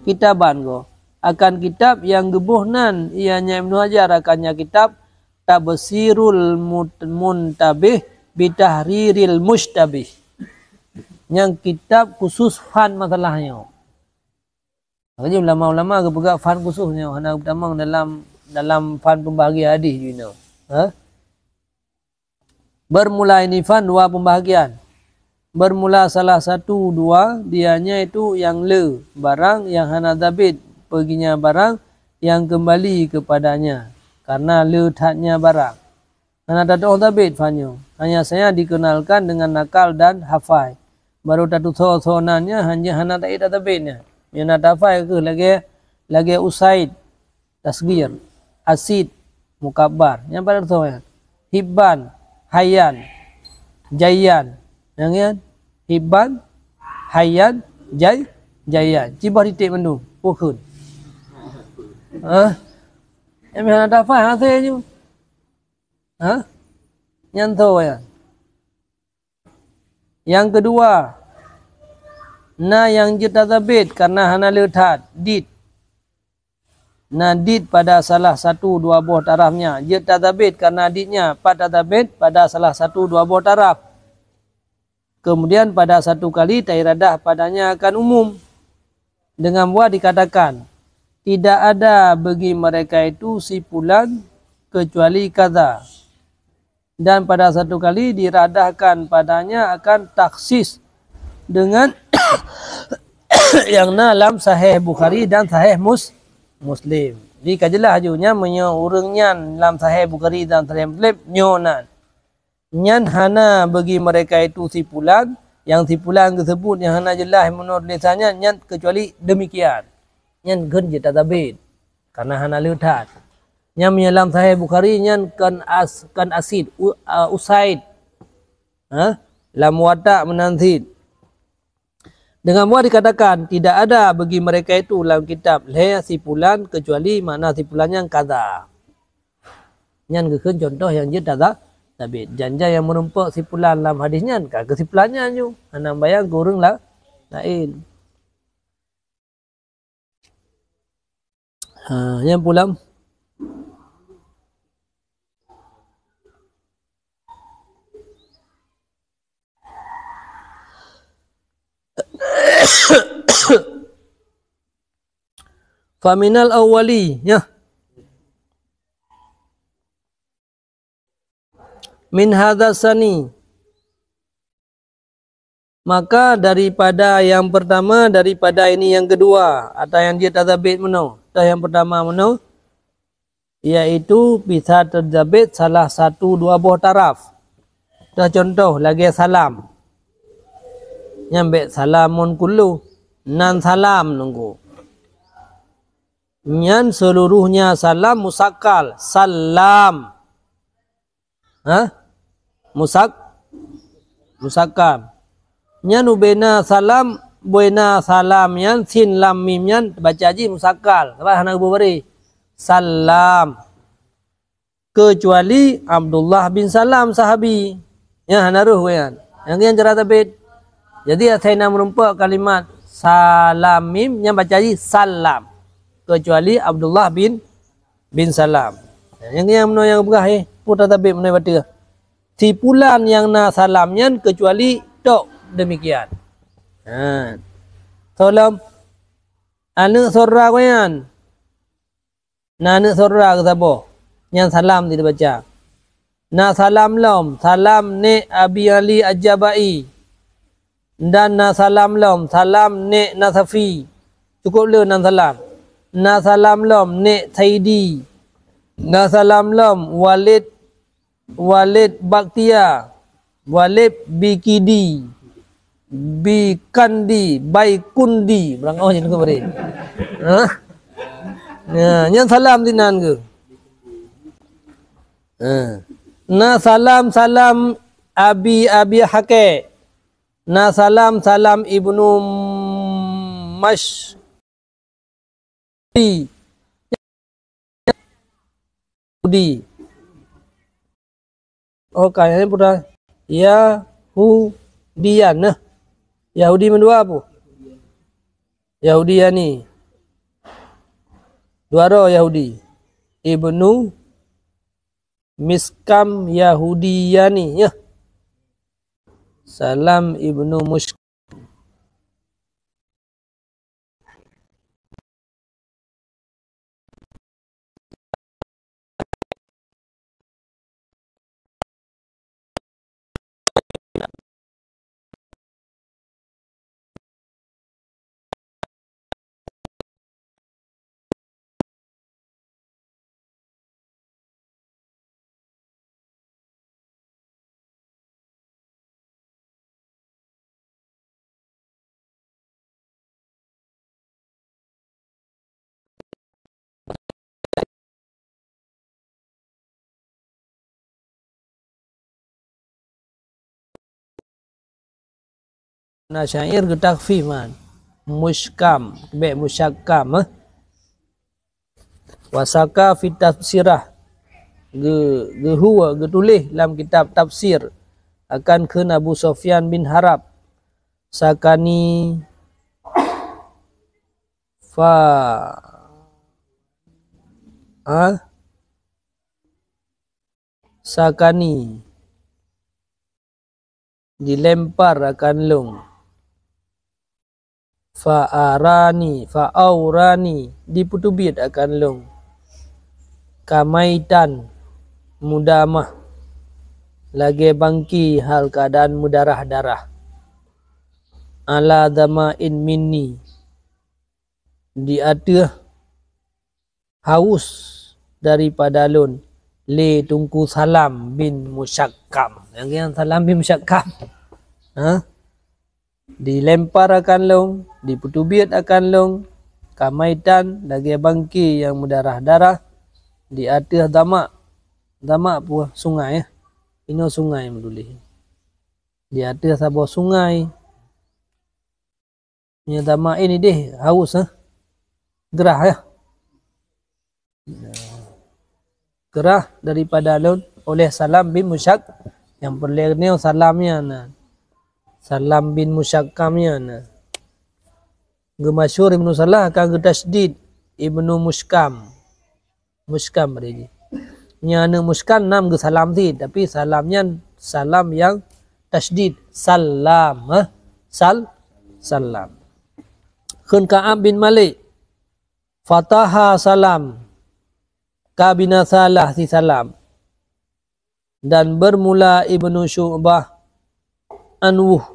Kitaban ko. Akan kitab yang geuboh nan, ianya Ibnu Hajar akannya kitab Tabsirul Mut-, Muntabih bi Tahriril Musytabih. Nyang kitab khusus fan masalah nyoe. Makanya ulama-ulama geupeugah fan khusus nyoe hana geutamong dalam, dalam fan pembahagian hadis jinoe. Ha? Bermula ini fan dua pembahagian. Bermula salah satu dua, dianya itu yang le, barang yang hana zabit, perginya barang yang kembali kepadanya, karena le thatnya barang. Hana tatu'oh zabit fan nyoe, hanya saja dikenalkan dengan nakal dan hafai. Baru tatusoe-soe nan nyan, hanya hana taék tabit nyan. Meunyoe na tafai kheueh lagée, lagée usaid, tasghir, asid, mukabbar. Nyang paling soe nyan? Hibban, Hayyan, Jayyan. Nyang nyan? Hibban, Hayyan, Jay-, Jayyan. Cibah titék mandum. Pukun. Hah? Nyang hana tafai hase nyoe. Hah? Nyan soe nyan? Nyang keudua, na nyang jeuet tasabit karena hana le that, dit. Na dit pada salah satu dua boh tarafnya, jeuet tasabit karena ditnya, pat tasabit pada salah satu dua boh taraf. Kemudian pada satu kali tairadah padanya akan umum. Dengan buah dikatakan, tidak ada bagi mereka itu si pulan kecuali kaza. Dan pada satu kali diradahkan padanya akan takhsis dengan yang na lam Sahih Bukhari dan Sahih Mus-, Muslim. Jadi ka jeulaih aju nyan meunyoe ureuëng nyan lam Sahih Bukhari dan Sahih Muslim nyoe nan. Nyan hana bagi mereka itu si pulan, yang si pulan geuseubut nyang hana jeulaih meunurot tulisan nyan, nyan kecuali demikian. Nyan kheun jeuet tasabit, karena hana le that. Nyan meunyoe lam Sahih Bukhari nyan kan as-, kan asid, u-, a, usaid. Ha? Lam Muwatta meunan cit. Dengan mudah dikatakan, tidak ada bagi mereka itu lam kitab lhée si pulan kecuali makna si pulan nyang kaza. Nyan geukheun contoh nyang jeuet tata-, tabet. Jan-jan nyang meurumpok sipulan lam hadis nyan, ka keusipulan nyan nyoe. Hana bayang keu ureueng la-, laén. Ha, nyang pulang. Faminal awwali, ya. Min hadza sani. Maka daripada yang pertama, daripada ini yang kedua, atau yang dia tazabit meunoe, atau yang pertama meunoe, yaitu bisa tazabit salah satu dua boh taraf. Dah contoh lagée salam. Nyan bék salamun kullu. Nan salam nunggu. Nyan seluruhnya salam musakkal. Salam. Ha? Musak-, musakkal. Nyan ubena salam, ubena salam nyan, sin lam mim nyan, baca jih musakkal. Sabab hana geuboh bareh. Salam. Kecuali Abdullah bin Salam sahabi. Nyan hana roh nyan. Nyang nyan cara tabet. Jadi, asai na meurumpok kalimat salam mim, nyan baca jih salam. Kecuali Abdullah bin, bin Salam. Nyang, nyang meunoe nyang peugah, eh, peue tabet meunoe bateue. Sipulan nyang na salam nyan kecuali tok demikian. Ha. Salam aneuk saudara nyan. Na aneuk saudara geuh saboh, nyan salam di baca. Na salam lom, salam nek Abi Ali Ajabai. Dan na salam lom, salam nek Nasafi. Cukup le nan salam. Na salam lom, nek Saidi. Na salam lom, Walid Walid Baktia, Walid Bikidi, Bikandi, Baikundi, beurang oh nyang keubeureh. Hah? Ya, nyan salam sinan keuh. Ha. Na salam, salam Abi, Abi Hake. Na salam, salam Ibnu Mash-, Yahudi. Oh, kayaknya pura Yahudian nah. Yahudi meunan dua apa? Yahudiyani. Dua droe Yahudi. Ibnu Miskam Yahudiyani, ya. Salam Ibnu Mush- Na syair geutakhfif man. Muskam, bék musyakam, eh. Wasaka fi tafsirah, geu-, geuhue, geutuléh lam kitab tafsir akan kheun Abu Sufyan bin Harb, sakani fa, ha? Sakani, dilempar akan lôn. Fa arani, fa aurani, dipeuteubiet akan lôn. Kamaitan, mudamah, lagée bangki hal keuadaan meudarah-darah. Ala dhama'in minni, di ateueh haus daripada lôn, lé Teungku Salam bin Musyakam. Nyang, nyang Salam bin Musyakam. Ha? Dilempar akan lôn, dipeuteubiet akan lôn, kamaitan lagée bangki nyang meudarah-darah di ateueh dama'. Dama' peue? Sungai, eh. Inoe sungai meutuléh. Di ateueh saboh sungai. Nyan dama' ini deh, haus, eh. Gerah, ya. Keurah daripada lôn oleh Salam bin Musyak-, nyang peureulée nyoe Salam nyan na. Salam bin Musyakam nyan na. Geumasyhur Ibnu Salah ka geutasydid Ibnu Muskam. Muskam bari jih. Nyan aneuëk Muskam nam geusalam cit, tapi salam nyan salam nyang tasydid. Salam, ha? Sal-, salam. Kheun Ka'ab bin Malik, fataha Salam, ka binasalah si Salam. Dan bermula Ibnu Syu'bah anwuh.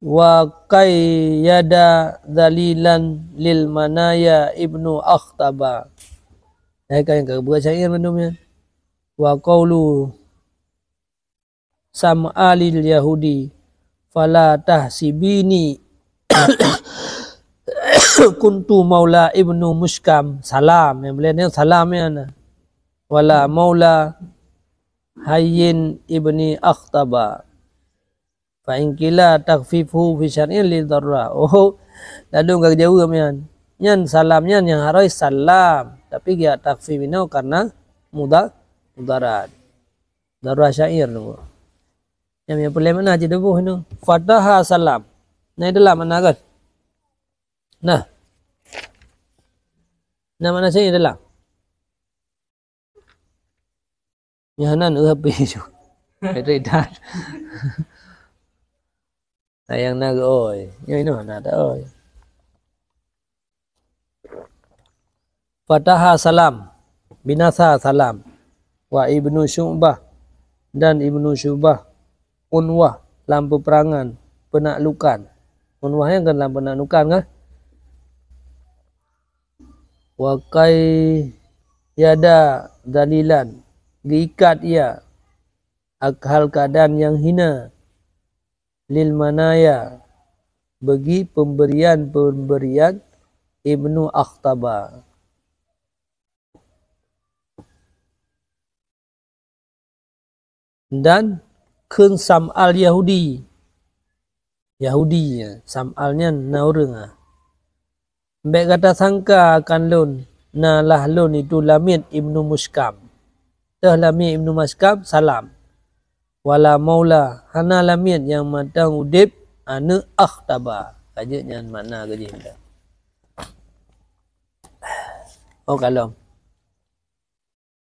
Wa qayyada dzalilan lil manaya Ibnu Akhtaba. Hai ka nyang ka buat syair mandum nyan. Wa qaulu Sam'alil Yahudi, fala tahsibini kuntu maula Ibnu Muskam. Salam, nyang beulian nyan salam nyan. Wala maula Hayyin ibni Akhtaba. Fa in qila takhfifuhu fi syar'in li dharrah. Oh, ladôm ka geujaweueb nyan. Nyan Salam nyan nyang haroi Salam, tapi geujak takhfif inoe karena muda-, mudarat. Dharrah syair tu. Nyang, nyang peureulée makna cit tuboh inoe. Fataha Salam. Nah, itulah makna kan? Nah. Nah, makna syair itulah. Nyan hana neuh H P ju. Baterai dah. Sayang na geuh oi. Nyoe inoe hana ta oi. Fataha Salam, binasa Salam. Wa Ibnu Syu'bah, dan Ibnu Syu'bah, unwah, lam peperangan, penaklukan. Unwah nyan kan lam penaklukan kan? Wa qayyada dzalilan, geuikat ia, hal keadaan nyang hina, lil manaya, bagi pemberian-pemberian Ibnu Akhtaba. Dan kheun Sam'al Yahudi. Yahudi, Sam'al nyan na ureuëng, ah. Bék gata sangka akan lôn, na lah lôn itu lamiet Ibnu Muskam. Teuh lamiet Ibnu Muskam, Salam. Wala maula, hana lamiet nyang mantong udeb aneuëk Akhtaba. Ka jeuet nyan makna keujih. Oh, kalon.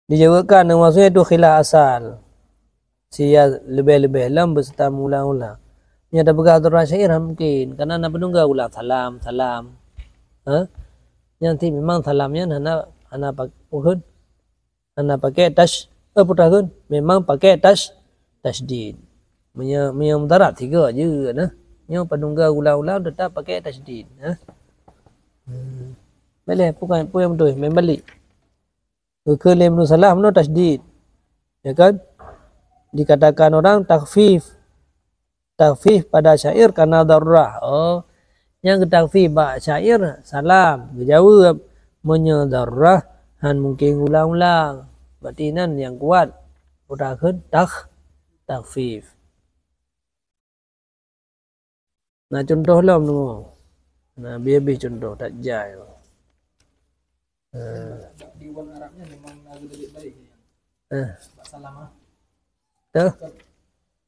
Dijaweuebkan, maksudnya itu khilaf asal. Sia leubeh-leubeh lom beserta meuulang-ulang. Nyang tapeugah aturan syair han mungken, karena na peudungga ulang salam, salam. Ha? Nyang ti memang salam nyan hana, hana pak-, pukon, hana pakai tash-, eh, peue takheun, memang pakai tash-, tasydid. Meunyoe, meunyoe mudarat tiga je nah. Nyoe peudungga ulang-ulang tetap pakai tasydid, ha. Hmm. Boleh, bukan, peue nyang beutôi, main balik. Geukheun lé Ibnu Salah meunoe tasydid. Ya kan? Dikatakan orang takhfif. Takhfif pada syair karena dharrah. Oh, nyang geutakhfif bak syair Salam. Geujaweueb, meunyoe dharrah han mungken ulang-ulang. Berarti nan nyang kuat. Udah kheun takh-, takhfif. Na contoh lom deungoe. Na bie-bie contoh that jai. Eh. Di wan Arabnya memang na geudebit balik ni. Eh. Bak salam ah. Tuh.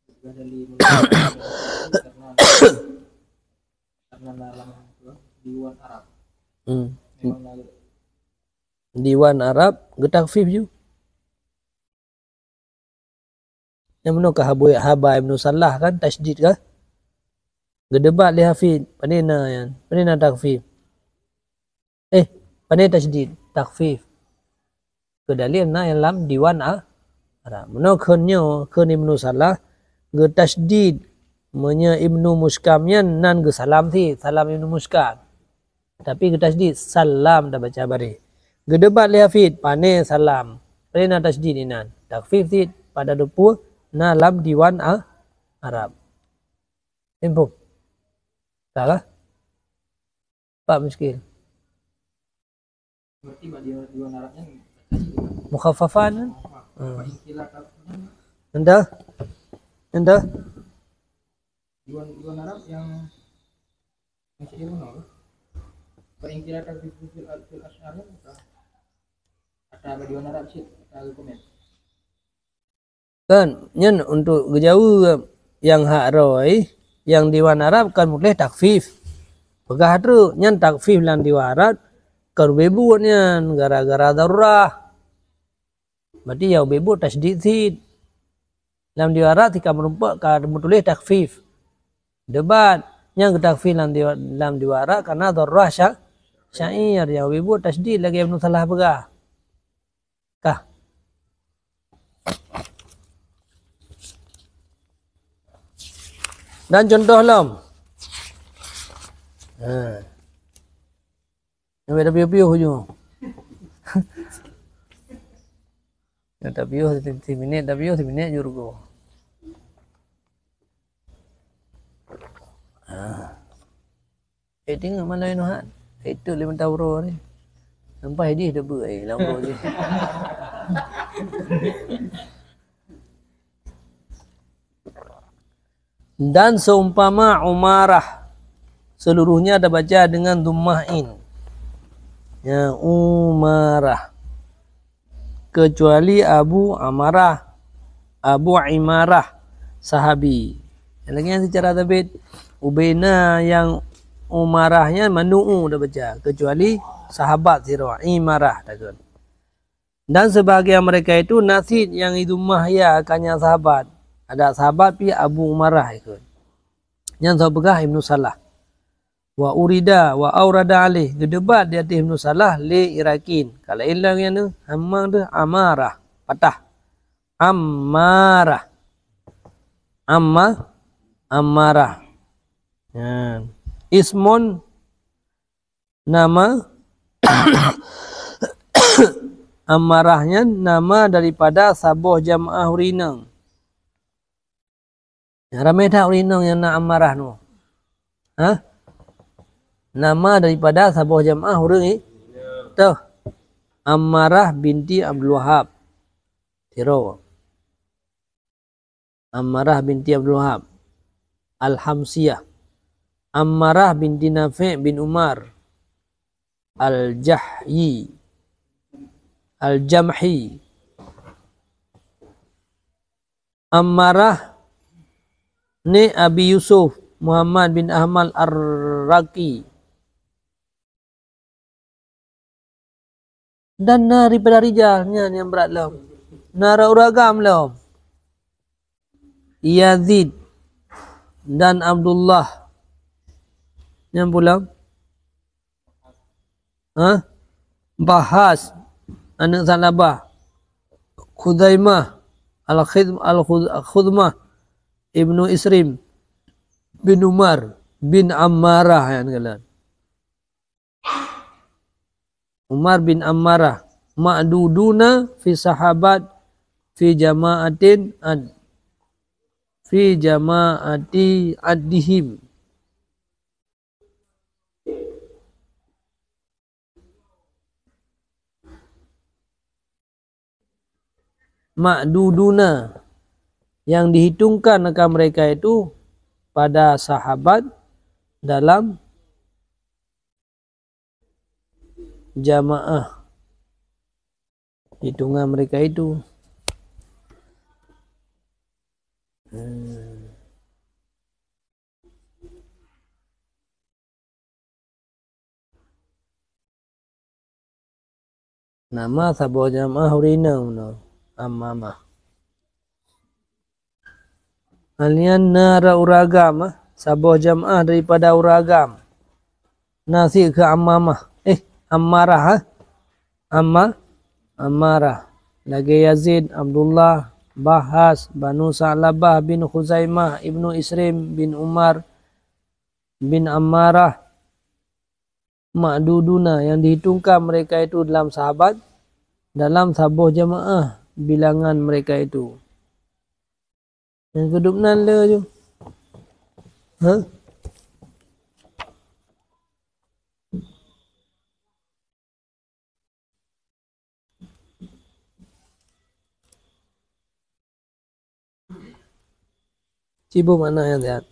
Juga dari karena, karena na lam di wan Arab. Hmm. Memang na geudebit. Di wan Arab geutakfif ju. Nyang meunoe ka haba, haba Ibnu Salah kan, tasydid kan? Geudebat lé Hafid, pane na nyan, pane na takhfif. Eh, pane tasydid, takhfif. Keu dalil na nyang lam diwan a-, Arab. Meunoe kheun nyoe, kheun Ibnu Salah, geutasydid. Meunyoe Ibnu Muskam nyan nan geusalam cit, salam Ibnu Muskam. Tapi geutasydid, salam tabaca bareh. Geudebat lé Hafid, pane salam. Pane na tasydid inan. Takhfif cit, pada dupeue na lam diwan a-, Arab. Info. Salah? Pak Muskil. Berarti bak diwan, diwan Arabnya mukhaffafan kan? Hmm. Entah? Entah? Iwan, Iwan Arab yang, yang syair mana tu? Fa in qila takhfifu fil, fil Asy'ariyah, ata badi wan Arab cit, ata argumen. Kan, nyan untuk geujaweue nyang hak roi, nyang diwan Arab kan mutleh takhfif. Peugah trok, nyan takhfif lam diwan Arab, kan ubé buet nyan, gara-gara darurah. Berarti nyang ubé buet tasydid cit. Lam diwan Arab tika meurumpok ka meutuléh takhfif. Debat, nyang geutakhfif lam diwa-, lam diwan Arab karena darurah sya-, syair, nyang ubé buet tasydid lagèe Ibnu Salah peugah. Kah. Dan contoh lom. Ha. Sampai tapiôh-piôh ju. Tapiôh si-, si minit, tapiôh si minit ju rugoe. Ha. Eh, tengok mana Nuhat. Itu lima tahun ni. Sampai di debu, eh, lam uroe je. Dan seumpama Umarah, seluruhnya tabaca dengan dhammah in. Ya, Umarah. Kecuali Abu Amarah, Abu Imarah, sahabi. Lagèe nyan seucara sabit, ubena nyang Umarah nyan mandum u tabaca, kecuali sahabat sidroe, Imarah takheun. Dan sebahagian mereka itu na cit nyang idhammah ya ka nyang sahabat. Adak sahabat pih Abu Umarah ikheun. Nyan soe peugah? Ibnu Salah. Wa urida, wa aurada alaih, geudebat di ateueh Ibnu Salah lé Irakin. Ka laén lagèe nyan, hana deuh Amarah, patah. Ammarah. Amma, Ammarah. Nyan. Ismun, nama. Ammarah nyan nama daripada saboh jamaah ureueng inong. Nyang ramé that ureueng inong nyang na Ammarah nyoe. Hah? Nama daripada saboh jamaah ureueng i-, toh. Ammarah binti Abdul Wahab. Sidroe. Ammarah binti Abdul Wahab Al-Hamsiyah. Ammarah binti Nafi' bin Umar Al-Jahyi, Al-Jamhi. Ammarah ni Abi Yusuf Muhammad bin Ahmad Ar-Raqi. Dan na daripada rijal, nyan nyang brat lom. Na ureueng agam lom. Yazid dan Abdullah. Nyan pulang. Ha? Bahas, aneuk Sa'labah. Khuzaimah, Al-Khid-, Al-Khuz-, Khuzmah, Ibnu Isrim, bin Umar, bin Ammarah, nyan keunan. Umar bin Ammarah, ma'duduna fi sahabat fi jama'atin ad-, fi jama'ati addihim. Ma'duduna, yang dihitungkan akan mereka itu pada sahabat dalam jamaah hitungan mereka itu. Hmm. Nama saboh jamaah ureueng inong nyoe, Ammamah. Hal nyan na ra ureueng agam, ah, saboh jamaah daripada ureueng agam. Na cit keu Ammamah, eh, Ammarah, ah. Amma-, Ammarah. Lagèe Yazid, Abdullah, Bahas, Banu Sa'labah bin Khuzaimah, Ibnu Isrim bin Umar, bin Ammarah, ma'duduna, yang dihitungkan mereka itu dalam sahabat, dalam saboh jamaah bilangan mereka itu. Nyang keudum nan le ju. Ha? Cibo makna nyang siat.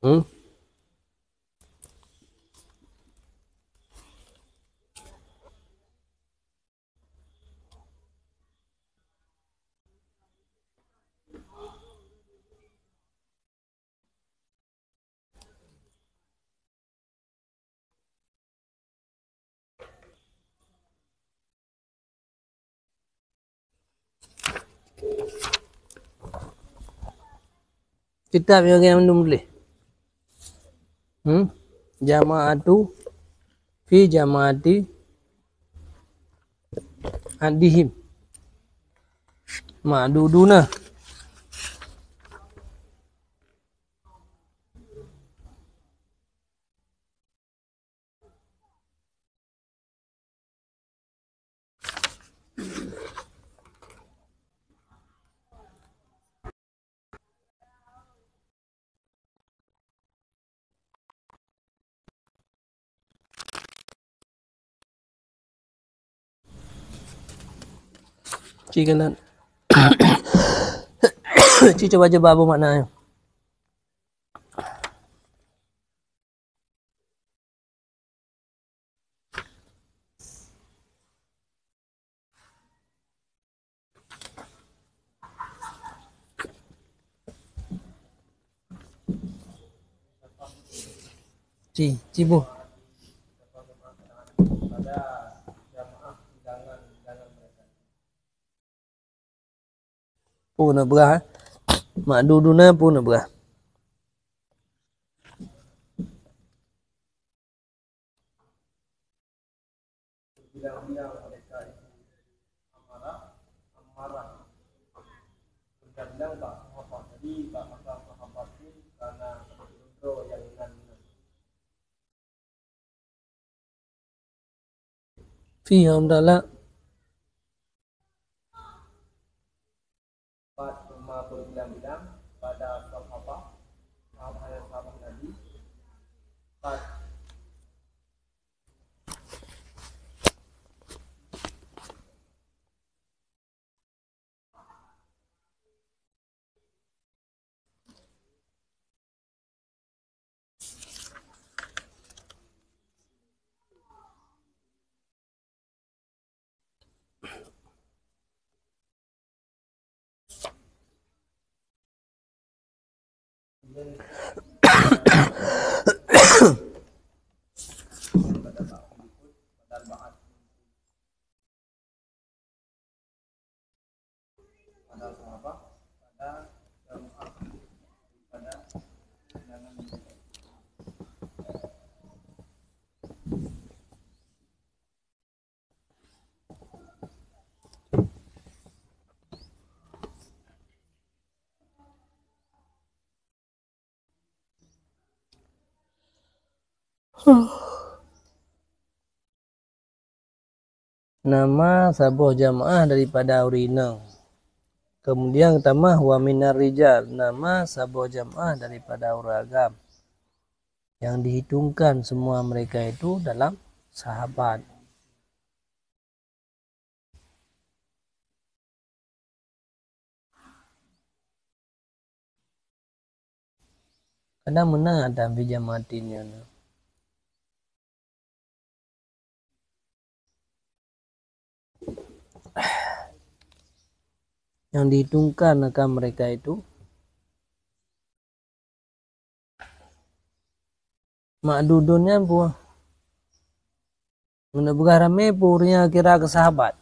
Hmm? Kitab nyang mandum tuléh. Hmm? Jama'atu fi jama'ati adihim. Ma'duduna. Ci keunan. Ci cuba, cuba apa maknanya? Ci, ci bu. Peue na beurah, eh? Ma'duduna peue na beurah. Fihim dalam Nama saboh jamaah daripada ureuëng inong. Kemudian tamah wa minar rijal, nama saboh jamaah daripada ureuëng agam. Yang dihitungkan semua mereka itu dalam sahabat. Kadang meunan ata bijamatin nyan. Yang dihitungkan akan mereka itu Ma'dudun nyan peue? Meunyoe beurah ramé peue ureuëng nyang kira keu sahabat?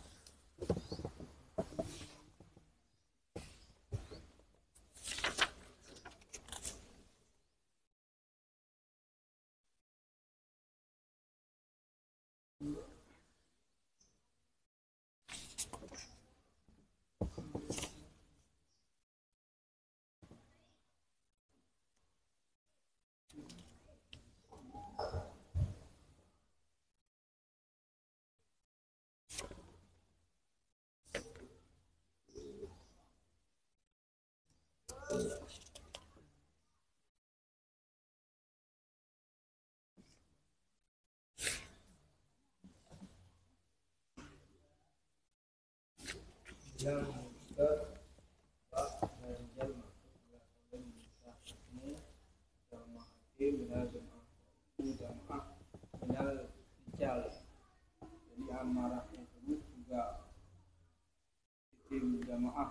Jamaah minal rijal. Jadi amarah tersebut juga sistem jamaah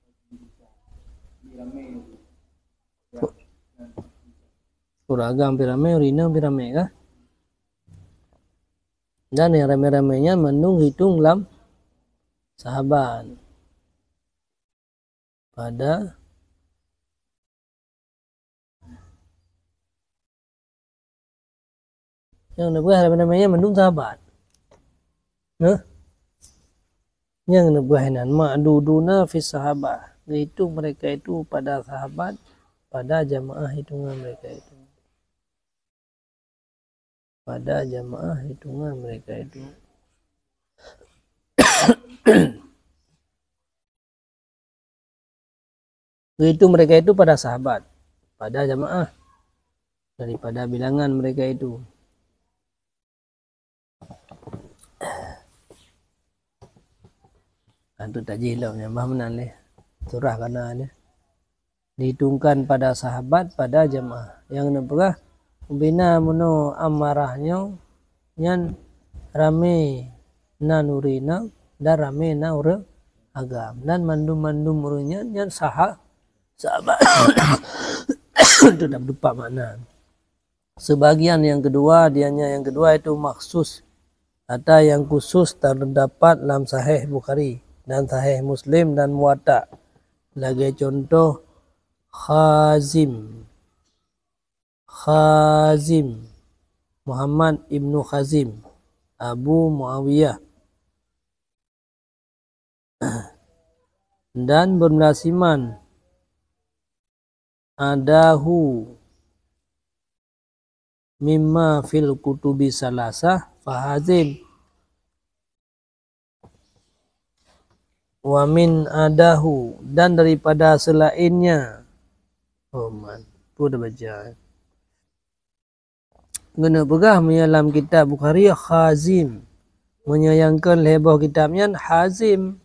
bagi bisa. Jadi ramai. Ureueng agam pi ramé, ureueng inong pi ramé kah? Dan nyang ramé-ramé nyan mandum hitong lam sahabat. Pada nyang neupeugah ramé-ramé nyan mandum sahabat. Nah, nyang neupeugah inan ma'duduna fi sahabah, geuhitong mereka itu pada sahabat, pada jamaah hitongan mereka itu. Pada jamaah hitongan mereka itu. Geuhitong mereka itu pada sahabat, pada jamaah, daripada bilangan mereka itu. Antu tajih lom nyang bah meunan lé. Surah kana lé. Dihitongkan pada sahabat, pada jamaah. Nyang neupeugah, bina meunoe amarah nyoe, nyan ramé na ureueng inong dan ramé na ureueng agam. Dan mandum-mandum ureueng nyan, nyan saha-, sahabat. Itu dah berupa makna. Sebagian yang kedua, dianya yang kedua itu maksus, kata yang khusus terdapat lam Sahih Bukhari dan Sahih Muslim dan Muwatta. Lagée contoh Khazim. Khazim. Muhammad ibnu Khazim. Abu Muawiyah. Dan bermula siman adahu mimma fil kutubi salasah fahazim. Wa min adahu, dan daripada selainnya. Oh man, tu dah baca. Geuneuk peugah meunyoe lam kitab Bukhari Khazim. Meunyoe nyang keu lhée boh kitab nyan Hazim.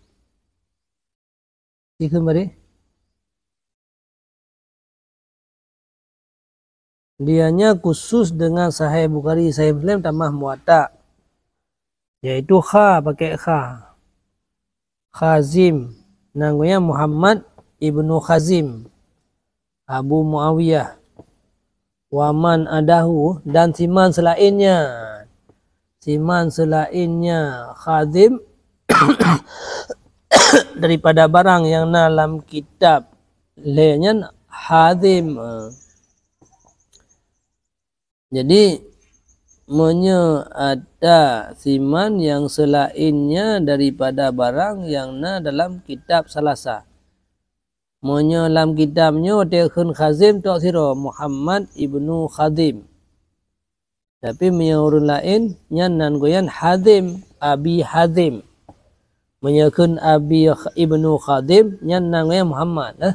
Dikheun bari? Dianya khusus dengan Sahih Bukhari, Sahih Muslim, tamah Muwatta. Yaitu kha, pakai kha. Khazim, nan geuh nyan Muhammad ibnu Khazim, Abu Muawiyah. Wa man adahu, dan siman selainnya. Siman selainnya Khazim daripada barang nyang na lam kitab lhée nyan Hazim. Jadi, meunyoe ada siman nyang selainnya daripada barang nyang na dalam kitab Salasah. Meunyoe lam kitab nyoe teuh kheun Khazim tok sidroe, Muhammad ibnu Khazim. Tapi meunyoe ureuëng laén, nyan nan geuh nyan Hazim, Abi Hazim. Meunyoe kheun Abi Kh-, ibnu Khazim, nyan nan geuh nyan Muhammad, eh.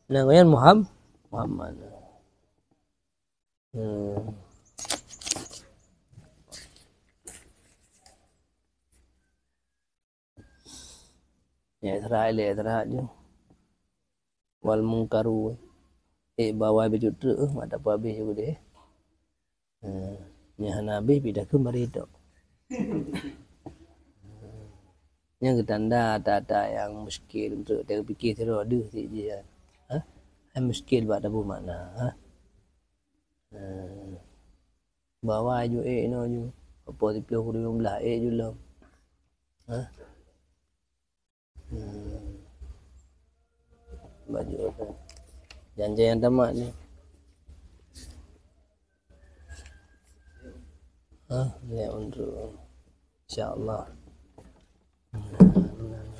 Nan geuh nyan Muham-, Muhammad. Hmm. Ya, istirahat ilée, istirahat ju. Wal mungkaru. Eh, bawai bacut treuk, eh, mak tak habéh ju deh. Eh, nyan hana habéh, pih dah keumbali tok. Nyan geutanda ata-ata nyang muskil, untuk teupiké sidroe deuh cit jih. Ha? Hai muskil bak tabu makna, ha? Eh, bawai ju ék inoe ju. Apa siplôh keu limong blaih ék ju lom. Ha? Hmm. Baju apa? Janji nyang tamat ni. Ha? Ni untuk. InsyaAllah. Hmm.